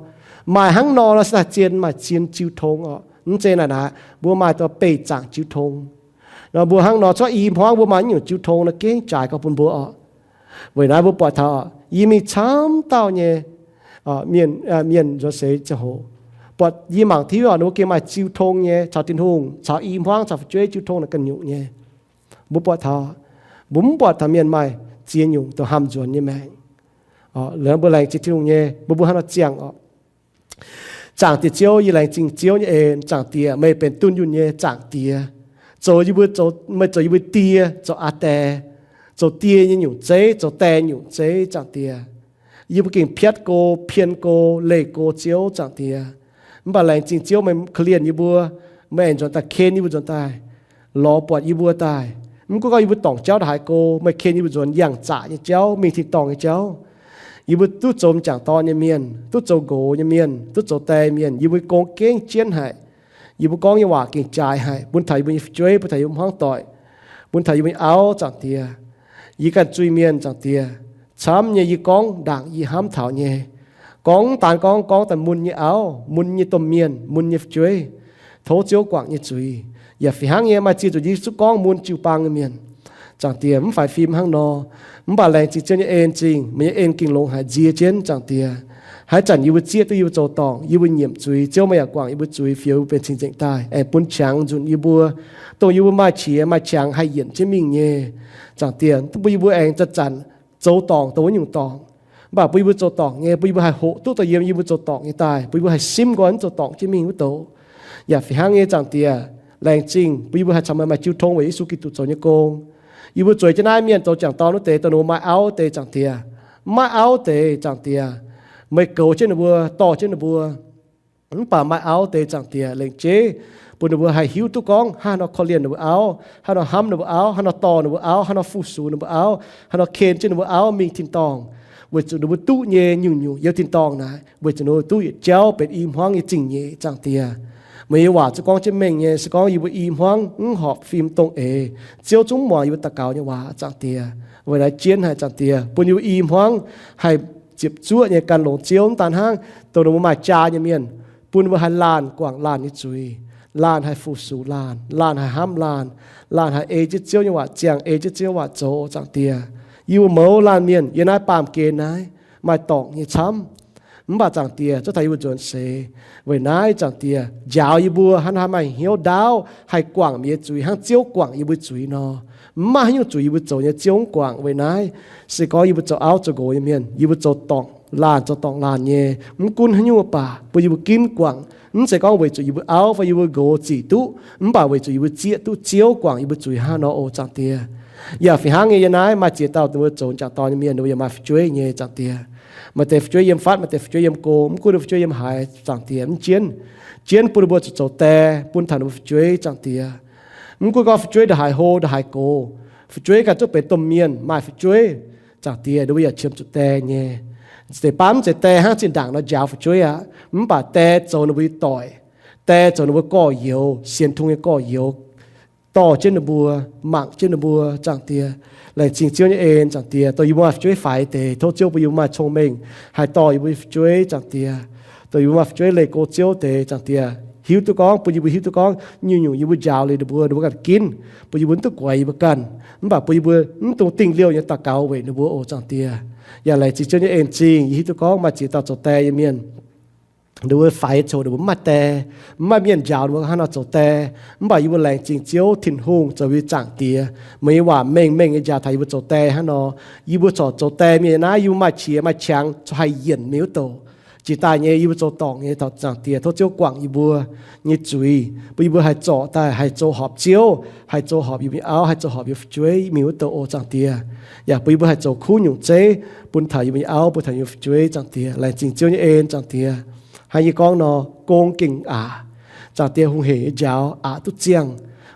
Maaih hnangv nor nor se daaih zien maaih zien jiu tong oc. Mv zeiz naaic naaic mbuo maaih dongh beih zaangc jiu tong. Nor mbuo hnangv nor cuotv i hmuangv mbuo maaih nyungc jiu tong nor gengh jaaix gau bun mbuo oc. Weic naaiv mbuo buatc taux yie mingh camv dauh nyei mienh, mienh nzuonx seix ziangh hoc, buatc yie mangc tiuv oc, ninh mbuo gengh maaih jiu tong nyei caux Tin-Hungh caux i hmuangv caux fu'jueiv jiu tong naaic ganh nyungc nyei. Mbuo buatc taux, mbuo mv buatc taux mienh maaih ziex nyungc dongh hnamv nzuonx nyei maengc. Mbuo laengz zingh Tin-Hungh nyei, mbuo mbuo hnangv nor ziangh oc. Zaangc Diex Ziouv, yie laengz zingh Ziouv nyei en. Zaangc Diex, meih benx dunh yunh nyei Zaangc Diex. Zoux yie mbuo, meih zoux yie mbuo die, zoux aa die, zoux die nyei nyungc zeiv, zoux die nyungc zeiv, Zaangc Diex. Yie mbuo gengh piatv go, pien go, leih go Ziouv, Zaangc Diex. Mv baac laengz zingh Ziouv, meih korv-lienh yie mbuo, meih aengx nzuonx daaih ken yie mbuo nzuonx daaih, lorz buatc yie mbuo daaih. Mv gunv gorngv yie mbuo dorngc jauv ndongc haaix go, meih ken yie mbuo nzuonx yangh zaqc nyei jauv, mingh tin-dorngh nyei jauv. Yie mbuo duqv zoux m'jangc dorn nyei mienh, duqv zoux nqox nyei mienh, duqv zoux die mienh, yie mbuo gong gengh jienv haic. Yie mbuo gorngv nyei waac gengh jaaix haic bun taux yie mbuo nyei fu'jueiv, bun taux yie mbuo hmuangv doic, bun taux yie mbuo nyei auv, Zaangc Diex. Yie ganh zuiz-mienh, Zaangc Diex. Camv nyei yie gorngv ndaangc yie hnamv taux nyei. Gorngv daan gorngv, gorngv daaih mun nyei auv, mun nyei domh mienh, mun nyei fu'jueiv. Tov Ziouv guangc nyei zuiz. Yaac fih hnangv nyei maaih ziex nzunc yie zungv gorngv mun jiu-baang nyei mienh. Zaangc Diex, mv faix fim hnangv nor. Mv baac laengz zingh Ziouv nyei en zingh, meih nyei en gengh longx haic nzie jienv, Zaangc Diex. Haaix zanc yie mbuo zieqv duqv yie mbuo zoux dorngc, yie mbuo nyiemc zuiz, Ziouv meih yaac guangc yie mbuo zuiz, fioux yie mbuo benx cing-nzengc daaih, aengx bun qangx nzunc yie mbuo, dongh yie mbuo maaih qiex maaih qangx haih yienc jienv mingh nyei. Zaangc Diex, duqv bun yie mbuo aengx zanc-zanc zoux dorngc dongh wuov nyungc dorngc. Mv baac bun yie mbuo zoux dorngc nyei, bun yie mbuo haih hoqc duqv daaih yiem yie mbuo zoux dorngc nyei daaih, bun yie mbuo haih simv nqoi duqv zoux dorngc jienv mingh wuov douc. Yaac fih hnangv nyei, Zaangc Diex, laengz zingh bun yie mbuo haih caux meih maaih jiu tong weic Yesu Giduc zoux nyei gong. Yie mbuo zueiz jienv naaiv mienh zoux m'jangc dorn wuov deix, dongh ninh mbuo maaih auv deix, Zaangc Diex, mv maaih auv deix, Zaangc Diex, meih goux jienv ninh mbuo, dorh jienv ninh mbuo. Mv baac maaih auv deix, Zaangc Diex, lengc jeiv bun ninh mbuo haih hiuv duqv gorngv haaix nor korv-lienh ninh mbuo auv, haaix nor hnamv ninh mbuo auv, haaix nor dorh ninh mbuo auv, haaix nor fu-sux ninh mbuo auv, haaix nor ken jienv ninh mbuo auv mingh tin-dorngh, weic zuqc ninh mbuo duqv nyei nyungc-nyungc yiem tin-dorngh naaic, weic zuqc ninh mbuo duqv yietc jauv benx i hmuangv nyei zingh nyeic, Zaangc Diex. Meih nyei waac zungv gorngv jienv mengh nyei, se gorngv yie mbuo i hmuangv mv horpc fim dongh eix, Ziouv zungv mv muangx yie mbuo daux gaux nyei waac, Zaangc Diex. Weic naaiv jienv haic, Zaangc Diex, bun yie mbuo i hmuangv haih ziepc zuoqv nyei gan longx Ziouv, mv daan hnangv dongh ninh mbuo maaih jaa nyei mienh, bun ninh mbuo haih laanh guangc laanh nyei zuiz, laanh haih fu-sux laanh, laanh haih hnamv laanh, laanh haih ei jienv Ziouv nyei waac ziangh, ei jienv Ziouv waac zoux, Zaangc Diex. Yie mbuo mouz laanh mienh yiem naaiv baamh gen naaiv maaih dorngc nyei camv. Mv baac Zaangc Diex, zuov taux yie mbuo nzuonx seix. Weic naaiv Zaangc Diex njaaux yie mbuo hnangv haaix maaih hnyouv ndaauv haih guangc mienh nyei zuiz hnangv Ziouv guangc yie mbuo zuiz nor. Mv maaih haaix nyungc zuiz yie mbuo zoux nyei Ziouv mv guangc. Weic naaiv se gorngv yie mbuo zoux auv zoux nqox nyei mienh, yie mbuo zoux dorngc laanh zoux dorngc laanh nyei, mv gunv haaix nyungc baac bun yie mbuo ginv guangc. Mv zeiz gorngv weic zuqc yie mbuo auv fai yie mbuo nqox zic duqv, mv baac weic zuqc yie mbuo zieqv duqv Ziouv guangc yie mbuo zuiz hnangv nor oc, Zaangc Diex. Yaac fih hnangv nyei, yie naaiv maaih ziex dauh dongh mbuo zoux m'jangc dorn nyei mienh, ninh mbuo yaac maaih fu'jueiv nyei, Zaangc Diex. Maaih deix fu'jueiv yiem fatv, maaih deix fu'jueiv yiem go, mv gunv ninh fu'jueiv yiem haaix, Zaangc Diex, mv jienv, jienv bun ninh mbuo zuqc zoux die bun taux ninh mbuo fu'jueiv, Zaangc Diex. Mv gunv gorngv fu'jueiv ndongc haaix hlo ndongc haaix gox, fu'jueiv ganh zungv benx domh mienh maaih fu'jueiv, Zaangc Diex, ninh mbuo yaac qiemx zuqc die nyei. Deix baav mv zeiz die hnangv zinh ndaangc nor njaaux fu'jueiv aqv, mv baac die zoux ninh mbuo nyei doic, die zoux ninh mbuo gorx-youz, sienx Tin-Hungh nyei gorx-youz, dorh jienv ninh mbuo, mangc jienv ninh mbuo, Zaangc Diex. Laengz zingh Ziouv nyei en, Zaangc Diex, dongh yie mbuo maaih fu'jueiv faix deix, tov Ziouv bun yie mbuo maaih cong-mengh haih dorh yie mbuo nyei fu'jueiv, Zaangc Diex. Dongh yie mbuo maaih fu'jueiv leih go Ziouv deix, Zaangc Diex, hiuv duqv gorngv, bun yie mbuo hiuv duqv gorngv nyungc-nyungc yie mbuo njaaux liuz ninh mbuo, ninh mbuo ganh ginv, bun yie mbuo mv duqv guaix yie mbuo ganh, mv baac bun yie mbuo mv dungx dingh liouh nyei daux gaux weic ninh mbuo oc, Zaangc Diex. Yaac laengz zingh Ziouv nyei en zingh, yie hiuv duqv gorngv maaih ziex dauh zoux die nyei mienh, ninh mbuo faix coc ninh mbuo mv maaih die, mv maaih mienh njaaux ninh mbuo hnangv haaix nor zoux die. Mv baac yie mbuo laengz zingh Ziouv Tin-Hungh zoux yie mbuo Zaangc Diex, meih nyei waac mengh mengh nyei njaaux taux yie mbuo zoux die hnangv nor. Yie mbuo corc zoux die mienh naaiv, yie mbuo maaih qiex maaih qangx corc haih yienc mingh wuov douc. Jiex daaih nyei yie mbuo zoux dorngc nyei taux Zaangc Diex, tov Ziouv guangc yie mbuo nyei zuiz, bun yie mbuo haih zorc daaih haih zoux horpc Ziouv, haih zoux horpc yie mbuo nyei auv, haih zoux horpc yie mbuo fu'jueiv mingh wuov douc oc, Zaangc Diex. Yaac bun yie mbuo haih zoux kuv nyungc zeiv bun taux yie mbuo nyei auv, bun taux yie mbuo fu'jueiv, Zaangc Diex. Laengz zingh Ziouv nyei en, Zaangc Diex. Hnangv yie gorngv nor, gong gengh aqc. Zaangc Diex hungh heic nyei njaaux aqc duqv ziangh.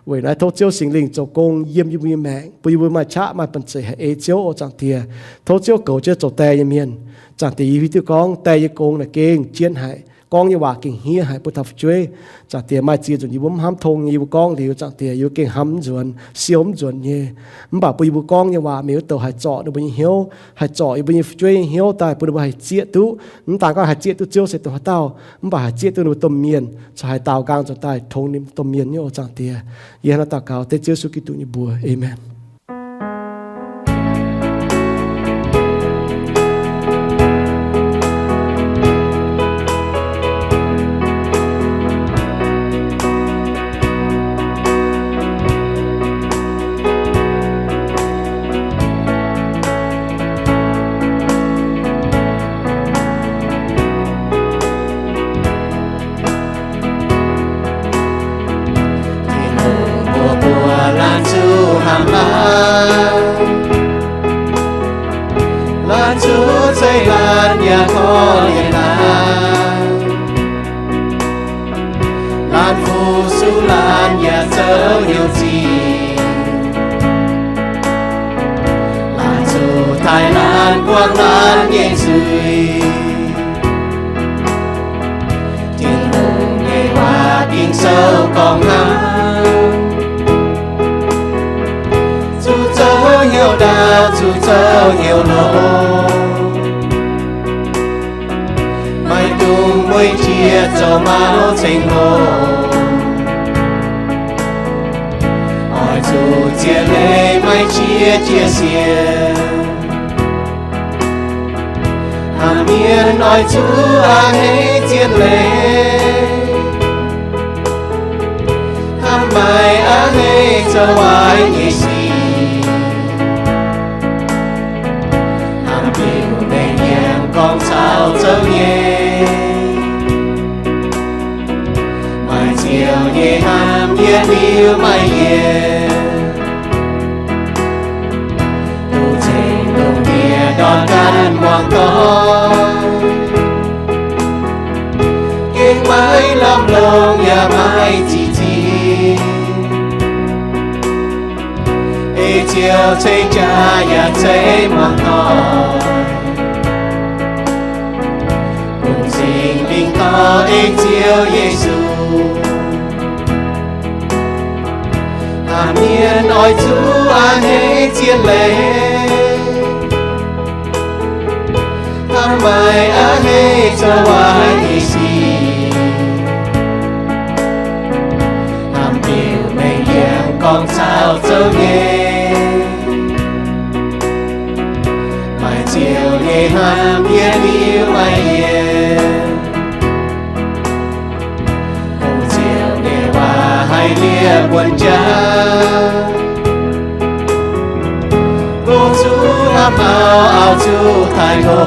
Weic naaiv tov Ziouv Singx Lingh zoux gong yiem yie mbuo nyei maengc, bun yie mbuo maaih qaqv maaih banh zeic haih ei Ziouv oc Zaangc Diex. Tov Ziouv goux jienv zoux die nyei mienh. Zaangc Diex, yie hiuv duqv gorngv die nyei gong naaic gengh jienv haic, gorngv nyei waac gengh hniev haic bun taux fu'jueiv. Zaangc Diex, maaih ziex nzunc yie mbuo mv hnamv tong nyei, yie mbuo gorngv liuz, Zaangc Diex, yie mbuo gengh hnamv mv nzuonx, siou mv nzuonx nyei. Mv baac bun yie mbuo gorngv nyei waac mingh wuov douc haih zorc ninh mbuo nyei hnyouv, haih zorc yie mbuo nyei fu'jueiv nyei hnyouv daaih bun ninh mbuo haih zieqv duqv. Mv daan gorngv haih zieqv duqv Ziouv se dongh haaix dauh, mv baac haih zieqv duqv ninh mbuo domh mienh, caux haih daaux nqaang nzuonx daaih tongx ninh domh mienh nyei oc Zaangc Diex. Yie hnangv naaiv daux gaux dengv Ziouv Yesu Giduc nyei mbuox. Aamen. Tin-Hungh mbuox mbuo laanh zuqc hnamv laanh, laanh zuqc zeiz laanh yaac korv-lienh laanh, laanh fu-sux laanh yaac zoux hnyouv zinh, laanh zuqc taaih laanh buangh laanh nyei nzuih. Tin-Hungh nyei waac Ging-Sou gorngv hnangv, zuqc zoux hnyouv ndaauv, zuqc zoux hnyouv longx, maiv dungx mueiz jiex zoux mauv ceng-hlo. Oix zuqc ziex leiz maiv qiex jiez sienx. Hnamv mienh oix zuqc a'hneiv zien leiz, hnamv maaic a'hneiv zoux waaic nyei sic. Hnamv biux mengh yiem gorngv caux zoux nyei, maaih Ziouv nyei hnamv yietc liuz maaih yienc. Duqv cing dongh diex ndortv ganh muangx doic, gengh maiv lamh longc yaac maiv zic zinh. Ei Ziouv ceix jaax yaac ceix muangx doic, bun Singx Lingh dorh ei Ziouv Yesu. Hnamv mienh oix zuqc a'hneiv zien leiz, hnamv maaic a'hneiv zoux waaic nyei sic. Hnamv biux mengh yiem gorngv caux zoux nyei, maaih Ziouv nyei hnamv yietc liuz maaih yienc. Hungh Ziouv nyei waac haiz liuz buonv jaax, longc zuqc hnamv auv, auv zuqc taaih hlo,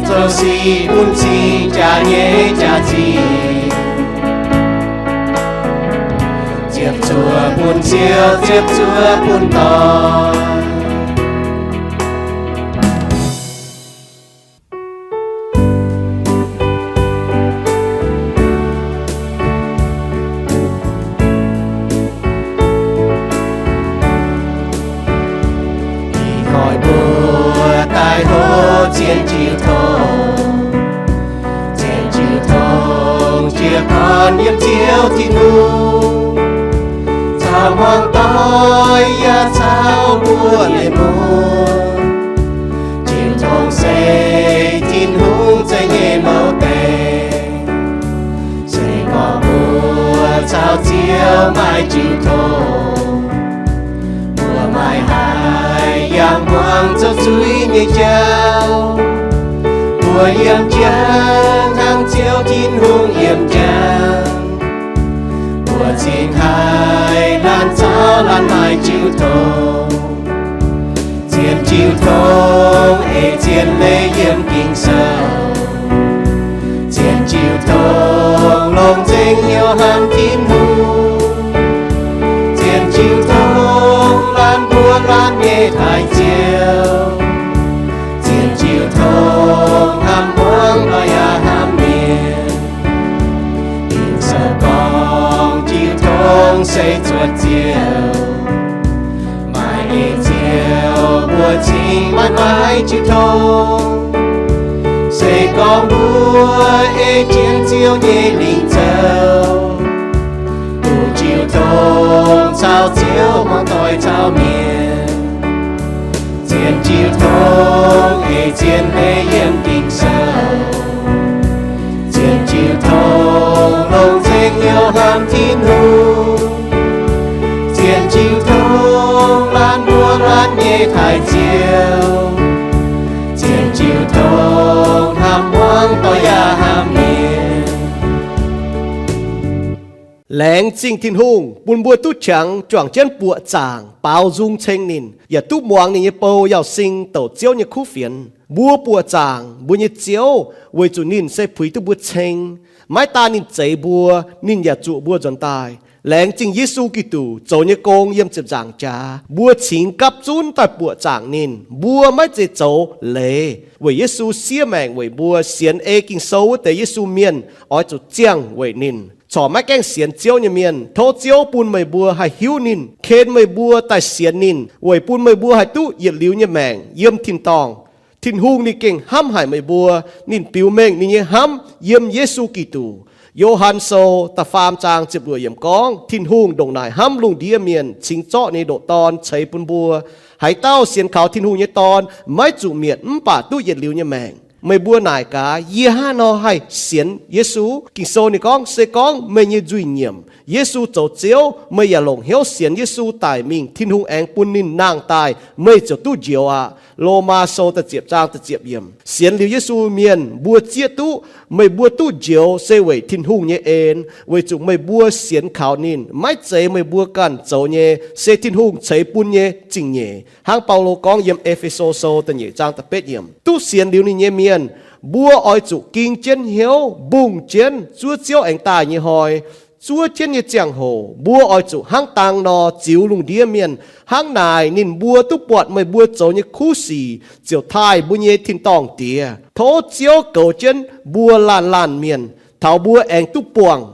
zoux sic bun cing jaax nyei jaax-zinh, ziepc zuoqv bun Ziouv, ziepc zuoqv bun doic. Ih hnoi mbuo daaih hlo zien jiu tong, zien jiu tong jiez gorn yiem Ziouv Tin-Hungh, caux hmuangx doic yaac caux mbuo mienh mun. Jiu tong se Tin-Hungh za'nyeic mouc deix. Se gorngv mbuo caux Ziouv maaih jiu tong, mbuo maaih haic yaac hmuangx zoux zuiz nyei jauv. Mbuo yiem jangv hnangv Ziouv Tin-Hungh yiem jangv. Mbuo cingx haiz laanh zaux laanh maaih jiu tong. Zien jiu tong ei zien leiz yiem Ging-Sou. Zien jiu tong longc nzengc hnyouv hnamv Tin-Hungh. Zien jiu tong laanh mbuo laanh nyei taaih Ziouv. Zien jiu tong hnamv muangx lorz yaac hnamv mienh. Ging-Sou gorngv Se zuotc Ziouv, maaih ei Ziouv mbuo cingx maiv maaih jiu tong. Se gorngv mbuo ei jienv Ziouv nyei lingc zoux, duqv jiu tong caux Ziouv muangx doic caux mienh, zien jiu tong ei zien leiz yiem Ging-Sou. Zien jiu tong longc nzengc hnyouv hnamv Tin-Hungh. Zien jiu tong laanh mbuo laanh nyei taaih Ziouv. Zien jiu tong hnamv muangx doic yaac hnamv mienh. Laengz zingh Tin-Hungh bun mbuo duqv qangx juangc jienv buoqc zaangc baaux nzung ceng ninh, yaac duqv muangx ninh nyei bou Yauz Sing douc Ziouv nyei kuv fienx. Mbuo buoqc zaangc mbuo nyei Ziouv weic zuqc ninh se puix duqv mbuo ceng. Maiv daan ninh zeix mbuo, ninh yaac zuqc mbuo nzuonx daaih. Laengz zingh Yesu Giduc zoux nyei gong yiem ziepc nzaangc jaax, mbuo cingx gapv zunv daaih buoqc zaangc ninh. Mbuo maiv zeiz zoux leiz weic Yesu siev maengc weic mbuo, sienx ei Ging-Sou wuov deix Yesu mienh oix zuqc ziangh weic ninh. Corc maiv gaengh sienx Ziouv nyei mienh, tov Ziouv bun meih mbuo haih hiuv ninh, ken meih mbuo daaih sienx ninh, weic bun meih mbuo haih duqv yietc liuz nyei maengc yiem tin-dorngh. Tin-Hungh ninh gengh hnamv haic meih mbuo. Ninh biux mengh ninh nyei hnamv yiem Yesu Giduc. Yo^han Sou da'faam zaang ziepc luoqc yiemc gorngv, Tin-Hungh ndongc naaic hnamv lungh ndiev mienh, cingx zorqv ninh nyei ndoqc Dorn ceix bun mbuo. Haaix dauh sienx kaux Tin-Hungh nyei Dorn maiv zuqc mietc mv baac duqv yietc liuz nyei maengc. Meih mbuo naaic gaax, yie hnangv haaix nor haih sienx Yesu? Ging-Sou ninh gorngv, se gorngv meih nyei nzuih nyiemc, Yesu zoux Ziouv, meih yaac longc hnyouv sienx Yesu daic mingh, Tin-Hungh aengx bun ninh nangh daaih, meih ziouc duqv njoux aqv. Lomaa Sou da'ziepc zaang da'ziepc yiemc. Sienx liuz Yesu mienh mbuo zieqv duqv, meih mbuo duqv njoux se weic Tin-Hungh nyei en, weic zuqc meih mbuo sienx kaux ninh. Maiv zeiz meih mbuo ganh zoux nyei, se Tin-Hungh ceix bun nyei zingh nyeic. Hnangv Baulo gorngv yiem E^fe^so Sou da'nyeic zaang da'betv yiemc, duqv sienx liuz ninh nyei mienh, mbuo oix zuqc ging jienv hnyouv, mbungh jienv zuov Ziouv aengx daaih nyei hnoi. Zuov jienv nyei ziangh hoc mbuo oix zuqc hnangv dang nor ziux lungh ndiev mienh. Hnangv naaic ninh mbuo duqv buatc meih mbuo zoux nyei kuv sic, ziouc taaih mbuo nyei tin-dorngh Diex. Tov Ziouv goux jienv mbuo laanh laanh mienh, taux mbuo aengx duqv buangh